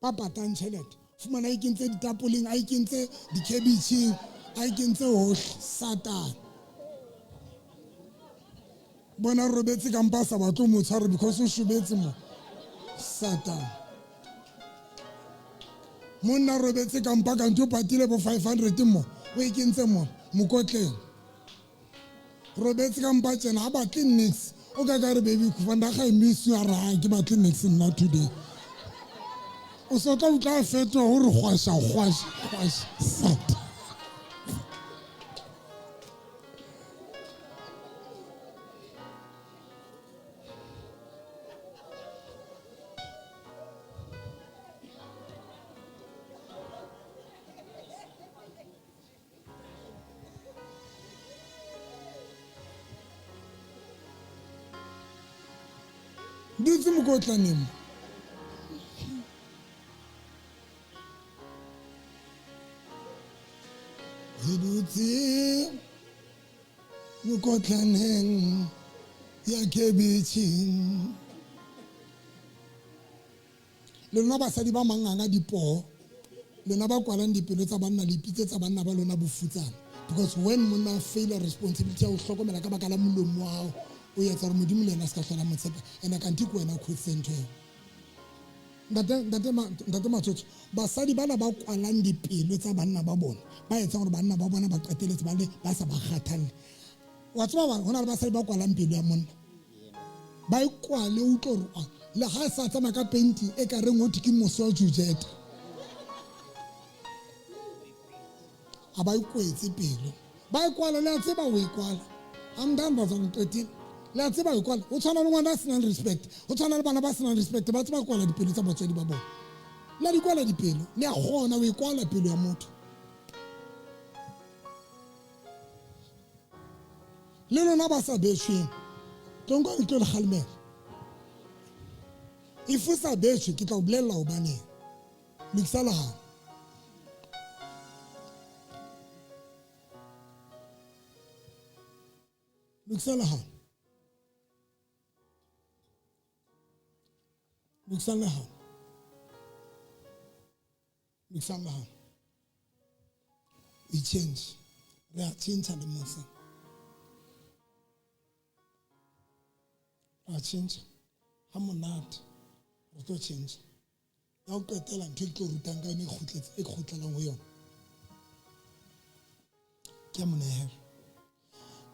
ba patang tjhelete, fumana a ikentse ditapoleng, a ikentse dikhabetjheng, a ikentse hohle. Satan bona robetse ka mpa sa batle ho mo tshwara because o shobetse mo. Satan monna robetse ka mpa kantho o patile bo 500 mo, o ikentse mo mokotleng, robetse ka mpa tjena, ha batle nix. O ka ka re baby kufanda ga e miss you, a re ha ke batle nix nna today. O so tla utlwa a fetoha hore kgwasha, kgwasha, kgwasha. Satan. Dutse mokotlaneng mo. Re dutse mokotlaneng ya khebetjheng. Le lona basadi ba manganga dipoo, lona ba kwalang dipelo tsa banna, le ipitse tsa banna ba lona bofutsana. Because when monna fail responsibility ya ho hlokomela ka baka la molomo wa hao, o etsa hore Modimo le yena a se ka hlola mo tshepa. Ene kanthe ke wena o kgotseng ntho eo. Ntate Matsotso, basadi bana ba kwalang dipelo tsa banna ba bona, ba etsang hore banna ba bona ba qeteletse ba le ba sa ba kgathalle. Wa tseba ba, hona le basadi ba kwalang pelo ya monna. Ba e kwale, o utlwe hore, le ha sa tsamaya ka painting e ka reng ho thwe ke mose wa Jujeta. Ha ba e kwetse pelo. Ba e kwala, le a tseba ho e kwala. I'm done, batswadi, qetile. Le a tseba ho e kwala. Ho tshwana le ngwana a senang respect. Ho tshwana le bana ba senang respect, ba tseba ho kwala dipelo tsa batswadi ba bona. Le a di kwala dipelo, le a kgona ho e kwala pelo ya motho. Le lona ba sa beshweng, tlo nka ke tlo le kgalemela. If o sa beshwe, ke tla o bolella hobaneng. Lokisa lehano. Lokisa lehano. Lokisa lehano. Lokisa lehano. We change. Re a change le mose. Re a change. Ha monate. Re tlo change. Ya ho qetela ntho e ke tlo rutang ka yona e kgutletse, e kgutlelang ho yona. Ke ya monehelo.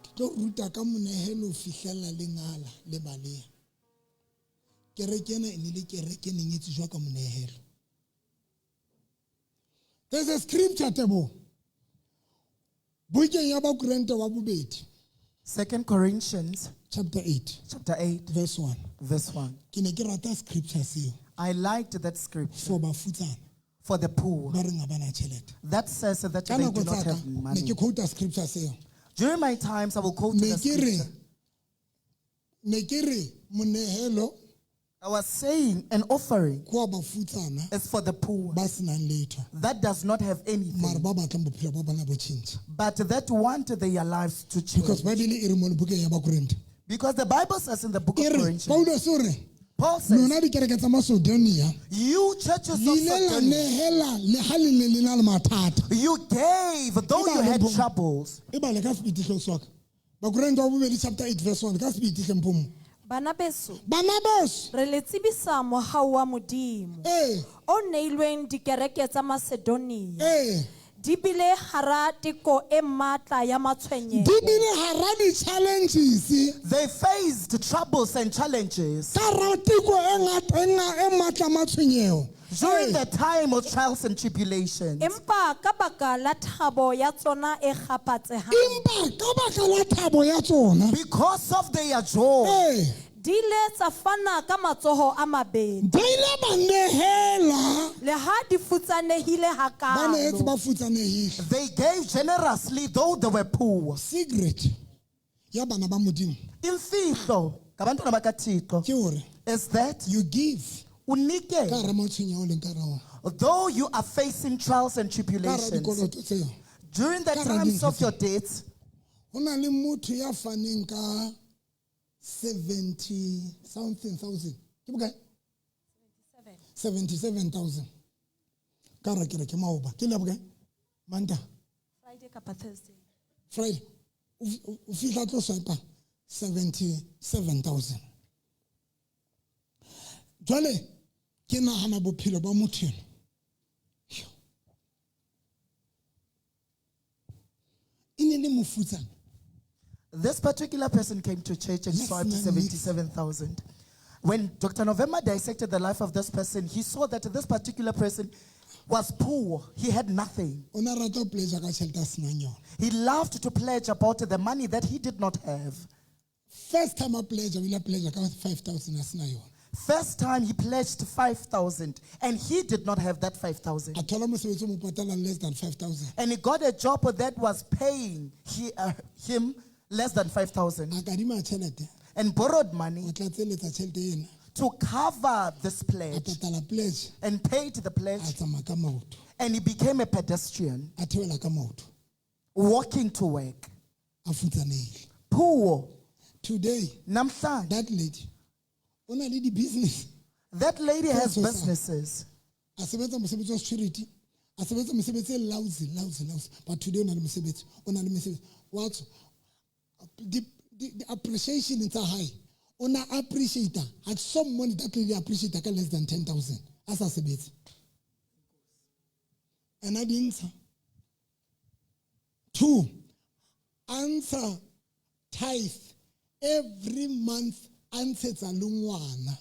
Ke tlo ruta ka monehelo ho fihlella lengala le baleha. Kereke ena e ne le kereke e neng e tsejwa ka monehelo. There's a scripture, Tebo. Bukeng ya Bakorinthe wa bobedi. 2 Corinthians chapter 8. Chapter 8. Verse 1. Verse 1. Ke ne ke rata scripture seo. I liked that scripture. For bafutsana. For the poor. Ba reng ha ba na tjhelete. That says that Ka they nako do not tsa ka, have money. Ne ke quote scripture seo. During my times, I will quote Ne the ke re, scripture. ne ke re monehelo I was saying an offering Ke wa bafutsana is for the poor ba senang letho. that does not have anything, Mara ba batlang bophelo ba bona bo tjhentjhe. but that want their lives to change. Because Bible e re mo bukeng ya Bakorinthe. Because the Bible says in the book of E re, Corinthians, Paulus o re, Paul says, lona dikereke tsa Macedonia, you churches of le ile la Macedonia, nehela le ha le ne le na le mathata. you gave though you had troubles. E bale ka sepiti hle, Oswaka. Bakorinthe wa bobedi chapter 8 verse 1, ka sepiti hle, Mphomo. Bana beso. Bana beso. Re le tsebisa mohau wa Modimo. O neilweng dikereke tsa Macedonia. Di bile hara teko e matla ya matshwenyeho. Di bile hara di-challenges. They faced troubles and challenges. Ka hara teko e ngata e matla matshwenyeho. During the time of trials and tribulations. Empa ka baka la thabo ya tsona e kgapatsehang. Empa ka baka la thabo ya tsona. Because of their joy. Di ile tsa fana ka matsoho a mabedi. Ba ile ba nehela. Le ha di futsanehile Ba nehetse hakalo. ba futsanehile. They gave generously though they were poor. Secret ya bana ba Modimo. Imfihlo ngabantwana bakaThixo. Ke hore is that you give unike ka hara matshwenyeho o leng ka hara ona. Though you are facing trials and Ka hara tribulations. dikoloto tseo. During the Ka hara times dintho of your tseo. debts. Ho na le motho ya faneng ka 70 something thousand. Ke bokae? 77,000. Ka hara kereke maoba. Ke le bokae? Mantaha. Friday kapa Thursday. Friday. O fihla tlo swipe 77,000. Jwale ke nahana bophelo ba motho enwa. E ne le mofutsana. This particular person came to church and Yes, swiped ma'am. 77,000. When Dr. November dissected the life of this person, he saw that this particular person was poor. He had nothing. O ne a rata ho pledge ka tjhelete a senang yona. He loved to pledge about the money that he did not have. First time a pledge, o ile a pledge ka 5,000 a sena yona. First time he pledged 5,000 and he did not have that 5,000. A thola mosebetsi o mo patalang less than 5,000. And he got a job that was paying him less than 5,000. A kadima tjhelete. And borrowed money O tlatseletsa tjhelete ena. to cover this pledge. A patala pledge. And paid the pledge. A tsamaya ka maoto. And he became a pedestrian. A theohela ka maoto. Walking to work. A futsanehile. Poor. Today, Namhlanje, that lady, o na le di-business. That lady has Tse tshosang. businesses. A sebetsa mosebetsi wa security, a sebetsa mesebetsi e lousy, lousy, lousy. But today o na le mosebetsi, o na le mesebetsi. Wa tswa. Di-appreciation tsa hae, o na appreciate-a. At some money that lady appreciate-a ka less than 10,000. A sa sebetse. Ena di ntsha. 2, a ntsha tithe every month, a ntshetsa le ngwana.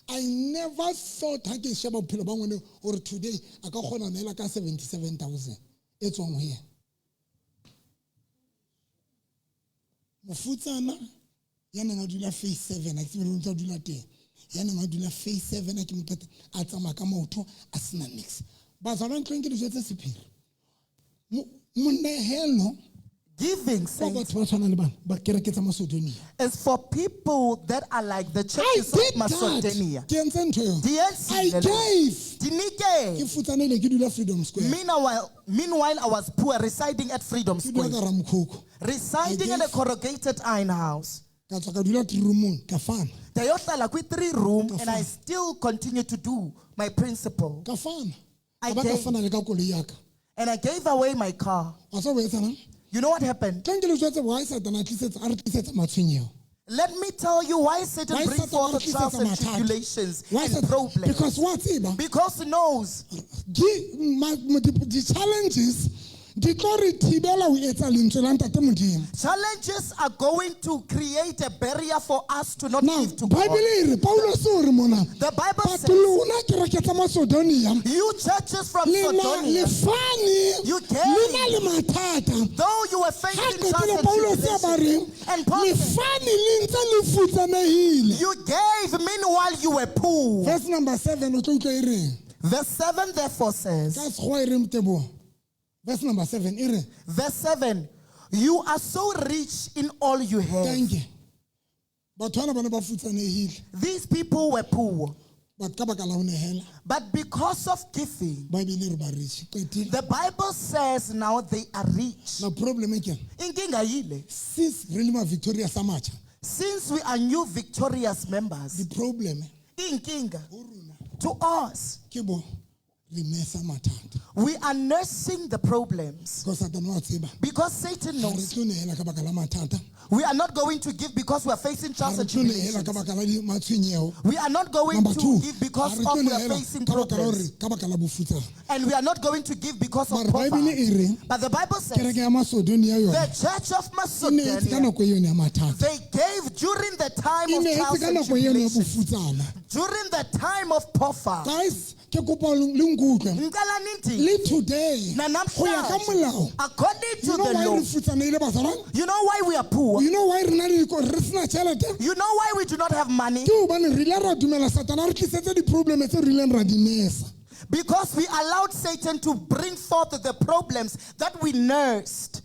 I never thought ha ke sheba bophelo ba ngwane hore today a ka kgona ho neela ka 77,000 e tswang ho yena. Mofutsana ya neng a dula phase 7, ha ke tsebe le ntse a dula teng. Ya neng a dula phase 7, ha ke mo qeta, a tsamaya ka maoto, a sena niks. Bazalwane, ntlong ke dijo tse sephiri. Monehelo Giving kwa saints batho ba tshwanang le bana ba kereke tsa Macedonia. is for people that are like the I churches of did that. Macedonia. Ke entse ntho eo. Di entsile I le- gave. Dinike. Ke futsanehile, ke dula Freedom Square. Meanwhile, I was poor, residing at Freedom Ke dula Square. ka Ramkhukhu. Residing I in a gave. corrugated iron house. Ka tswa ka dula three room-ong, ka fana. Ndayohlala kwi-three room and I still continue to do my principle. Ka fana. I Ka ba ka gave. fana le ka koloi ya ka. And I gave away my car. Wa tseba ho etsahalang? You know what happened? Tlang ke le jwetse why Satan a tlisetsa, a re tlisetsa matshwenyeho. Let me tell you why Satan Why brings Satan a forth re tlisetsa trials and mathata? tribulations Why and Satan? problems. Because wa tseba. Because he knows. Di-challenges di tlo re thibela ho etsa lentswe la Ntate Modimo. Challenges are going to create a barrier for us to not Now, give to God. Bible e re, Paulus o re mona, The Bible but says, lona kereke tsa Macedonia, you churches from le na Macedonia, le fane, you le na gave, le mathata. though you were Ha facing qetile trials and Paulus a ba tribulations, reng, and Paul le said, fane le ntse le futsanehile. you gave meanwhile you were poor. Verse number 7 o tlo utlwa e reng? Verse 7 therefore says, Ka sekgowa e reng, Teboho? Verse number 7 e reng? Verse 7, you are so rich in all you have. Thank you. Batho bana ba ne ba futsanehile. These people were poor. But ka baka la ho nehela. But because of giving, Bible e re ba rich. Qetile. the Bible says now they are rich. Na problem e keng? Inkinga yile. Since re le ma Victoria sa matjha, Since we are new victorious members, the problem inkinga to us ke bo Re nesa mathata. We are nursing the problems. Because Satan wa tseba. Because Satan Ha re knows. tlo nehela ka baka la mathata. We are not going to give because we are facing Ha trials re and tlo nehela tribulations. ka baka la matshwenyeho. We are not going Number to two, give because ha re of tlo we are nehela facing ka baka la hore- problems. ka baka la bofutsana. And we are not going to give because of Mara Bible e poverty. reng? But the Bible says Kereke ya Macedonia the yona church of e nehetse ka Macedonia, nako eno ya mathata. they gave during the time E of nehetse trials ka and nako eno ya tribulations. bofutsana. During the time of poverty. Guys, ke kopa le nkutlwe. Ngicela nithi, Le today, nanamhlanje, go ya ka molao, according to you know the why law, re futsanehile bazalwane? you know why we are poor? You know why re na le re sena tjhelete? You know why we do not have money? Ke hobane re ile ra dumela Satana a re tlisetse di-problem tse re ileng ra di nesa. Because we allowed Satan to bring forth the problems that we nursed.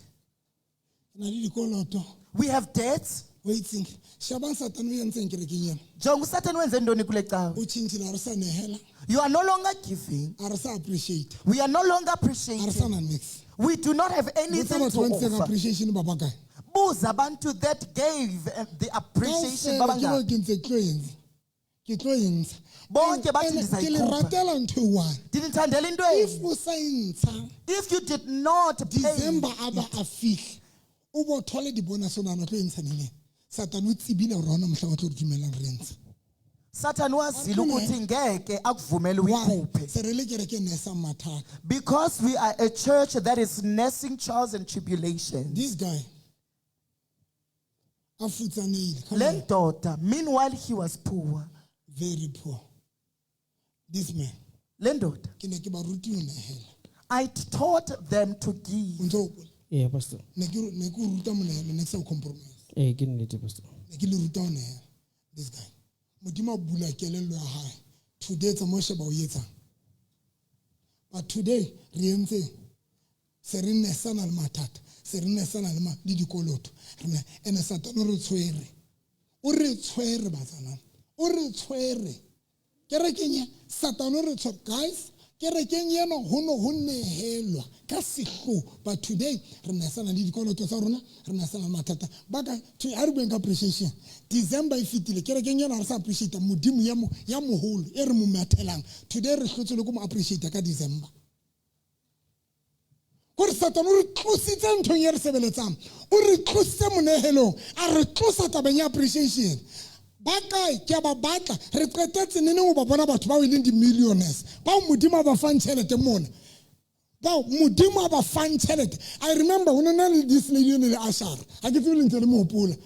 Re na le dikoloto. We have debts. O itseng? Shebang Satane o entseng kerekeng ena. Jonga uSatan wenze ntoni kule cawa? O tjhentjhile, ha re sa nehela. You are no longer giving. Ha re sa appreciate. We are no longer Ha re appreciating. sa na niks. We do not have Botsa anything batho to ba ntsheng offer. appreciation ba bakae? Buza abantu that gave the appreciation Kaofela ke babangaki. bao ke ntse ke tlo e ntsha. Ke tlo e ntsha. Bonke bathi Ene ke le ndizayikhupha. ratela ntho e one. Ndinithandela into If enye. o sa e ntsha, If you did not pay, December a ba a fihla, o bo thole di-bonus o nahana o tlo e ntsha neneng. Satane o tsebile hore ha hona mohlang o tlo re dumellang re e ntsha. Satan wazile ukuthi ngeke akuvumele Why? uyikhuphe. Se re le kereke e nesang mathata. Because we are a church that is nursing trials and tribulations. This guy a futsanehile. Come Le on. ndoda, meanwhile he was poor. Very poor. This man. Le ndoda, Ke ne ke ba rutile ho nehela. I taught them to give. O ntso hopola? Ee, pastor. Ne ke ne ke o ruta monehelo, ne ke sa o compromise. Ee, ke nnete, pastor. Ne ke le ruta ho nehela. This guy. Modimo a bula kelello ya hae. Today tsa mo sheba o etsang. But today re entseng? Se re nesana le mathata, se re nesana le le dikoloto. Re na ene Satane o re tshwere. O re tshwere bazalwane. O re tshwere. Kerekeng ya Satane o re tshwere. Guys, kerekeng ena ho no ho nehelwa ka sehloho. But today re nesana le dikoloto tsa rona, re nesana le mathata. Ba ka ha re bueng ka appreciation. December e fetile, kerekeng ena ha re sa appreciate Modimo ya ya moholo e re mo mathelang. Today re hlotswe le ko mo appreciate ka December. Kore Satane o re tlositse nthong e re sebeletsang. O re tlositse monehelong, a re tlosa tabeng ya appreciation. Ba kae? Ke a ba batla. Re qetetse neneng ho ba bona batho bao e leng di-millionaires, bao Modimo a ba fang tjhelete mona. Bao Modimo a ba fang tjhelete. I remember ho na le this lady ene le Ashara. Ha ke tsebe le ntse le mo hopola.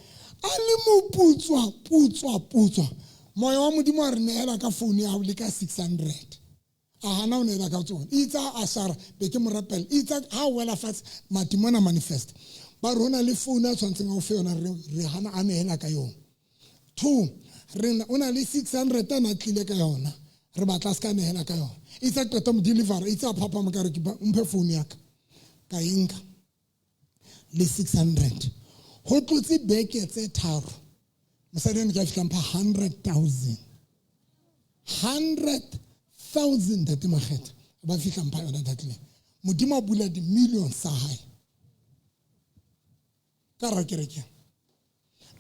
A le moputswa, putswa, putswa. Moya wa Modimo a re nehela ka phone ya hao le ka 600. A hana ho nehela ka tsona. Itse ha Ashara, be ke mo rapela. Itse ha a wela fatshe, madimona manifest. Ba re ho na le phone a tshwanetseng a o fe yona, re hana a nehela ka yona. Two, re na, o na le 600 a na tlile ka yona. Re batla a se ka nehela ka yona. Itse a qeta mo deliver, itse a phapama ka re ke ba, mphe phone ya ka. Ka e nka. Le 600. Ho tlotse beke tse tharo. Mosadi eno ke a fihla mpha 100,000. 100,000 ntate Makgetha. Ba fihla mpha yona that le. Modimo a bula di-millions tsa hae. Ka ra kerekeng.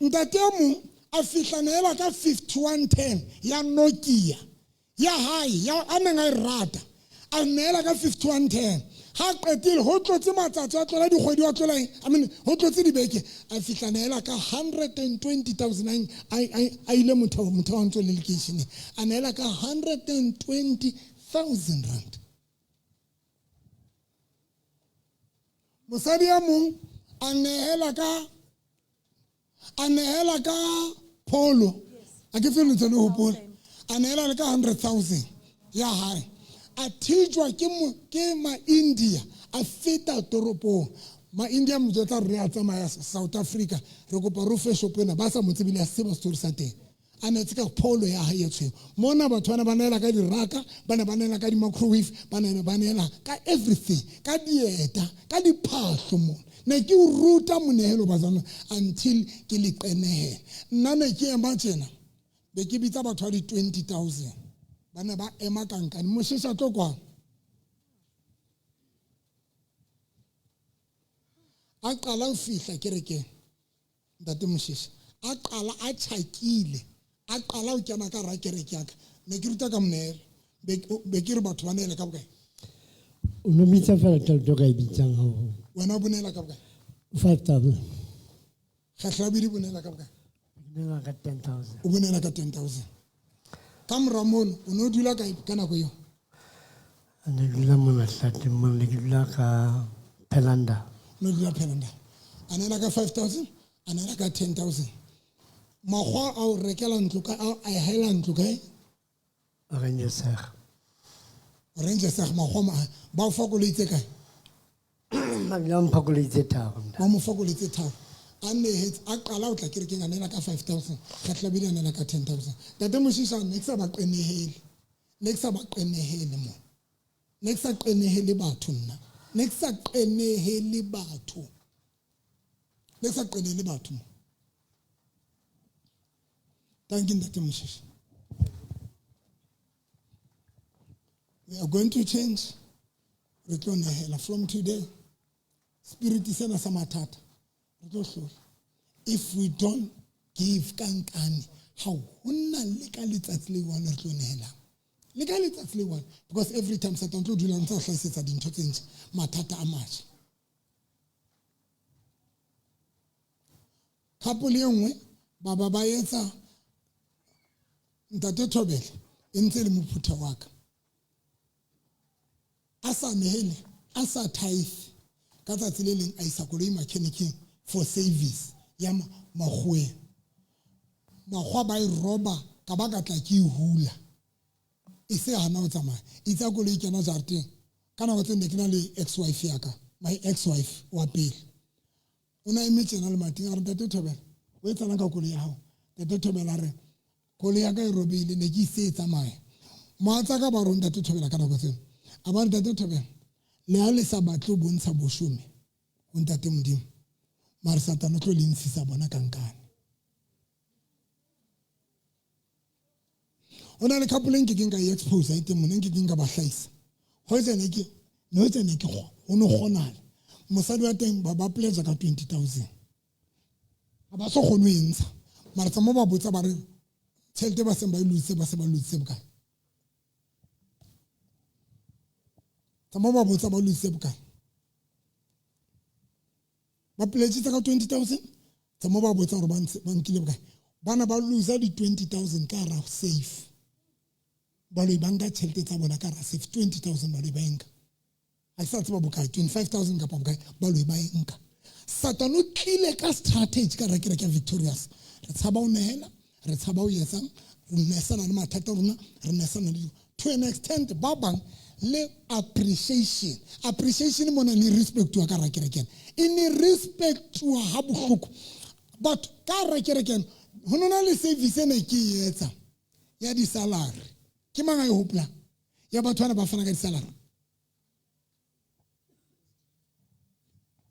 Ntate e mong a fihla nehela ka 5110 ya Nokia. Ya hae, ya a neng a e rata. A nehela ka 5110. Ha qetile ho tlotse matsatsi a tlola dikgwedi a tlola eng? I mean, ho tlotse dibeke. A fihla nehela ka 120,000 a ile motho wa ntso le lekeisheneng. A nehela ka 120,000 rand. Mosadi ya mong a nehela ka polo. A ke tsebe le hopola. A nehela le ka 100,000 ya hae. A thijwa ke ma-India, a feta toropong. Ma-India mo jwetsa re a tsamaya South Africa, re kopa re o fe shop ena, ba sa mo tsebile a seba story sa teng. A netse ka polo ya hae e tshweu. Mona batho bana ba nehela ka diraka, ba ne ba nehela ka di-microwave, ba ne ba nehela ka everything, ka dieta, ka diphahlo mona. Ne ke o ruta monehelo bazalwane until ke le qenehela. Nna ne ke ema tjena, be ke bitsa batho ba di-20,000. Ba ne ba ema ka nkane. Moshesha tlo kwano. A qala ho fihla kerekeng, ntate Moshesha. A qala a tjhakile, a qala ho kena ka hara kereke ya ka. Ne ke ruta ka monehelo. Be ke re batho ba neele ka bokae? O no bitsa fela tšhelete o ka e bitsang ga o. Wena o boneela ka bokae? 5,000. Kgetlho la bobedi boneela ka bokae? Boneela ka 10,000. O boneela ka 10,000. Ka mora mono o ne o dula kae ka nako eo? Ne ke dula mona Hlateng mona, ne ke dula ka Phelanda. O ne o dula Phelanda. A neela ka 5,000, a neela ka 10,000. Makgwa a o rekela ntlo kae, a o ahela ntlo kae? Oranjeseg. Oranjeseg, makgwa ma, ba o fa koloi tse kae? Ba bile ba mpha koloi tse tharo. Ba mo fa koloi tse tharo. A nehetse, a qala ho tla kerekeng a neela ka 5,000, kgetlo la bobedi a neela ka 10,000. Ntate Moshisha, ne ke sa ba qenehele. Ne ke sa ba qenehele mo. Ne ke sa qenehele batho nna. Ne ke sa qenehele batho. Ne ke sa qenehele batho mo. Thank you, Ntate Moshisha. We are going to change. Re tlo nehela from today. Spirit sena sa mathata. Re tlo hlola. If we don't give ka nkane, ha hona le ka letsatsi le one re tlo nehelang. Le ka letsatsi le one. Because every time Satan tlo dula ntse a hlahisetsa dintho tse ntjha, mathata a matjha. Couple e nngwe ba ba ba etsa Ntate Thobela e ntse le mophutha wa ka. A sa nehele, a sa tithe. Ka tsatsi le leng a isa koloi mechanic for service ya makgoweng. Makgowa ba e roba ka ba ka tla ke e hula. E se hana ho tsamaya. Itse ha koloi e kena jarateng. Ka nako tse ne ke na le ex-wife ya ka, my ex-wife wa pele. O na eme tjena lemating a re, Ntate Thobela, o etsalang ka koloi ya hao? Ntate Thobela a re, koloi ya ka e robehile, ne ke ise e tsamaya. Mohatsa ka ba re ho Ntate Thobela ka nako tseno. A ba re, Ntate Thobela, le ha le sa batle ho bontsha boshome ho Ntate Modimo, mare Satane o tlo le ntshisa bona ka nkane. Ho na le couple e nkekeng ka e expose e teng mona, e nkekeng ka ba hlahisa. Ho etsa ne ke, ne ho etsa ne ke ho no kgonahala. Mosadi wa teng ba pledge ka 20,000. Ha ba so kgone ho e ntsha. Mara tsa mo ba botsa ba re tjhelete ba seng ba e lositse, ba se ba lositse bokae? Tsa mo ba botsa ba lositse bokae? Ba pledge ka 20,000, tsa mo ba botsa hore ba nkile bokae? Bana ba loser di 20,000 ka hara safe. Baloi ba nka tjhelete tsa bona ka hara safe, 20,000 baloi ba e nka. Ha ke sa tseba bokae, 25,000 kapa bokae, baloi ba e nka. Satan o tlile ka strategy ka hara kereke ya Victorious. Re tshaba ho nehela, re tshaba ho etsang, re nesana le mathata a rona, re nesana le to an extent ba bang le appreciation. Appreciation mona ne respectuwa ka hara kereke ena. E ne respectuwa ha bohloko. But ka hara kereke ena, ho no na le service ene ke e etsa ya di-salary. Ke mang a e hopolang? Ya batho bana ba fana ka di-salary.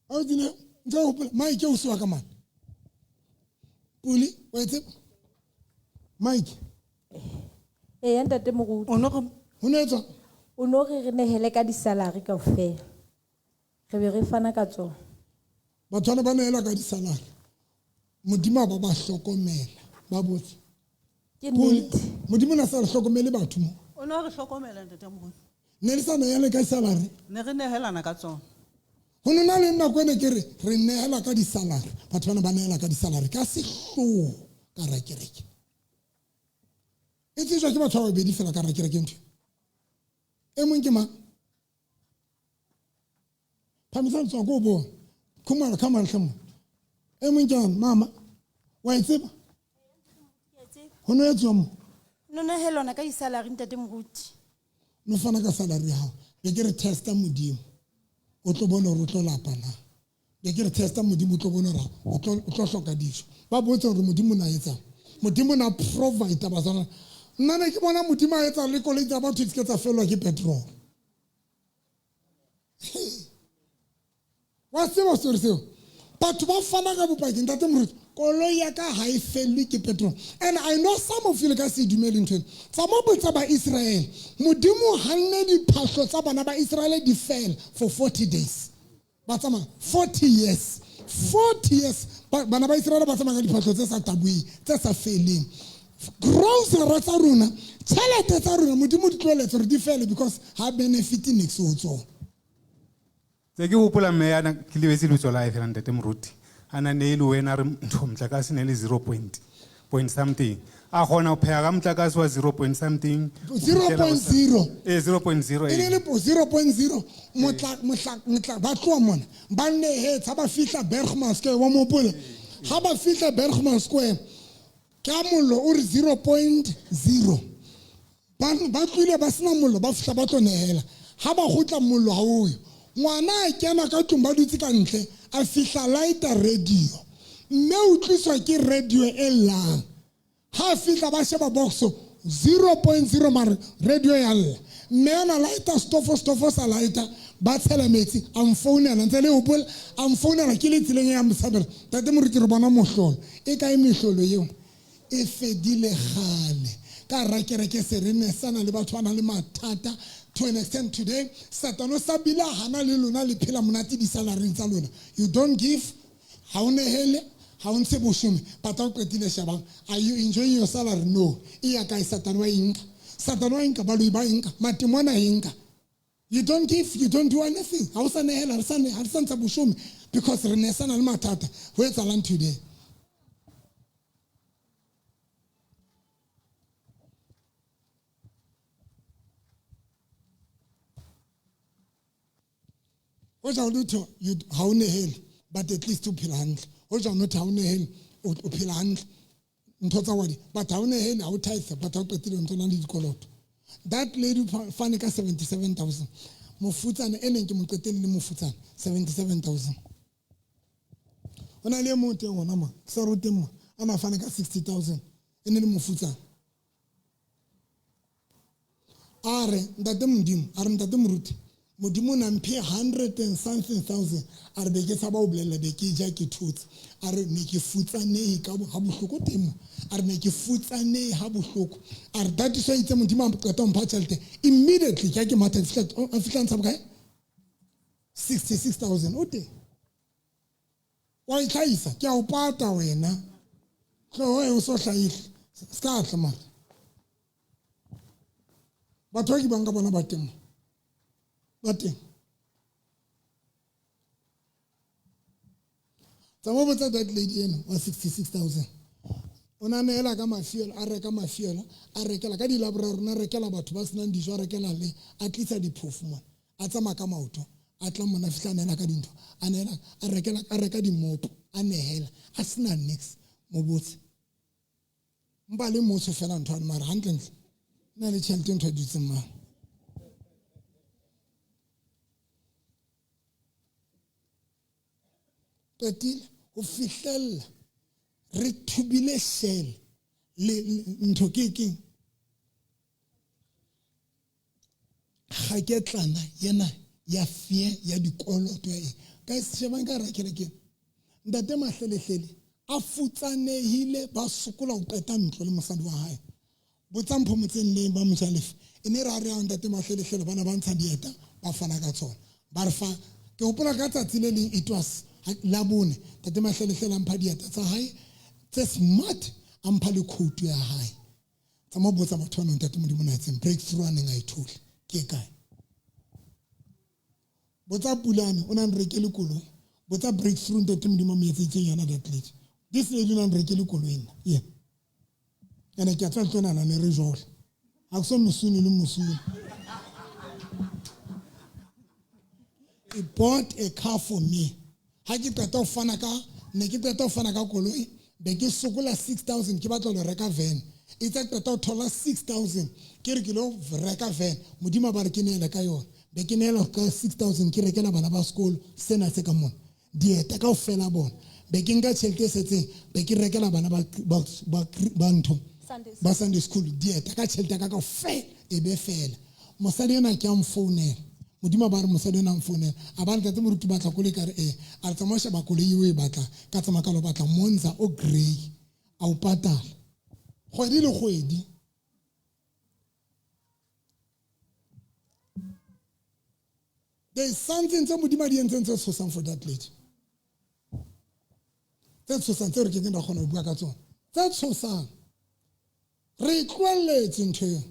A o tsene, ntse o hopola, Mike o siwa ka mane. Puli, wa e tseba? Mike. Eya, Ntate Moruti. O no re, ho no etswa? O no re re nehele ka di-salary kaofela. Re be re fana ka tsona. Batho bana ba nehela ka di-salary. Modimo a ba ba hlokomela, ba botse. Ke Puli, nnete. Modimo na sa re hlokomele batho mo. O no re hlokomela, Ntate Moruti. Ne le sa nehele ka salary? Ne re nehelana ka tsona. Ho no na le nako ene ke re, re nehela ka di-salary. Batho bana ba nehela ka di-salary ka sehloho ka hara kereke. E tsejwa ke batho ba babedi fela ka hara kereke ntho. E mong ke mang? Phamisa letsoho ko o bone. Khumalo, come on, hle mo. E mong ke mang? Mama, wa e tseba? Ho no etsuwa mo? No nehelana ka di-salary, Ntate Moruti. No fana ka salary ya hao. Be ke re testa Modimo. O tlo bona hore o tlo lapa na. Be ke re testa Modimo, o tlo bona hore o tlo hloka dijo. Ba botse hore Modimo na etsang. Modimo na provide ba tsona. Nna ne ke bona Modimo a etsa le koloi tsa batho di se ke tsa fellwa ke petrol. Wa tseba story seo? Batho ba fana ka bopaki, Ntate Moruti, koloi ya ka ha e fellwe ke petrol. And I know some of you le ka se dumele ntho ena. Tsa mo botsa ba Israel, Modimo hanne diphahlo tsa bana ba Israel di fela for 40 days. Ba tsamaya 40 years. 40 years bana ba Israel ba tsamaya ka diphahlo tse sa taboheng, tse sa feleng. Grocery tsa rona, tjhelete tsa rona, Modimo di tlohelletse hore di fele because ha benefit niks ho tsona. Tse ke hopola mme yana ke lebetse lebitso la hae fela ntate Moruti. A na ne e le wena re ntho motlakase ne le zero point, point something. A kgona ho pheha ka motlakase wa zero point something. Ho fihlela ho sa- 0.0. Eh, 0.0, E ne eh. le po 0.0. Motla, motla, motla, ba tloha mona. Ba nehetse ha ba fihla Bergman Square, wa mo hopola? Ha ba fihla Bergman Square, ka mollo o re 0.0. Ba, ba tlohile ba sena mollo, ba fihla ba tlo nehela. Ha ba kgutla mollo ha oyo. Ngwana a kena ka tlung ba dutse ka ntle, a fihla lighter radio. Mme o tliswa ke radio e llang. Ha fihla ba sheba boxo 0.0 mare radio ya lla. Mme ana lighter stofo stofo sa lighter ba tshela metsi a mfounela ntse le hopola a mfounela ke le tseleng ya Moshabela. Ntate Moruti re bona mohlolo. E kae mehlolo eo? E fedile kgale. Ka hara kereke se re ne sana le batho ba nang le mathata to an extent today. Satan o sa bile hana le lona le phela monate di-salaryng tsa lona. You don't give, ha o nehele, ha o ntshe boshome, but ha o qetile shebang. Are you enjoying your salary? No. E ya kae? Satan wa e nka. Satan wa e nka, baloi ba e nka, matimona a e nka. You don't give, you don't do anything. Ha o sa nehela, ha re sa ntsha boshome because re ne sana le mathata. Ho etsahalang today? Hoja o letho, you, ha o nehele, but at least o phela hantle. Hoja o notho ha o nehele, o phela hantle. Ntho tsa wadi, but ha o nehele, ha o tithe, but ha o qetile o ntso na le dikoloto. That lady fane ka 77,000. Mofutsana e neng ke mo qetelle le mofutsana, 77,000. Ho na le e mong teng hona mona, ke sa re o teng mona, a na fane ka 60,000, e ne le mofutsana. A re, ntate Modimo, a re ntate Moruti, Modimo o na mphe hundred and something thousand. A re be ke tshaba ho bolella, be ke ja ke thotse. A re ne ke futsanehe ka ha bohloko teng mo. A re ne ke futsanehe ha bohloko. A re that is why itse Modimo a qeta ho mpha tjhelete. Immediately ke ha ke matha, a fihla ntsha bokae? 66,000. O teng. Wa itlhahisa, ke a o pata wena. Hlooho e o so hlahile. Se ka tla mara. Batho ba ke buang ka bona ba teng mo. Ba teng. Tsa mo botsa that lady ena wa 66,000. O na nehela ka mafielo, a reka mafielo, a rekela ka dilabora rona, a rekela batho ba senang dijo, a rekela le, a tlisa diphofu mona. A tsamaya ka maoto, a tla mona, a fihla a nehela ka dintho, a nehela, a rekela, a reka dimopo, a nehela, a sena niks, mo botse. Mpa le motho fela ntho ane, mara hantlentle, nna le tjhelete ntho a dutseng mane. Qetile ho fihlella re thubile shell le ntho ke keng gaketlana yena ya fie ya dikoloto ya eng. Ka shebang ka hara kerekeng, ntate Mahlelehlele a futsanehile, ba sokola ho qeta ntlo le mosadi wa hae. Botsang Phomotseng le ba Mojalefa, e ne re ha re ya ntate Mahlelehlele bana ba ntsha dieta ba fana ka tsona, ba re fa. Ke hopola ka tsatsi le leng, it was la bone, ntate Mahlelehlele a mpha dieta tsa hae tse smart, a mpha le coat ya hae. Tsa mo botsa batho ba ntate Modimo na etseng breakthrough a neng a e thole ke kae. Botsa Pulane, o na nrekele koloi. Botsa breakthrough ntate Modimo a mo etseditseng yona that lady. This lady o na nrekele koloi nna. Yeah. Ene ke a tswa ntlo ena ne re jole. Ha ke so mosuni le mosuni. He bought a car for me. Ha ke qeta ho fana ka, ne ke qeta ho fana ka koloi, be ke sokola 6,000 ke batla ho reka van. E tsa qeta ho thola 6,000 ke re ke lo reka van. Modimo ba re ke neela ka yona. Be ke neela ka 6,000 ke rekela bana ba sekolo sena se ka mona. Dieta kaofela bona. Be ke nka tjhelete e setseng, be ke rekela bana ba ntho. Sunday Ba Sunday school dieta ka tjhelete ya ka kaofela e be fela. Mosadi ena ke a mfounela. Modimo ba re mosadi ena a mfounela. A ba ntate moruti batla koloi ka re ee. A re tsamaya o sheba koloi eo o e batlang. Ka tsamaya ka lo batla Monza o grey. A o patala. Kgwedi le kgwedi. There is something tse Modimo a di entseng tse tshosang for that lady. Tse tshosang tseo re kekeng ra kgona ho bua ka tsona. Tse tshosang. Re tlohelletse ntho eo.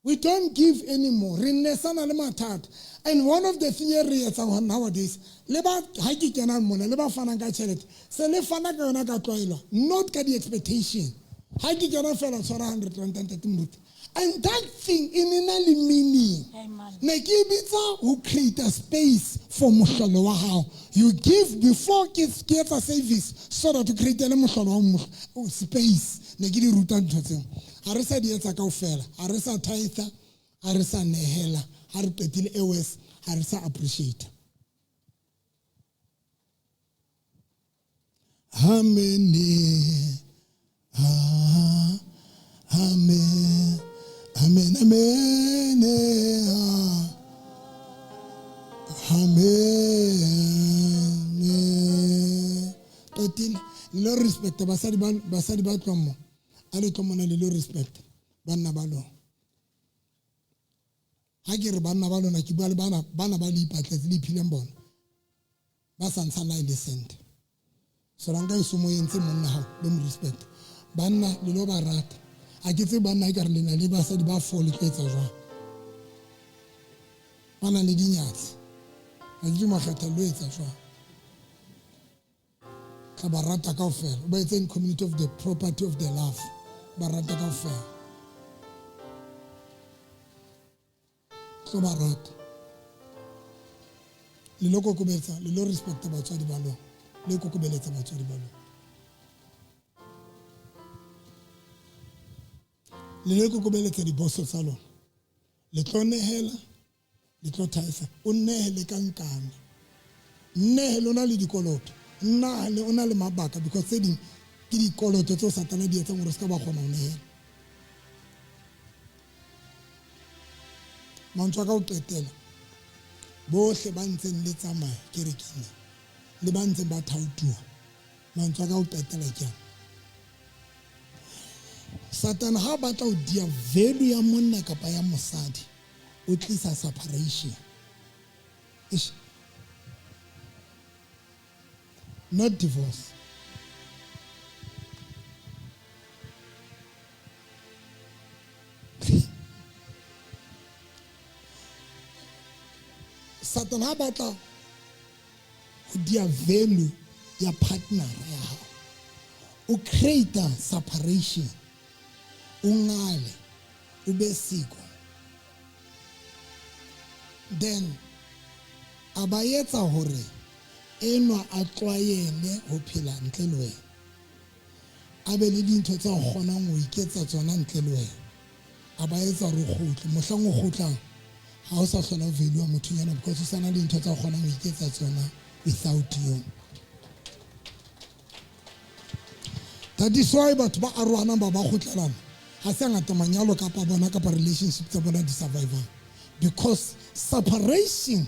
We don't give anymore. Re nesana le mathata. And one of the thing e re etsang nowadays, le ba ha ke kenang mona, le ba fanang ka tjhelete, se le fana ka yona ka tlwaelo, not ka di-expectation. Ha ke kena fela tshwara 100 rand ntate Moruti. And that thing e ne na le meaning. Ne ke e bitsa ho create a space for mohlolo wa hao. You give before ke etsa service so that o create le mohlolo wa space. Ne ke di ruta ntho tseo. Ha re sa di etsa kaofela, ha re sa tithe, ha re sa nehela, ha re qetile AOS, ha re sa appreciate. Amen. Amen. Amen. Amen. Amen. Qetile le respect basadi ba tloang mo. A le tlo mona le lo respect banna ba lona. Ha ke re banna ba lona ke bua le bana ba le ipatletse le iphileng bona. Ba sa ntshana e le cent. Solanka e somo entse monna hao le mo respect. Banna le lo ba rata. A ke tse banna e ka re le na le basadi ba fo le tlo etsa jwang. Ba na le dinyatsi. A ke makgetha lo etsa jwang. Tla ba rata kaofela. Ba etse in community of the property of the love. Ba rata kaofela. Tlo ba rata. Le lo kokobetsa, le lo respecta batswadi ba lona. Le kokobeletsa batswadi ba lona. Le lo kokobeletsa diboso tsa lona. Le tlo nehela, le tlo thaisa. O nehele ka nkane. Nehele o na le dikoloto. Nna le o na le mabaka because tse ding ke dikoloto tseo Satana di etsang hore se ka ba kgona ho nehela. Mantswe a ka ho qetela, bohle ba ntseng le tsamaya kerekeng le ba ntseng ba thautuwa, mantswe a ka ho qetela ke ana. Satana ha batla ho dia value ya monna kapa ya mosadi, o tlisa separation. Eish. Not divorce. Satan ha batla ho dia value ya partner ya hao, o create separation, o ngale, o be siko. Then a ba etsa hore enwa a tlwaele ho phela ntle le wena, a be le dintho tsa kgonang ho iketsa tsona ntle le wena, a ba etsa hore o kgutle. Mohlang o kgutlang ha o sa hlola o value mothonyana because o sana le dintho tsa kgonang ho iketsa tsona without you. That is why batho ba arohanang ba kgutlelang ha se ngata manyalo kapa bona kapa relationship tsa bona di survivor, because separation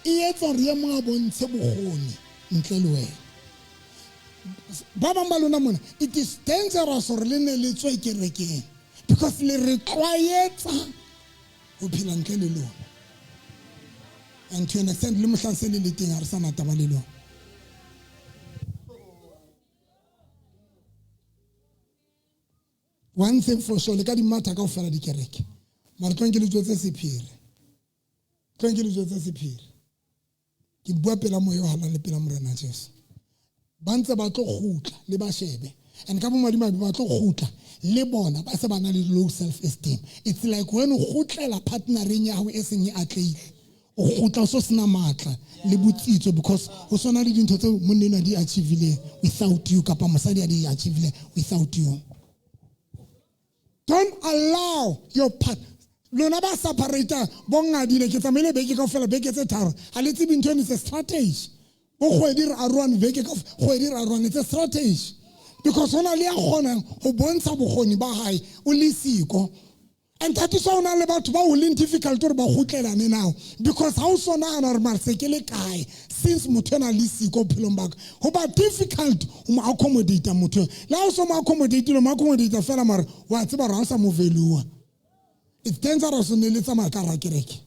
e etsa hore e mong a bontshe bokgoni ntle le wena. Ba bang ba lona mona, it is dangerous hore le ne le tswe kerekeng because le re tlwaetsa ho phela ntle le lona. And to an extent le mohlang se le le teng ha re sa na taba le lona. One thing for sure, le ka di matha kaofela dikereke, mara tlong ke le tswetse sephiri. Tlong ke le tswetse sephiri. Ke bua pela moya o halala le pela Morena Jesu. Ba ntse ba tlo kgutla le ba shebe. And ka bomadimabe ba tlo kgutla le bona ba se ba na le low self esteem. It's like when o kgutlela partnereng ya hao e seng e atlehile, o kgutla o so sena matla le botsitso because o sona le dintho tseo monna enwa di achieve-ileng without you kapa mosadi a di achieve-ileng without you. Don't allow your partner. Lona ba separate bongadile ke tsamaile beke kaofela beke tse tharo ha le tsebe ntho eno, it's a strategy. Bo kgwedi re arohane beke kaofela, kgwedi re arohane, it's a strategy. Because hona le ya kgonang ho bontsha bokgoni ba hae o le siko. And that is why hona le batho ba ho leng difficult hore ba kgutlelane now, because ha o so nahana hore mare se ke le kae since motho ena le siko bophelong ba ka, ho ba difficult ho mo accommodate motho. Le ha o so mo accommodate, o mo accommodate fela mare wa tseba hore ha o sa mo value. It's dangerous ne le tsamaya ka hara kereke.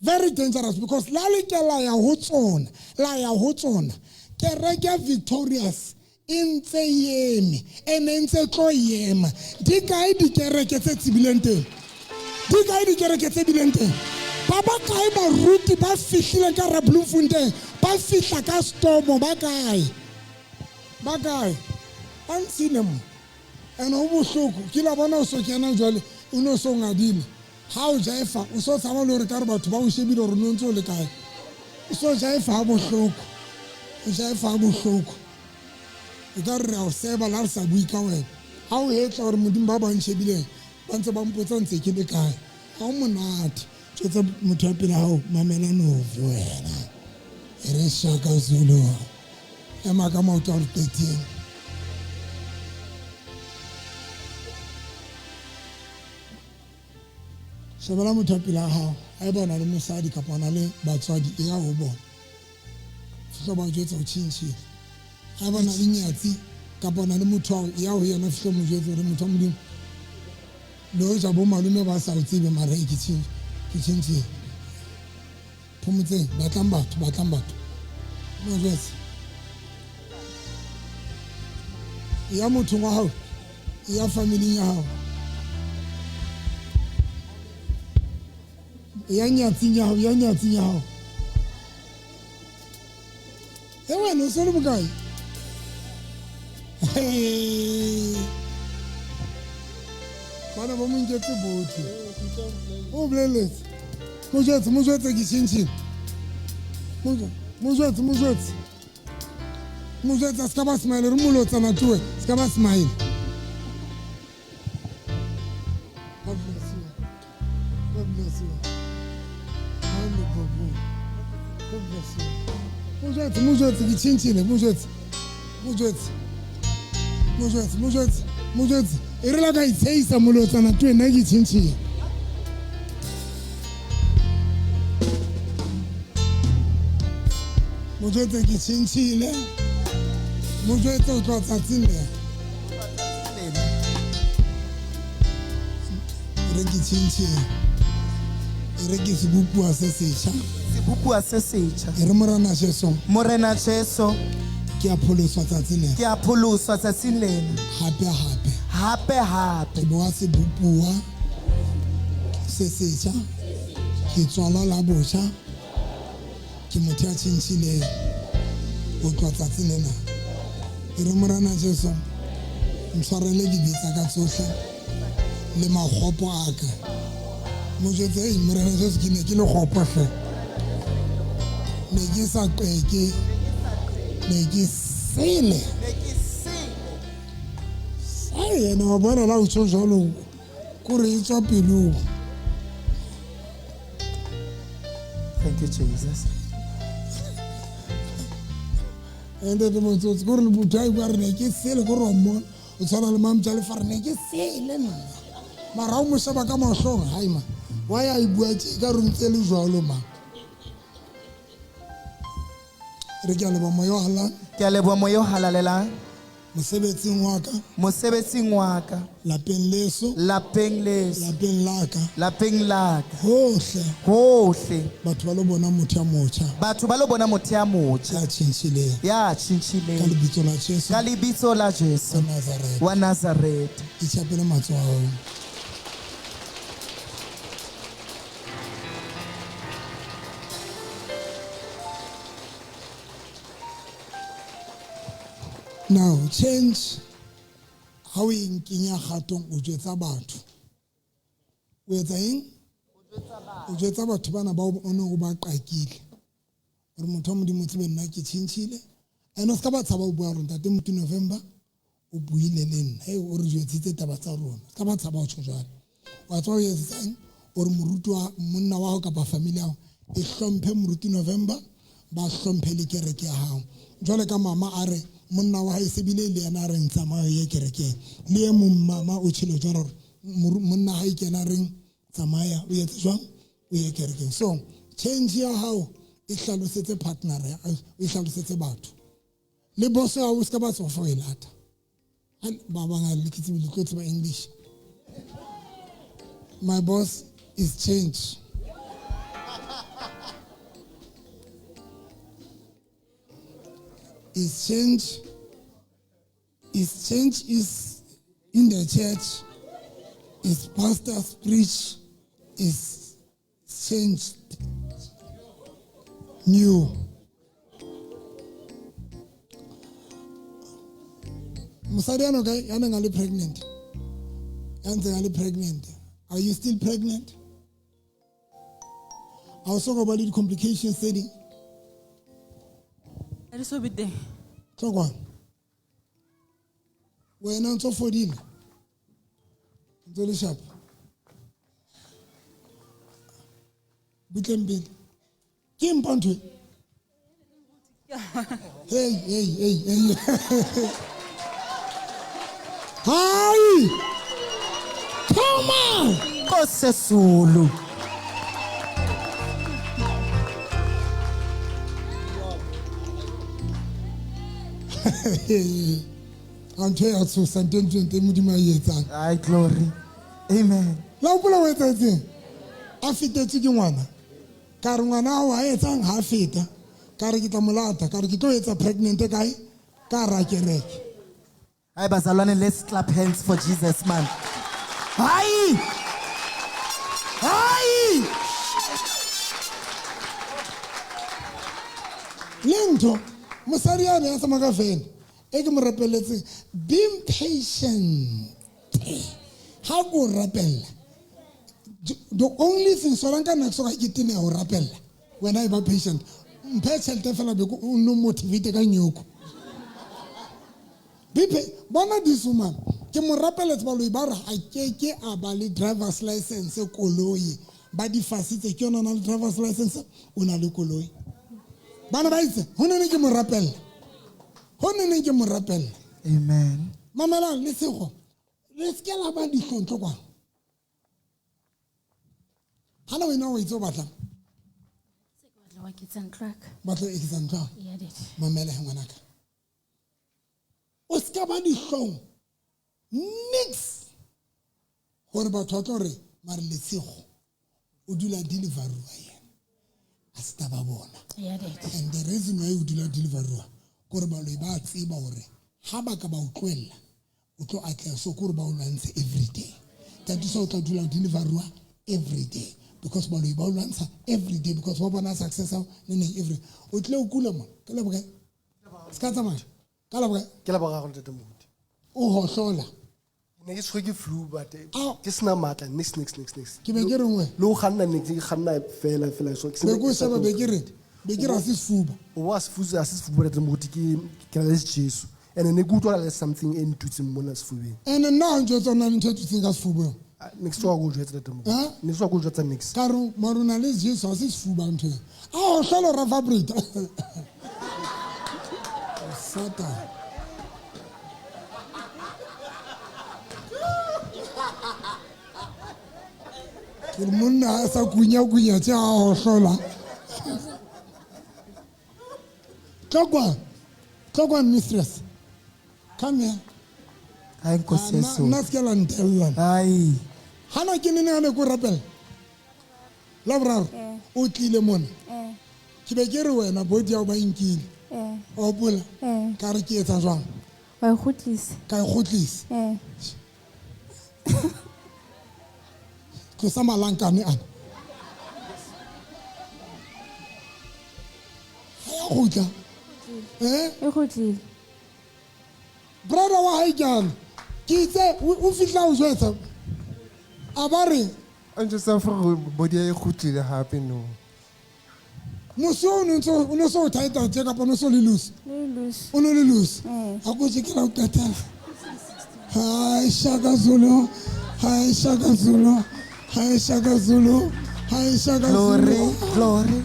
Very dangerous because la le ke la ya ho tsona, la ya ho tsona. Kereke ya Victorious E ntse eme, ene ntse tlo ema. Di kae dikereke tse tsebileng teng? Di kae dikereke tse bileng teng? Ba ba kae baruti ba fihlileng ka hara Bloemfontein? Ba fihla ka stormo, ba kae? Ba kae? Ba ntshile mo. Ene ho bohloko, ke la bona o so kena jwale, o no so ngadile. Ha o jaefa, o so tshaba le hore ka re batho ba o shebile hore no ntse o le kae. O so jaefa ha bohloko. O jaefa ha bohloko. E ka re re a o seba la re sa bue ka wena. Ha o hetla hore Modimo ba bang shebileng, ba ntse ba mpotsa ntse ke le kae. Ha o monate. Tjwetsa motho ya pele hao, mamela Novi wena. E re Shaka Zulu. Ema ka maoto a re qeteng. Shebela motho ya pele hao, haeba o na le mosadi kapa o na le batswadi, e ya ho bona. Fihla ba jwetsa o tjhentjhile. Haeba o na le nyatsi kapa o na le motho wa ya ho yena, fihla mo jwetsa hore motho wa Modimo, le hoja bo malome ba sa o tsebe, mara ke tjhentjhile, ke tjhentjhile. Phomotseng, batlang batho, batlang batho. Mo jwetse. Ya mothong wa hao, ya familing ya hao. Ya nyatsing ya hao, ya nyatsing ya hao. E wena o so le bokae? Bana ba mo nketse botlhe. O boleletse. Mo jwetse, mo jwetse ke tjhentjhile. Mo jwetse, mo jwetse. Mo jwetse a ska ba smile, re molotsana toe, ska ba smile. God bless you. God bless you. God bless you. Mo jwetse, mo jwetse ke tjhentjhile, mo jwetse. Mo jwetse. Mo jwetse, mo jwetse, mo jwetse. E re la ka itsheisa molotsana toe, nna ke tjhentjhile. Mo jwetse ke tjhentjhile. Mo jwetse o tloha tsatsing lena. E re ke tjhentjhile. E re ke sebopuwa se setjha. Sebopuwa se setjha. E re Morena Jesu. Morena Jesu. Ke a pholoswa tsatsing lena. Ke a pholoswa tsatsing lena. Hape hape. Hape hape. Ke boa sebopuwa se setjha. Ke tswalwa la botjha. Ke motho ya tjhentjhileng. O tloha tsatsing lena. E re Morena Jesu, ntshwarele dibe tsa ka tsohle le makgopo a ka. Mo jwetse, ei, Morena Jesu, ke ne ke le kgopo hle. Ne ke sa qeke, ne ke sele. Ai, yena wa bona la o tjho jwalo, kore e tswa pelong. Thank you, Jesus. Ende te motsotsi, kore le motho a bua re ne ke sele, kore wa mmona, o tshwana le mamtja le fa re ne ke sele nna. Mara o mo sheba ka mahlong, hai ma. Why a e bua tje, ka re ntse le jwalo ma. Re ke a leboha moya o halalelang. Ke a leboha moya o halalelang. Mosebetsing wa ka. Mosebetsing wa ka. Lapeng leso. Lapeng leso. Lapeng la ka. Lapeng la ka. Hohle. Hohle. Batho ba lo bona motho ya motjha. Batho ba lo bona motho ya motjha. Ya tjhentjhileng. Ya tjhentjhileng. Ka lebitso la Jesu. Ka lebitso la Jesu. Wa Nazareth. Wa Nazareth. Itjhapele matsoho a hao. Now, change how we nkenya kgatong o jwetsa batho. O etsa eng? O jwetsa batho bana ba o neng o ba qakile. Hore motho wa Modimo o tsebe nna ke tjhentjhile. And o ska ba tshaba ho bua hore ntate Moruti November o buile le nna. Hey, o re jwetsitse taba tsa rona. Ska ba tshaba ho tjho jwalo. Wa tswa o etsang? Hore moruti wa monna wa hao kapa family ya hao e hlomphe Moruti November, ba hlomphe le kereke ya hao. Jwale ka mama a re monna wa hae se bile le yena a reng tsamaya o ye kerekeng. Le e mong mama o tjhelo jwalo hore monna hae ke yena a reng tsamaya o etse jwang, o ye kerekeng. So change ya hao e hlalosetse partner ya, e hlalosetse batho. Le boss ya hao o ska ba tswa fo e lata. Ba bang a le ke tsebe le tlo tseba English. My boss is change. Is change. Is change is in the church, is pastors preach, is changed new. Mosadi ano kae ya neng a le pregnant? Ya ntseng a le pregnant. Are you still pregnant? Ha o so ka ba le di-complications tse ding? Ha di so be teng. Tlo kwano. Wena o ntso fodile? Ntso le sharp? Butleng pele. Ke eng ntho e? Hey, hey, hey, hey. Hi! Come on! Nkosi Sesulu. A ntho e a tshosa ntho e ntho e Modimo a e etsang. Ai glory. Amen. La hopola o etsahetseng? A fetetswe ke ngwana. Ka re ngwana ao a etsang ha a feta. Ka re ke tla mo lata, ka re ke tlo etsa pregnant kae? Ka hara kereke. Hi bazalwane, let's clap hands for Jesus man. Hi! Hi! Le ntho mosadi yane ya tsamaya ka vene e ke mo rapeletseng, being patient. Ha ko rapella, the only thing sona nka nako ga ke tene ya ho rapella, wena e ba patient. Mphe tjhelete fela be o no motivate ka nyoko. Bona this woman, ke mo rapeletse baloi ba re ha ke ke a ba le driver's license koloi. Ba di fasitse ke yona na le driver's license, o na le koloi. Bana ba itse, ho ne ne ke mo rapella. Ho ne ne ke mo rapella. Amen. Mamelang le sego. Le se ke la ba dihlong tlo kwano. Hana wena o itse o batlang? Batla ho eketsa ntlo ya ka. Batla ho eketsa ntlo ya hao? Yeah, daddy. Mamela he ngwanaka. O se ka ba dihlong nix hore batho ba tlo re mare Letshego o dula Deliveroo yena. A se taba bona. Yeah, daddy. And the reason why o dula Deliveroo ke hore baloi ba tseba hore ha ba ka ba o tlohella o tlo atleha, so ke hore ba o lwantshe every day. That is why o tla dula Deliveroo every day, because baloi ba o lwantsha every day, because ba bona success hao ne neng every. O tlile o kula mona. Ka la bokae? Se ka tsamaya. Ka la bokae? Ke la boraro, ntate Moruti. O hohlola. Ne ke tshwerwe ke flu, but Ao. ke sena matla, nix, nix, nix, nix. Ke be ke re nngwe. Le ho kganna ne ke kganna fela, fela, so ke sena Be ke o ke sa sheba, be ke re, be ke re ha se sefuba. O wa sefuba, ha se sefuba, ntate Moruti, ke na le sejeso. And ne ke utlwa le something e ntutseng mona sefubeng. And nna ha ntse tsona ntho e tutseng ka sefubeng. Ah, ne ke soka ko jwetsa, ntate Moruti. Ha? Ne ke soka ko jwetsa nix. Ka re, mare o na le sejeso, ha se sefuba ntho e. A o hlola ra vibrate. Satan. Ke re monna a sa kunya-kunya tse a hohlola. Tlo kwano. Tlo kwano, mistress. Come here. Ai, Nkosi Ah, Yesu. nna se ke la ntella. Ai. Hana ke nene a ne ko rapela? La boraro, Eh. o tlile mona. Eh. Ke be ke re wena body ya hao ba e nkile. Eh. Wa hopola? Eh. Ka re ke etsa jwang? Wa e kgutlisa. Ka e kgutlisa. Eh. Tlosa malankane ana. Ha ya kgutla. Eh? E kgutlile. Brother wa hae ke ana. Ke itse o fihla o jwetsa. A ba re A ntjwetsa gore body ya e kgutlile hape no. Mosi o no ntso o no so tight tje kapa no so le loose? Le loose. O no le loose. Eh. Ha ko tje ke la o qetela. Hai Shaka Zulu. Hai Shaka Zulu. Hai Shaka Zulu. Hai Shaka Glory, Zulu. glory.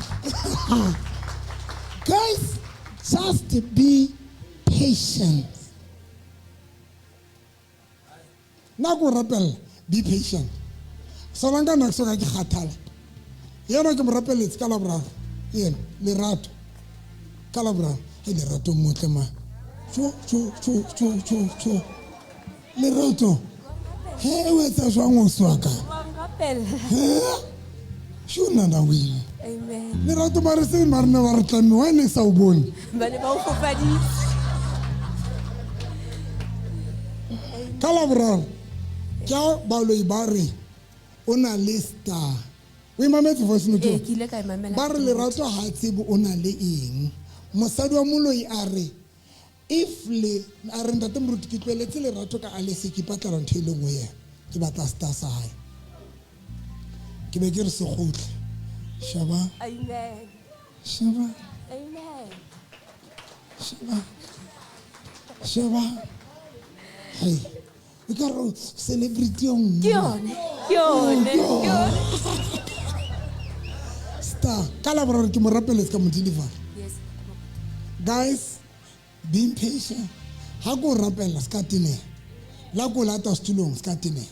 Guys, just be patient. Nna ko rapella, be patient. Solanka nna ke soka ke kgathala. Yena ke mo rapeletse ka Laboraro. Yena, Lerato. Ka Laboraro. Hei, Lerato motle ma. Tjo, tjo, tjo, tjo, tjo, tjo. Lerato. He, o etsa jwang o swa ka? Wa nrapella. He? Sho nana wena. Amen. Lerato ba re se ba rena ba re tlamme, why ne ke sa o bone? Ba ne ba o fofaditse. Ka Laboraro ke ha baloi ba re o na le star. O e mametse voice note? Ee, ke ile ka e mamela. Ba re Lerato ha tsebe o na le eng. Mosadi wa moloi a re if le a re ntate moruti ke tlohelletse Lerato ka Alice ke ipatlela ntho e le nngwe yena. Ke batla star sa hae. Ke be ke re se kgutle. Sheba. Amen. Sheba. Amen. Sheba. Sheba. Hey. E ka re celebrity e nngwe. Ke yone. Ke yone. Ke yone. Star. Ka Laboraro ke mo rapeletse ka mo deliver. Yes. Guys, be impatient. Ha ko rapela ska teneha. La ko lata setulong ska teneha.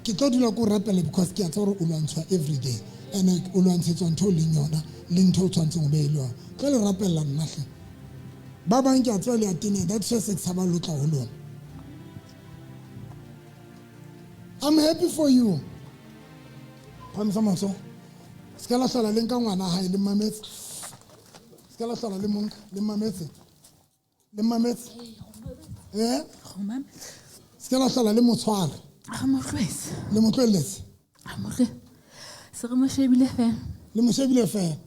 Ke tlo dula ko rapela because ke a tseba hore o lwantshwa every day. And o lwantshetswa ntho o leng yona le ntho o tshwanetseng o be le yona. Tlo le rapella nna hle. Ba bang ke a tseba le a teneha. That's why se ke tshaba lo tla ho lona. I'm happy for you. Phamisa matsoho. Se ka la hlola le nka ngwana hae le mametse. Se ka la hlola le monka le mametse. Le mametse. Eh? Se ka la hlola le motshwara. Re mo tlohetse. Le mo tlohelletse. Re mo tlohetse. Se re mo shebile fela. Le mo shebile fela.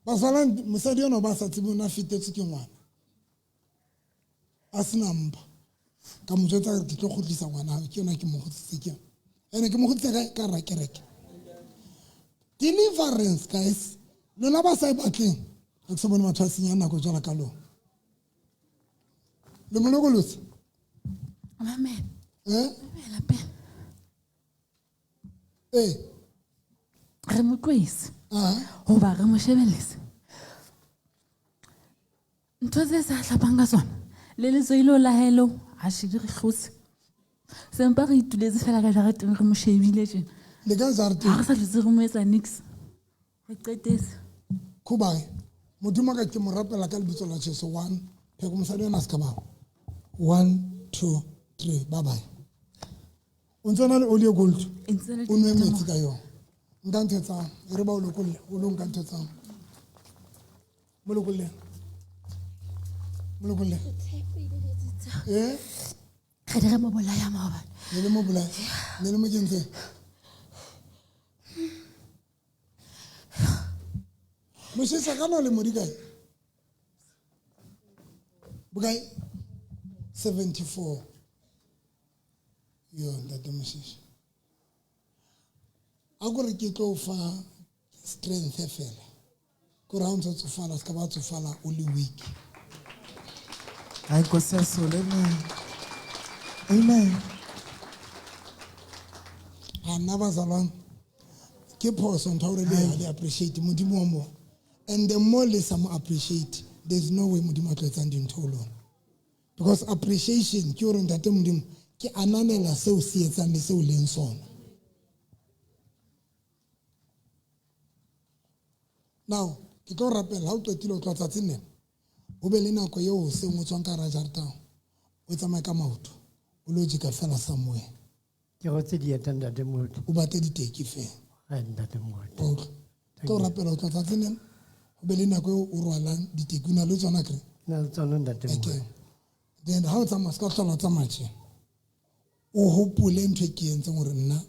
Bazalwane mosadi ona ba sa tsebe o na fetetswe ke ngwana. A sena mpa. Ka mo jwetsa hore ke tlo kgutlisa ngwana hao, ke yona ke mo kgutlisitse ke yona. Ene ke mo kgutlisitse ka hara kereke. Deliverance, guys. Lona ba sa e batleng. Ha ke so bone batho ba senyang nako jwalo ka lona. Le mo lokolotse? Amen. Eh? Mamela pele. Eh. Re mo tlohetse. Aha. Hoba re mo shebelletse. Ntho tse sa hlapang ka tsona. Le letswai leo la hae leo, ha she di re hlotse. Sempa re ituletse fela ka jareteng re mo shebile tjena. Le ka jareteng? Ha re sa hlotse re mo etsa nix. Re qetetse. Khubae, Modimo ka ke mo rapela ka lebitso la Jesu. 1, pheko mosadi ona se ka ba. 1, 2, 3, bye bye. O ntse o na le oli e gold? E ntse le O nwe teng metsi ka yona. Nka ntho etsang, e re ba o lokolle, o lo nka ntho etsang. Mo lokolle. Mo lokolle. Eh? Re di re mo bolaya maobane. Ne le mo bolaya. Ne le mo kentseng? Mosesa ka no le mo di kae? Bokae? 74. Yo, ntate Mosese. A ko re ke tlo fa strength fela. Ko re ha o ntse o tsofala, se ka ba tsofala o le weak. Hayi Nkosi yaSulu, amen. Amen. A nna bazalwane, ke phoso ntho ya hore le le appreciate Modimo wa mo. And the more le sa mo appreciate, there's no way Modimo a tlo etsang dintho ho lona. Because appreciation ke hore ntate Modimo ke ananela seo se etsang le seo leng sona. Now, ke tlo rapela ha o qetile ho tloha tsatsing lena. O be le nako eo hoseng o tswang ka hara jareta, o tsamaye ka maoto, o lo jeka fela somewhere. Ke rotse dieta ntate Moruti. O batle diteki fela. Ai ntate Moruti. Wa utlwa? Tlo rapela ho tloha tsatsing lena, o be le nako eo o rwalang diteki, o na le tsona akere? Ke na le tsona ntate Moruti. Okay. Then ha o tsamaya, se ka hlola o tsamaya tje. O hopole ntho e ke entseng hore nna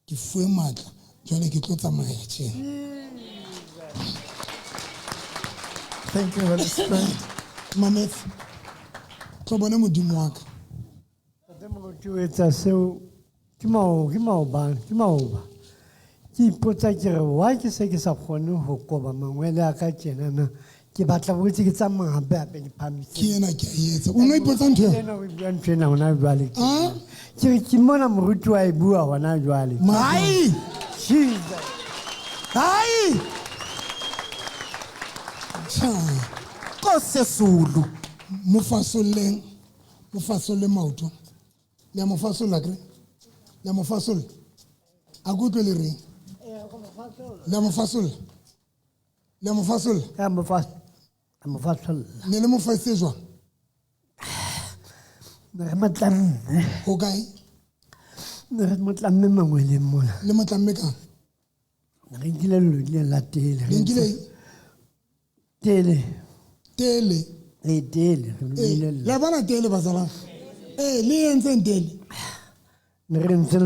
ke fuwe matla, jwale ke tlo tsamaya tje. Thank you, Holy Spirit. Mametse, tlo bone Modimo wa ka. Ntate Moruti o etsa seo, ke maobane, ke maoba. Ke ipotsa ke re, why ke se ke sa kgone ho koba mangwele a ka tjenana? Ke batla ho itse ke tsamaya hape hape ke phahamise. Ke ena ke a e etsa. O no ipotsa ntho eo? Ke ena o bua ntho ena hona jwale. Ah? Ke re ke mona moruti wa e bua hona jwale. Hai! Jesus! Hai! Cha. Nkosi Zulu. Mo fasolleng, mo fasolle maoto. Le a mo fasolla kere? Le a mo fasolla? A ke utlwe le reng? Le a mo fasolla? Le a mo fasolla? Le a mo a mo fasolla. Ne le mo fasitse jwang? Ne re mo tlamme. Ho kae? Ne re mo tlamme mangweleng mona. Le mo tlamme kang? Ne re nkile lelodi le la tele. Le nkile eng? Tele. Tele. Ee, tele. Re Ee, loile le a bona tele, bazalwane? Ee, le entseng tele? Ne re ntse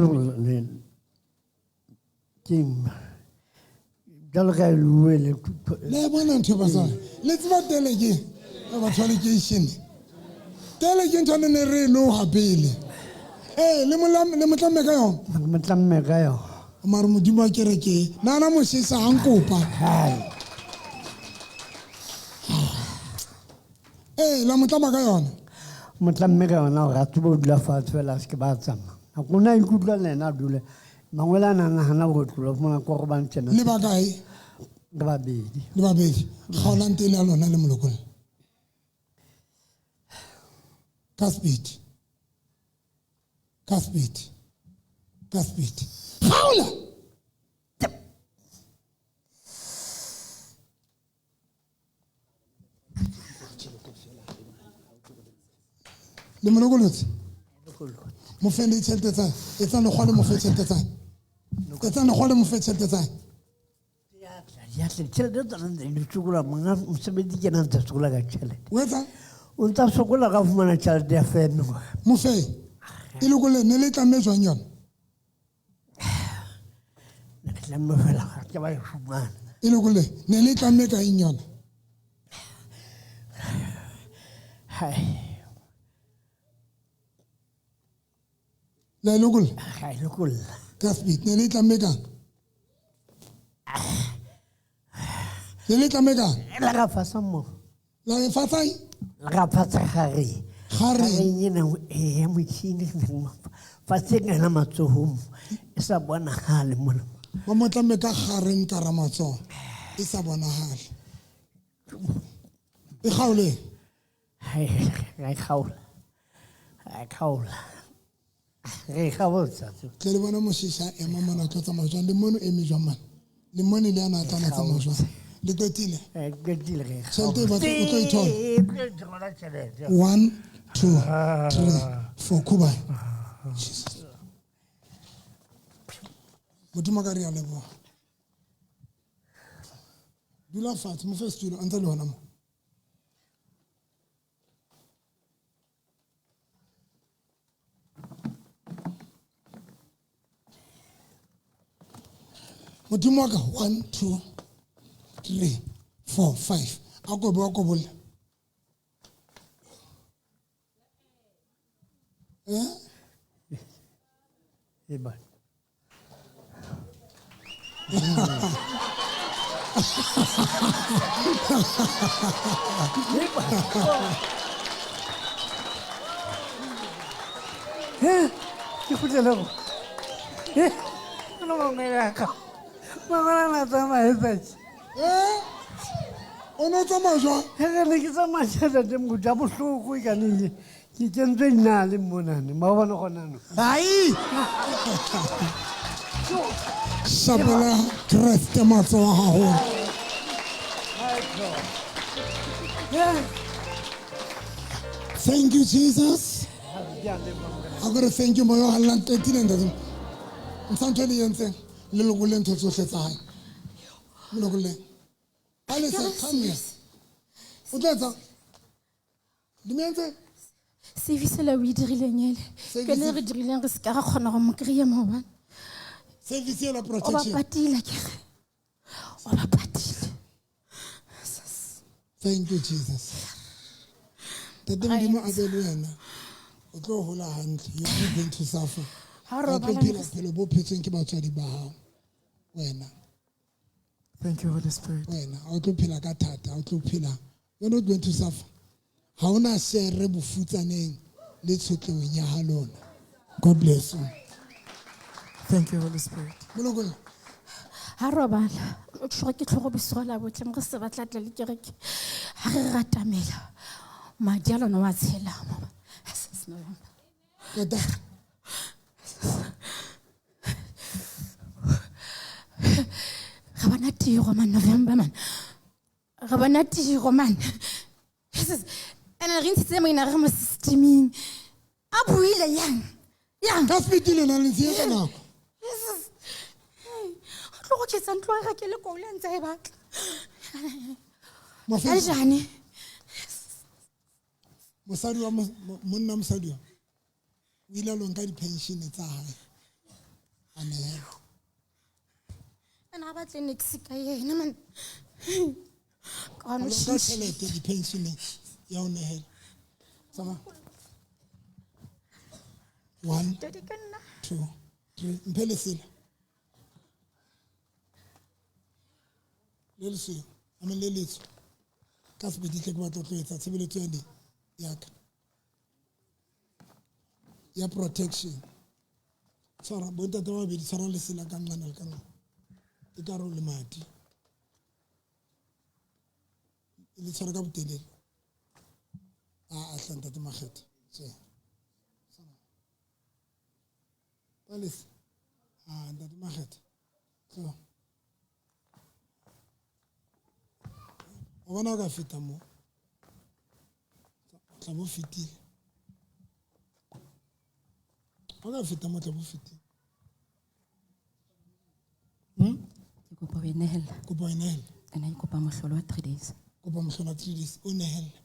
ke jalo ka e lue le Le bona ntho e basadi. Le tseba tele ke ya batho ba lekeishene. Tele ke ntho e ne re e loga pele. Ee, le le motlamme ka yona. Motlamme ka yona. Mare modimo wa kereke. Nana moshesa ha nkopa. Ee, la motlama ka yona. Motlamme ka yona gore a tsebe ho dula fatshe fela a se ke ba tsamaya. Nako o ne a ikutlwa le ena a dule. Mangwele a na nahana hore tlola fumana ko go bang tjena. Le ba kae? Le babedi. Le babedi. Kgaolang tele ya lona le molokolle. Ka speed. Ka speed. Ka speed. Kgaola! Le molokolotse? Mo fe le tjhelete tsa. Etsa lekgwa le mo fe tjhelete tsa. Etsa lekgwa le mo fe tjhelete tsa. Ya tle tjhelete tsona ntse di sokola monga mosebetsi ke ena ntse sokola ka tjhelete. O etsang? O ntsa sokola ka fumana tjhelete ya feme. Mo fe. E lokolle ne le tlamme jwang yona? Ne re tlamme fela ga ke ba e fumana. E lokolle ne le tlamme ka eng yona? Hai. La e lokolla? Ga e lokolla. Ka speed ne le tlamme kang? Ne le tlamme kang? La ga fasa mo. La e fatsang? La ga fatsa gare. Gare. Gare ena e ya motšhini fatshe kana matsohong e sa bonagale mona. Ba mo tlamme ka gareng ka ra matsoho e sa bonagale. E kgaole? Hai, ga e kgaola. Ga e kgaola. Re kgaotsa. Tle le bona moshisha ema mona tlo tsamaya jwang le mono eme jwang mane. Le mone le ana tla tsamaya jwang. Le qetile? Qetile re. Tjhelete e batla o tlo e thola. E tlo tjhelete. 1 2 3 4 Kuba. Jesus. Modimo ka re a leboha. Dula fatshe mo fe setulo a ntse le hona mo. Modimo wa ka 1 2 3 4 5 a ko be wa kobolla. Eh? E ba. Eh, ke kgutlele go. Eh, no mangwele a ka. Mangwele a na tsamaya tsatsi. Eh? O ne o tsamaya jwang? He re ne ke tsamaya tjhelete moruti a bohloko e ka ne ke kentswe dinale monane maobane gona no. Hai! Shapela Kreste matsoho haholo. Thank you, Jesus. A ko re thank you moya o hallang qetile ntate. Ntsha ntho e le entseng le lokolle ntho tsohle tsa hae. Mo lokolleng. Alisa, come here. O tla etsang? Di mo entse? Service la o e dirileng ele. Ke ne re dirileng re se ka ra kgona go mo kry-a maobane. Service ela O ba protection. patile akere. O ba patile. Thank you, Jesus. Ntate Modimo a be le wena. O tlo hola hantle. You are not going to suffer. Ha O tlo robala phela le bophelo bo phetsweng ke batswadi ba hao. Wena. Thank you, Holy Spirit. Wena, ha o tlo phela ka thata, ha o tlo phela. You're not going to suffer. Ha hona shere bofutsaneng le tshotlehong ya ha lona. God bless you. Thank you, Holy Spirit. Molokolo. Ha robala, o tshwara ke tlhogo bosigo la botle, mo re se batla tle le kereke. Ha re ratamela, madi a lona wa tshela. Qeta. Re bona tiro man November man. Re bona tiro man. Ene re ntshitse moina re mo systeming. A buile yang. Yang. Ka speed le na le ntshetse nako. O tlo go tjhetsa ntlo ya ke le koloi ntse e batla. Mofetsi. Ka jane. Mosadi wa monna mosadi wa. O ile a lo nka di-pension tsa hae a nehela. Ene ga batle nix ka yena man. Ka A no lo nka tjhelete di-pensioneng ya ho nehela. Tsamaya. 1 Daddy ke nna. 2 3 mphe lesela. Le lesweu, I mean le letsho. Ka sebedi hle ke batla ho tlo etsa tshebeletso ya ya ka. Ya protection. Tshwara bontate ba babedi, tshwara lesela ka nqana le ka nqana. E ka re o le madi. Le tshwara ka botelele. A hle ntate Makgethe. Tjhe. Palesa. Ah, ntate Makgethe. Tlo. O bona o ka feta mo. O tla bo fetile. O ka feta mo, o tla bo fetile. Ke kopa ho e nehella. Kopa ho e nehella. Ene ke kopa mohlolo wa 3 days. Kopa mohlolo wa 3 days, o nehella.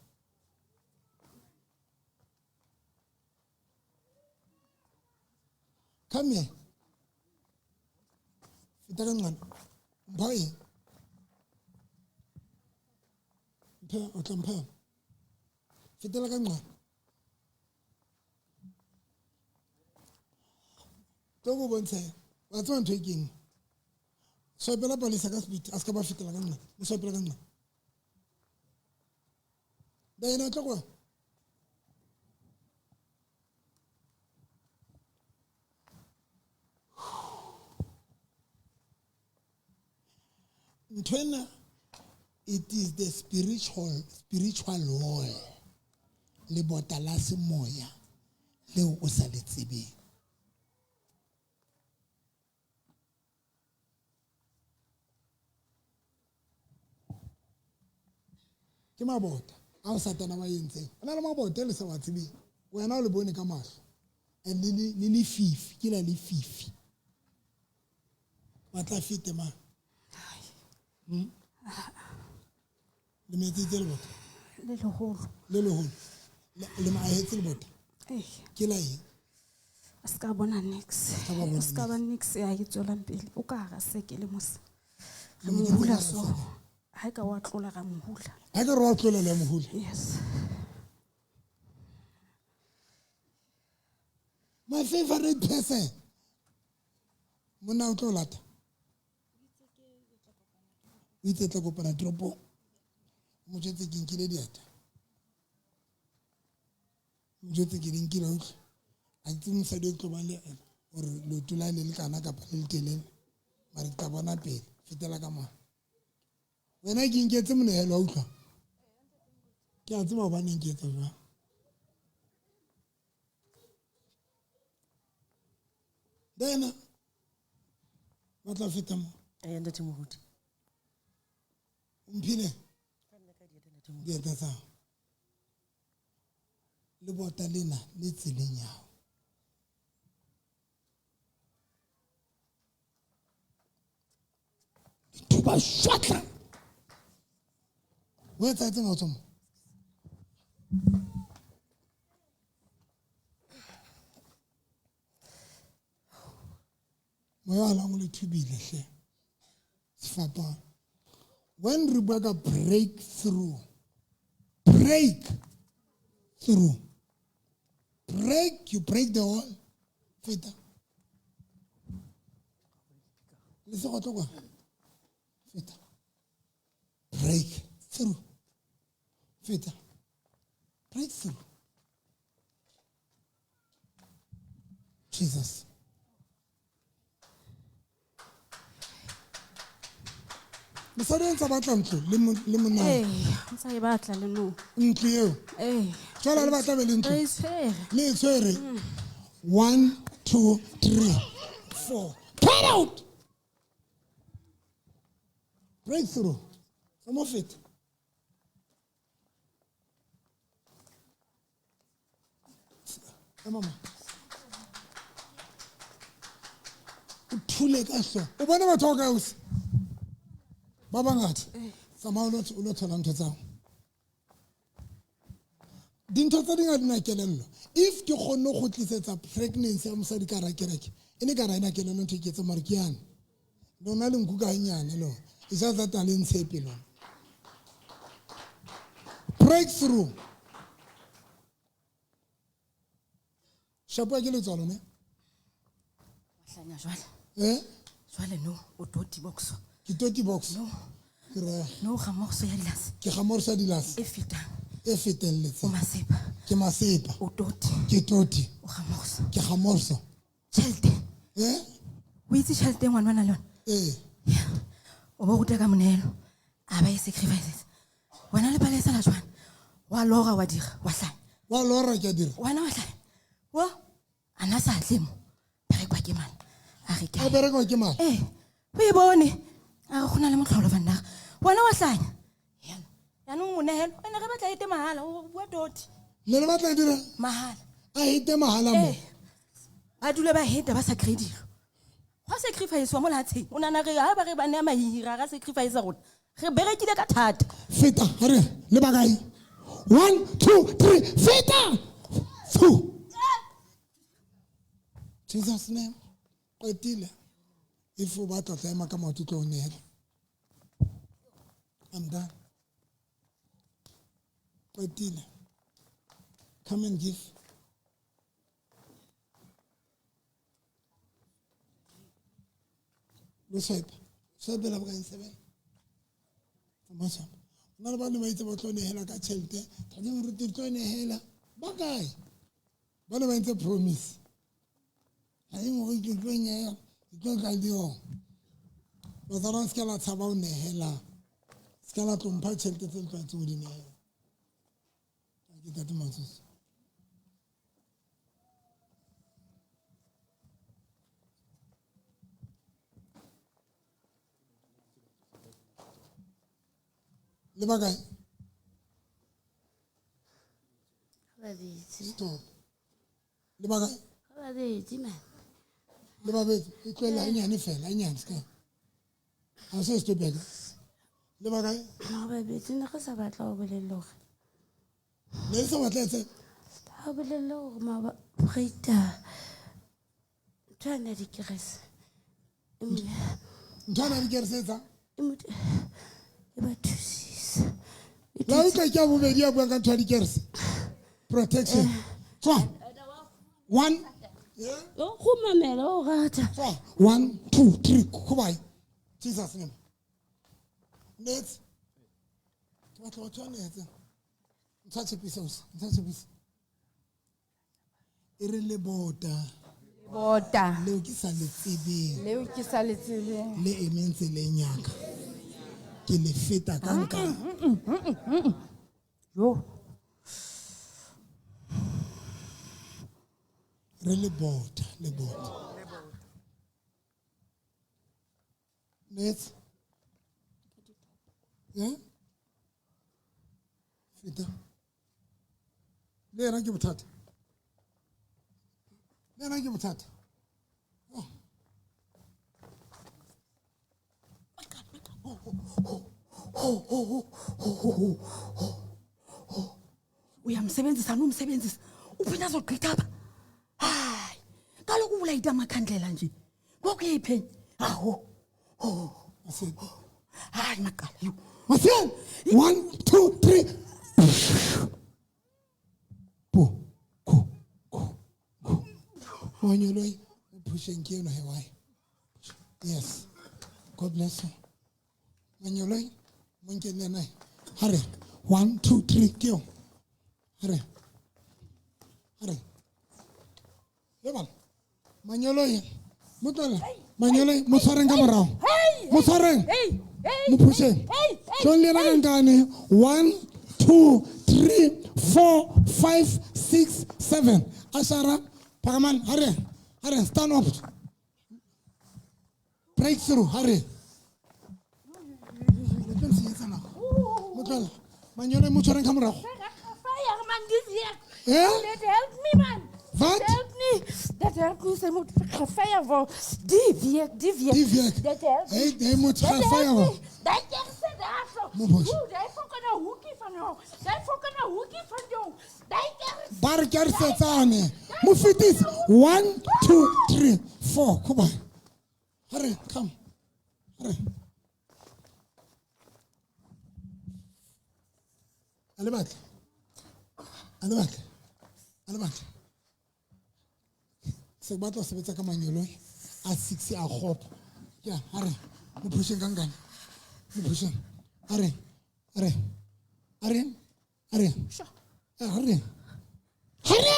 Come here. Feta ka nqana. Mpha eng? Mphe, o tla mpha yona. Fetela ka nqana. Tlo go bontsha. Wa tseba ntho e keng? Swipela Palesa ka speed, a ska ba fetela ka nqana. Mo swipela ka nqana. Diana, tlo kwa. Nthwena, it is the spiritual wall. Lebota la semoya leo o sa le tsebeng. Ke mabota a o satana ba entseng. O na le mabota le sa wa tsebeng. Wena o le bone ka mahlo. And le lefifi, ke la lefifi. Ba tla fete ma. Le metsi tse lebota? Le leholo. Le leholo. Le maahetse lebota? Ee. Ke la eng? A se ka bona nix. A se ka bona A se ka nix. ba nix ya e tswelang pele. O ka hara seke le mosa. Re Le mo mo hula hula so. seke. Ha e ka wa tlola ra mo hula. Ha e ka re wa tlola le mo hula? Yes. My favorite person. Monna o tlo lata. O itse tla kopana toropong. Mo jwetse ke nkile dieta. Mo jwetse ke di nkile utlwe. Ha ke tsebe mosadi o tlo bang le ena hore leoto la hae le lekana kapa le letelele. Mara ke tla bona pele. Fetela ka mane. Wena ke nketse monehelo wa utlwa. Ke a tseba hobaneng ke etsa jwang. Dena, ba tla feta mo. Ee, ntate Moruti. O mphile? Dieta tsa hao. Lebota lena le tseleng ya hao. Dithuba shwatla. O etsahetseng ha o tswa mo? Moya wa lang o le thubile hle. Sefapano. When re bua ka breakthrough, break through, break, you break the wall. Feta. Le se go tlo kwa. Feta. Break through. Feta. Break through. Jesus. Mosadi o ntse a batla ntlo le monna. Ee, o ntse a e batla le nou. Ntlo eo. Ee. Jwale le batla be le ntlo. Re e tshwere. Le e tshwere. 1, 2, 3, 4. Get out! Breakthrough. Some of it. Mama. O thule ka hlooho. O bona batho ba kae ausi? Ba bangata. Tsamaya o lo thola ntho tsa hao. Dintho tse ding ha di na kelello. If ke kgonne ho kgutlisetsa pregnancy ya mosadi ka hara kereke, e ne ka ra ena kelello ntho e ke etse mare ke yane. Lona le nkuka hanyane lona. It's just that a le ntshepe lona. Breakthrough. Shapo ke letswalo ne? Hlanya jwale. Eh? Jwale no, o toti box. Ke toti box. No. Ke re. No ga morso ya dilase. Ke ga morso ya dilase. E fetang. E fetelletseng. O masepa. Ke masepa. O toti. Ke toti. O ga morso. Ke ga morso. Tjhelete. Eh? O itse tjhelete e ngwana wa na le yona? Eh. O bo ruta ka monehelo. A ba e sacrifices. Wena le palesa la jwang? Wa lora wa dira, wa hlanya. Wa lora ke a dira. Wena wa hlanya. Wa ana sa tle mo. Berekwa ke mang? A re ke. A berekwa ke mang? Eh. O e bone. A re go na le motlholo vandag. Wena wa hlanya. Yaanong monehelo, wena re batla ete mahala, o bua toti. Ne le batla e dira? Mahala. A ete mahala mo. Eh. Ba dule ba heta ba sa kry dilo. Gwa sacrifice wa mo lehatsheng. O nahana re ha ba re ba nea mahira, ra sacrifice rona. Re berekile ka thata. Feta, ha re le ba kae? 1 2 3, feta. 2. Jesus name. Qetile. If o batla tla ema ka maoto tlo o nehela. I'm done. Qetile. Come and give. Lo swipe. Swipe la bokae seven. Tsamaya. Nna le ba ne ba itse ba tlo nehela ka tjhelete. Tate moruti tlo nehela. Ba kae? Ba ne ba entse promise. Ha e mo re tlo nehela, tlo tla dio. Bazalwane se ka la tshaba ho nehela. Se ka la tlo mpha tjhelete tse le tlwaetseng ho di nehela. Ke tate Matsotso. Le ba kae? Babedi. Stop. Le ba kae? Babedi man. Le babedi, e tlohela hanyane fela, hanyane ska. Ha se stop ya ka. Le ba kae? Babedi ne re sa batla ho bolella hore. Ne sa batla etse? Ha bolella hore ma Rita. Ntwana di kerese. Ntwana di kerese tsa? E ba thusisa. La utlwa ke a bobedi a buang ka ntho ya dikerese. Protection. Tswa. 1. O go mamela o rata. Tswa. 1 2 3 goodbye. Jesus name. Next. Ke batla ho tswa netse. Ntho tshepisa o. Ntho tshepisa. E re lebota. Lebota. Leo ke sa le tsebeng. Leo ke sa le tsebeng. Le emeng tseleng ya ka. Ke le feta ka nka. Yo. Re lebota, lebota. Next. Eh? Feta. Le yena ke bothata. Le yena ke bothata. Oh. Uyamsebenzisa nomsebenzisa. Uphinda azogqitha apha. Hayi, kaloku ulayita amakhandlela nje. Ngoku uyayiphenya. Aho. Oh. Hayi maqala yo. Masian. 1 2 3. Po. Ko. Ko. Ko. Monyoloi o pusheng ke eno he why? Yes. God bless you. Manyoloi mo nkeng le ena. Hare. 1 2 3 ke yo. Hare. Hare. Le bana. Manyoloi. Mo tlohele. Manyoloi mo tshwareng ka morao. Mo tshwareng. Mo pusheng. Tlong le ena ka nkane. 1 2 3 4 5 6 7. Ashara phakamang. Hare. Hare stand up. Breakthrough. Hare. Mo tlohele. Manyoloi mo tshwareng ka morao. Fire man this year. Eh? That help me man. Wat? That help me. That help me. Ze moet gefire worden. Die week, die week. Die week. Dat help me. Hey, hij moet Dat help gefire me. worden. Dat is het. Mo push. Ba re kerisetsane. Mo fetise. 1 2 3 4. Come on. Hurry, come. Hurry. A le batla. A le batla. A le batla. Se batla ho sebetsa ka mangeloi a 6 a kgopo. Ke a hurry. Mo pusheng ka nkane. Mo pusheng. Hurry. Hurry. Hurry. Hurry. Hurry. Hurry.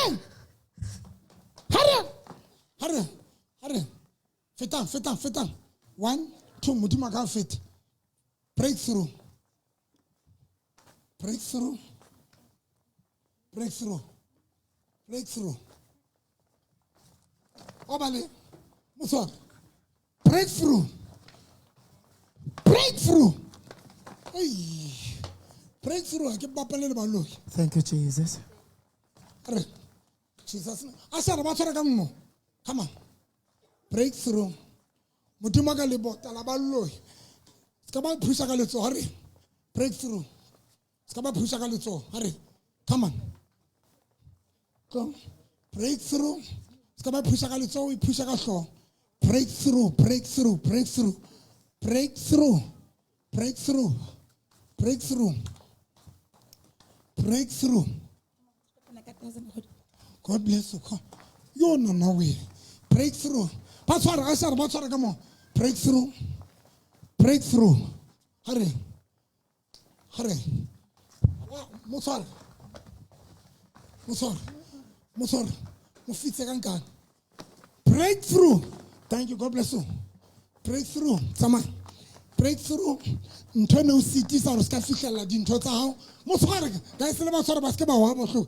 Hurry. Hurry. Hurry. Fetang, fetang, fetang. 1 2 modimo a ka feta. Breakthrough. Breakthrough. Breakthrough. Breakthrough. Obale. Motshware. Breakthrough. Breakthrough. Hey. Breakthrough ha ke bapale le baloi. Thank you, Jesus. Re. Jesus. A sa re ba tshwara ka nngwe. Come on. Breakthrough. Modimo ka lebota la baloi. Se ka ba phusa ka letsoho re. Breakthrough. Se ka ba phusa ka letsoho re. Come on. Come. Breakthrough. Se ka ba phusa ka letsoho, e phusa ka hlooho. Breakthrough, breakthrough, breakthrough. Breakthrough. Breakthrough. Breakthrough. Breakthrough. God bless you. Yo no no way. Breakthrough. Ba tshwara a sa re ba tshwara ka mo. Breakthrough. Breakthrough. Hurry. Hurry. Mo tshwara. Mo tshwara. Mo tshwara. Mo fitse ka nkane. Breakthrough. Thank you. God bless you. Breakthrough. Tsamaya. Breakthrough. Ntho e ne o sitisa hore se ka fihlella dintho tsa hao. Mo tshware. Guys, le ba tshware ba se ke ba wa bohloko.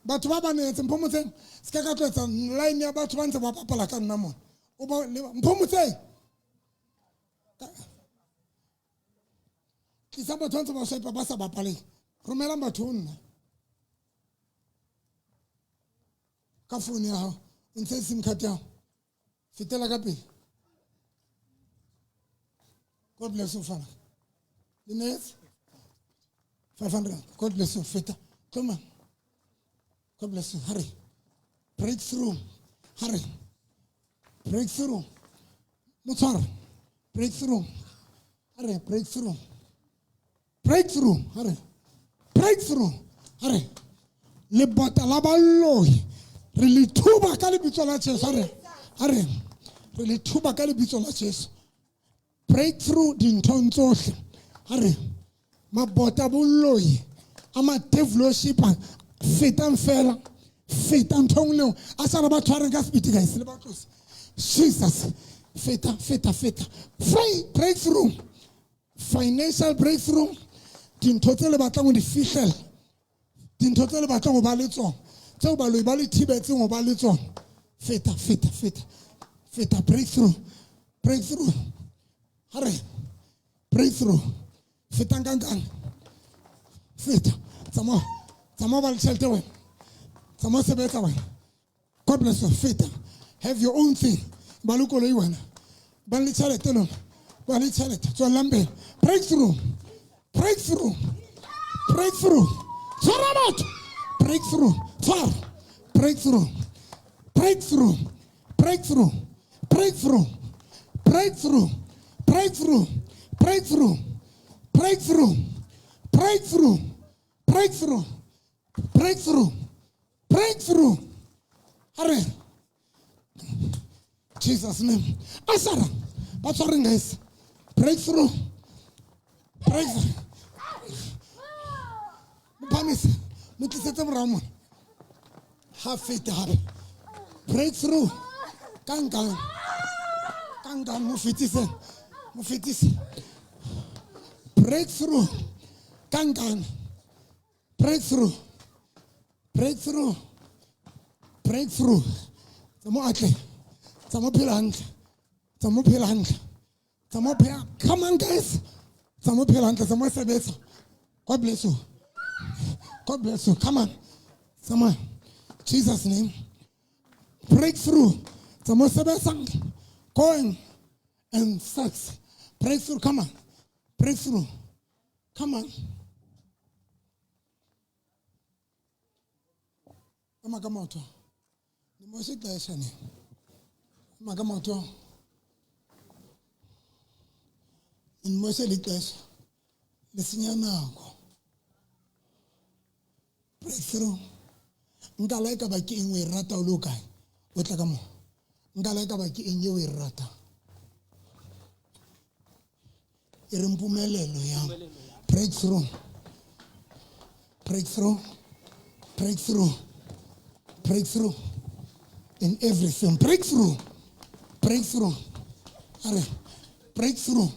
Batho ba ba neetseng Mpho Motseng se ka ka tlo etsa line ya batho ba ntse ba bapala ka nna mona. O ba Mpho Motseng. Tlisa batho ba ntse ba swipe ba sa bapaleng. Romelang batho ho nna. Ka phone ya hao. O ntshe SIM card ya hao. Fetela ka pele. God bless you, Father. Le neetse? 500. God bless you. Feta. Come on. God bless you. Hurry. Breakthrough. Hurry. Breakthrough. Motshware. Breakthrough. Hurry. Breakthrough. Breakthrough. Hurry. Breakthrough. Hurry. Lebota la baloi. Re le thuba ka lebitso la Jesu. Hurry. Hurry. Re le thuba ka lebitso la Jesu. Breakthrough dinthong tsohle. Hurry. Mabota boloi. A ma developship fetang fela. Fetang ntho leo. A sa re ba tshwareng ka speed guys. Le ba tlose. Jesus. Feta, feta, feta. Free breakthrough. Financial breakthrough. Dintho tse le batlang ho di fihlela. Dintho tse le batlang ho ba le tsona. Tseo baloi ba le thibetseng ho ba le tsona. Feta, feta, feta. Feta breakthrough. Breakthrough. Hare. Breakthrough. Fetang kang kang. Feta. Tsamaya. Tsamaya ba le tjhelete wena. Tsamaya sebetsa wena. God bless you. Feta. Have your own thing. Ba le koloi wena. Ba le tjhelete lona. Ba le tjhelete. Tswellang pele. Breakthrough. Breakthrough. Breakthrough. Tshwara batho. Breakthrough. Tshwara. Breakthrough. Breakthrough. Breakthrough. Breakthrough. Breakthrough. Breakthrough. Breakthrough. Breakthrough. Breakthrough. Breakthrough. Breakthrough. Breakthrough. Hurry. Jesus name. Asara. Ba tshwareng guys. Breakthrough. Breakthrough. Mo phamise. Mo tlisetse morao mona. Ha fete hape. Breakthrough. Kang kang. Kang kang mo fetise. Mo fetise. Breakthrough. Kang kang. Breakthrough. Breakthrough. Breakthrough. Tsa mo atle. Tsa mo phela hantle. Tsa mo phela hantle. Tsa mo phela. Come on guys. Tsa mo phela hantle. Tsa mo sebetsa. God bless you. God bless you. Come on. Come on. Jesus name. Breakthrough. Tsa mo sebetsa. Going and sex. Breakthrough. Come on. Breakthrough. Come on. Ema ka maoto. Nimoshe ixesha ne. Ema ka maoto. Nimoshe ixesha. Le senya nako. Breakthrough. Nka la e ka ba ke eng o e rata o le o kae? O tla ka mo. Nka la e ka ba ke eng e o e rata? E re mpumelelo ya. Breakthrough. Breakthrough. Breakthrough. Breakthrough. In everything. Breakthrough. Breakthrough. Are breakthrough.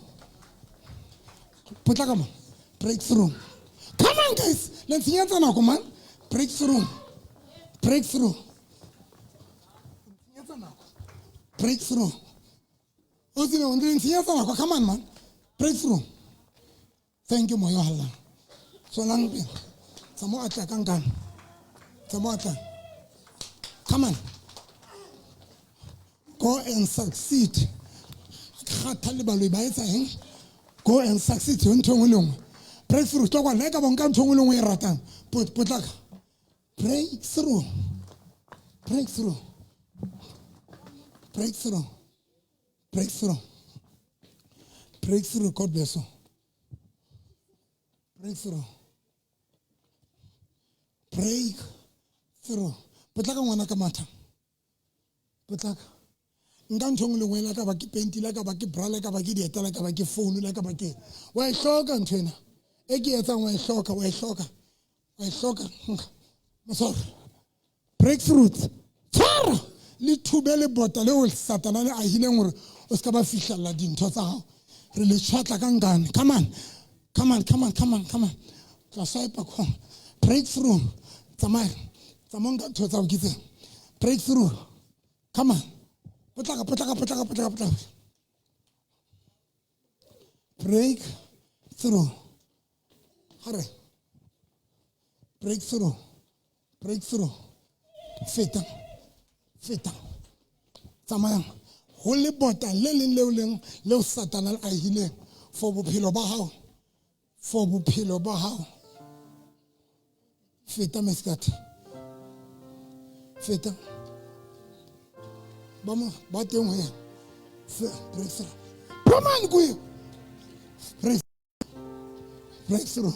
Potlaka mo. Breakthrough. Come on guys. Le ntshenyetsa nako man. Breakthrough. Breakthrough. Breakthrough. O tsile o ntshenyetsa nako. Come on man. Breakthrough. Thank you moya wa Allah. Tswelang pele. Tsamaya atla ka nkane. Tsamaya atla. Come on. Go and succeed. Kgatha le baloi ba etsa eng? Go and succeed ntho engwe le nngwe. Breakthrough tlo kwa le ka bonka ntho engwe le nngwe e ratang. Potlaka. Breakthrough. Breakthrough. Breakthrough. Breakthrough. Breakthrough. God bless you. Breakthrough. Breakthrough. Potlaka ngwana ka matha. Potlaka. Nka ntho engwe le nngwe la ka ba ke penti, la ka ba ke bra, la ka ba ke dieta, la ka ba ke phone, la ka ba ke. Wa e hloka ntho ena. E ke etsang wa e hloka, wa e hloka. Wa e hloka. Mosoro. Breakthrough. Tshwara le thube le bota leo Satana le ahileng hore o ska ba fihlella dintho tsa hao. Re le tshwatla ka nkane. Come on. Come on, come on, come on, come on. Tla swipe kwa. Breakthrough. Tsamaya. Tsamaya nka ntho tsa hao ke tse. Breakthrough. Come on. Potlaka, potlaka, potlaka, potlaka, potlaka. Breakthrough. Hare. Breakthrough. Breakthrough. Feta. Feta. Tsamayang. Ho le bota le leng leo leng leo Satana le ahileng for bophelo ba hao. For bophelo ba hao. Feta meskat. Feta. Ba mo ba teng ho yena. Breakthrough. Phomang kuyo. Breakthrough.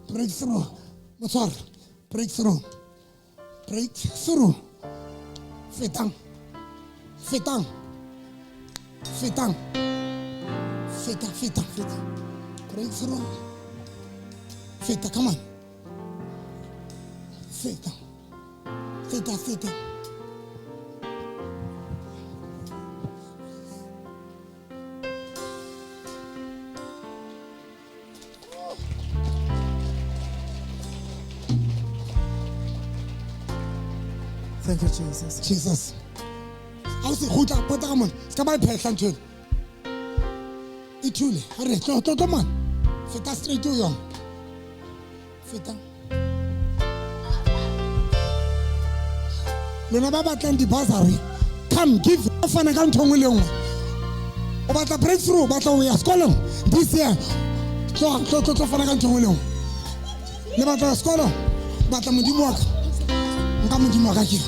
Breakthrough. Motshwara. Breakthrough. Breakthrough. Fetang. Fetang. Fetang. Feta, feta, feta. Breakthrough. Feta, come on. Feta. Feta, feta. Thank you, Jesus. Jesus. Ha o se kgutla pota ka mona. Se ka ba e phehla ntho ena. E thule. Ha re tlo tlo tlo mona. Feta straight ho yona. Feta. Lona ba batlang di-bursary, come give. O fana ka ntho engwe le engwe. O batla breakthrough, o batla ho ya sekolong this year. Tlo tlo tlo tlo fana ka ntho engwe le engwe. Le batla sekolong, batla modimo wa ka. Nka modimo wa ka ke.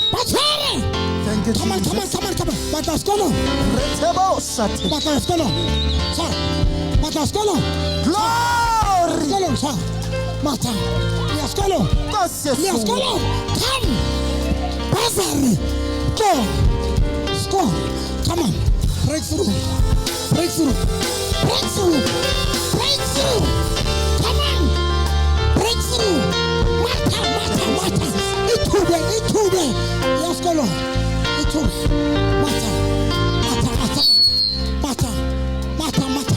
Ba tshware! Thank you, Come on, come on, Jesus. come on, come on. Batla sekolong. Retebo sate. Batla sekolong. Tshwara. Batla sekolong. Glory. Sekolong, tshwara. Matha. Le ya sekolong. Nkosi Le ya Yesu. sekolong. Come. Bursary. Tlo. Score. Come on. Breakthrough. Breakthrough. Breakthrough. Breakthrough. Come on. Breakthrough. Matha, matha, matha. Ithube, ithube. Ya sekolong. Ithube. Matha. Matha, matha. Matha. Matha, matha.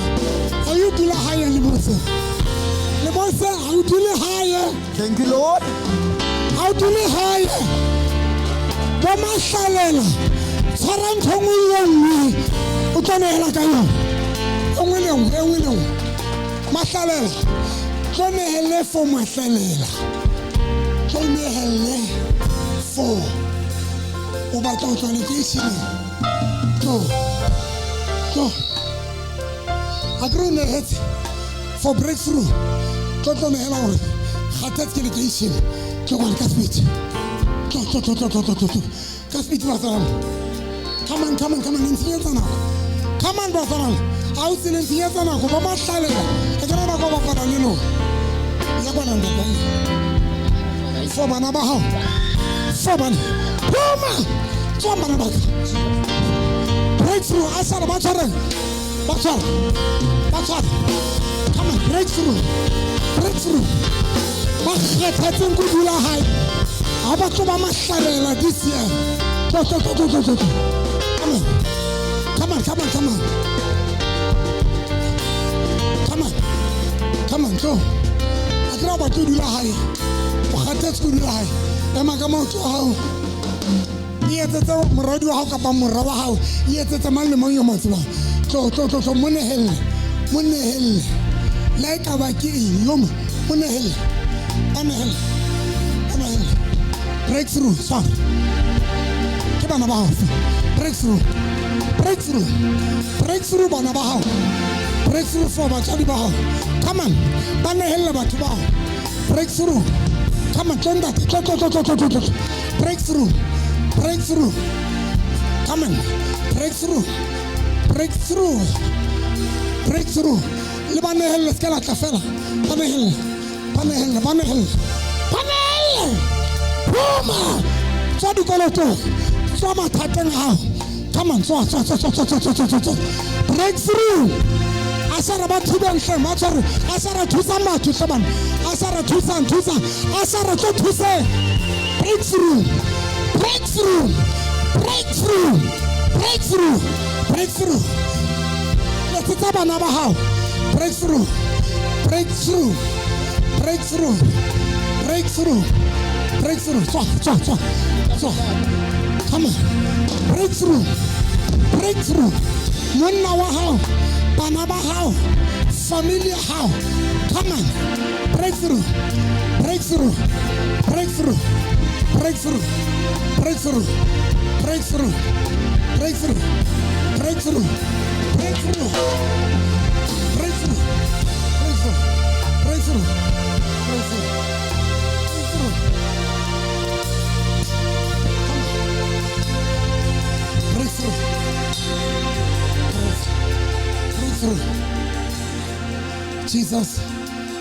Ha o dula hae le motse. Le motse ha o dule hae. Thank you, Lord. Ha o dule hae. Bo mahlalela. Tshwara ntho engwe le engwe. O tlo nehela ka yona. Engwe le engwe, engwe le engwe. Mahlalela. Tlo nehele for mahlalela. Tlo nehele for. O batla ho tswa lekeisheneng. Tlo. Tlo. A kere o nehetse for breakthrough. Tlo tlo nehela gore kgathetse ke lekeishene. Tlo kwane ka speed. Tlo tlo tlo tlo tlo tlo tlo. Ka speed batsalana. Come on, come on, come on. Ntshenyetsa nako. Come on batsalana. Ha o tsele ntshenyetsa nako ba mahlalela. E ke nako ba bapala le lona. Ya kwana ntate. For bana ba hao. For bana. Phuma. Tswa bana ba ka. Breakthrough. A sala ba tshwareng. Ba tshware. Ba tshware. Come on, breakthrough. Breakthrough. Ba kgethetseng ko dula hae. Ha ba tlo ba mahlalela this year. Tlo tlo tlo tlo tlo. Come on. Come on, come on, come on. Come on. Come on, tlo. A kry ba tlo dula hae. O kgathetse ko dula hae. Ema ka maoto a hao. E etsetse moradi wa hao kapa mora wa hao. E etsetse mang le mang yo mo tsebang. Tlo tlo tlo tlo mo nehelle. Mo nehelle. Le e ka ba ke eng yo mo nehelle. Ba nehelle. Ba nehelle. Breakthrough, tshwara. Ke bana ba hao. Breakthrough. Breakthrough. Breakthrough bana ba hao. Breakthrough for batswadi ba hao. Come on. Ba nehelle batho ba hao. Breakthrough. Come on, tlo ntate. Tlo tlo tlo tlo tlo tlo. Breakthrough. Breakthrough. Come on. Breakthrough. Breakthrough. Breakthrough. Le ba nehelle se ka la tla fela. Ba nehelle. Ba nehelle. Ba nehelle. Ba nehelle. Phuma. Tswa dikolotong. Tswa mathateng a hao. Come on, tswa tswa tswa tswa tswa tswa tswa tswa. Breakthrough. A sa re ba thubeng hle, ba tshware. A sa re thusang batho hle bana. A sa re thusang, thusang. A sa re tlo thuse. Breakthrough. Breakthrough. Breakthrough. Breakthrough. Breakthrough. Letsetsa bana ba hao. Breakthrough. Breakthrough. Breakthrough. Breakthrough. Breakthrough. Tswa, tswa, tswa. Tswa. Come on. Breakthrough. Breakthrough. Monna wa hao. Bana ba hao. Family ya hao. Come on. Breakthrough. Breakthrough. Breakthrough. Breakthrough. Breakthrough. Breakthrough. Breakthrough. Breakthrough. Breakthrough. Breakthrough. Breakthrough. Breakthrough. Breakthrough. Breakthrough. Come on. Breakthrough. Breakthrough. Jesus.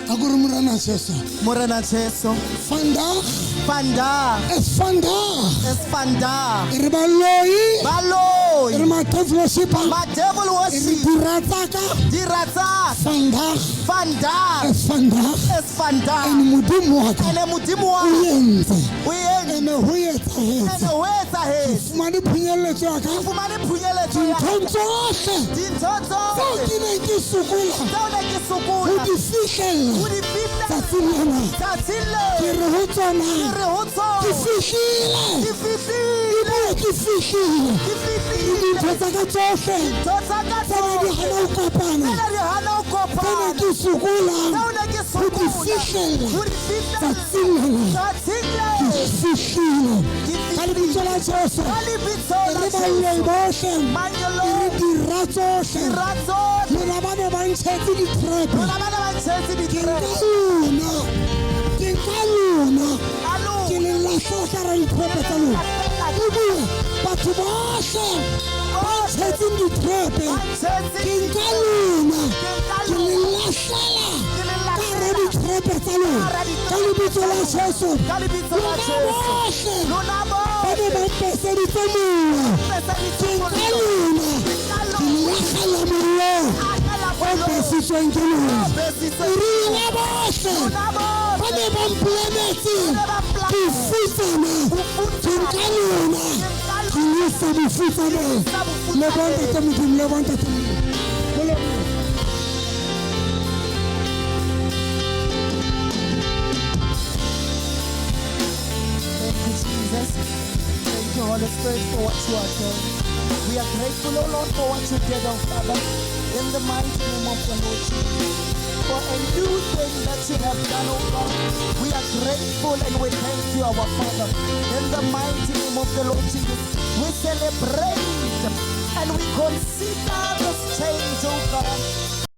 Akore Morena Jesu. Morena Jesu. Vandag. Vandag. Is vandag. Is vandag. E re baloi. Baloi. E re ma-devil worshipper. Ma-devil worshipper. E re dira tsaka. Dira tsaka. Vandag. Vandag. Is vandag. Is vandag. Ene Modimo wa ka. Ene Modimo wa ka. O entse. O entse. Ene ho etsahetse. Ene ho etsahetse. Ke fumane phunyeletso ya ka. Ke fumane phunyeletso ya ka. Dinthong tsohle. Dintho tsohle. Tseo ke neng ke sokola. Tseo ne ke sokola. Ho di fihlella. Ho di fihlella. Tsatsing lena. Tsatsing lena. Ke re ho tsona. Ke re ho tsona. Ke fihlile. Ke fihlile. Ebile ke fihlile. Ke fihlile. Dintho tsa ka tsohle. Dintho tsa ka Tse ne di hana ho kopana. Tse ne di hana ho kopana. Tse ne ke sokola. Tseo ne ke Ho di sokola. fihlella. Ho di fihlella. Tsatsing lena. Tsatsing lena. Ke fihlile. Ke Ka lebitso la Jesu. Ka lebitso E la re baloi Jesu. bohle. Mangeloi. E re dira tsohle. Dira tsohle. Lona ba ne ba ntshetse ditrepe. Lona ba ne ba ntshetse Ke ditrepe. nka lona. Ke nka lona. Ka lona. Ke le lahlela ka hara ditrepe tsa lona. Ebile batho bohle ba ntshetseng ditrepe. Ke nka lona. Ke le lahlela ka hara ditrepe tsa lona. Ka lebitso la Jesu. Ka lebitso la Lona Jesu. bohle Lona ba ne bohle. ba mpeseditse mollo. Ke nka lona. Ke le lahlela mollong o besitsweng ke lona. E re lona bohle ba ne ba mpolemetse bofutsana. Ke nka lona. Ke le isa bofutsaneng. Le bo Ntate Modimo, le bo Ntate Modimo. Thank you, Jesus. Thank you, Holy Spirit, for what you are doing. We are grateful, O Lord, for what you did, oh Father, in the mighty name of the Lord Jesus. For a new thing that you have done, oh God. We are grateful and we thank you, our Father. In the mighty name of the Lord Jesus, we celebrate and we consider this change, oh God.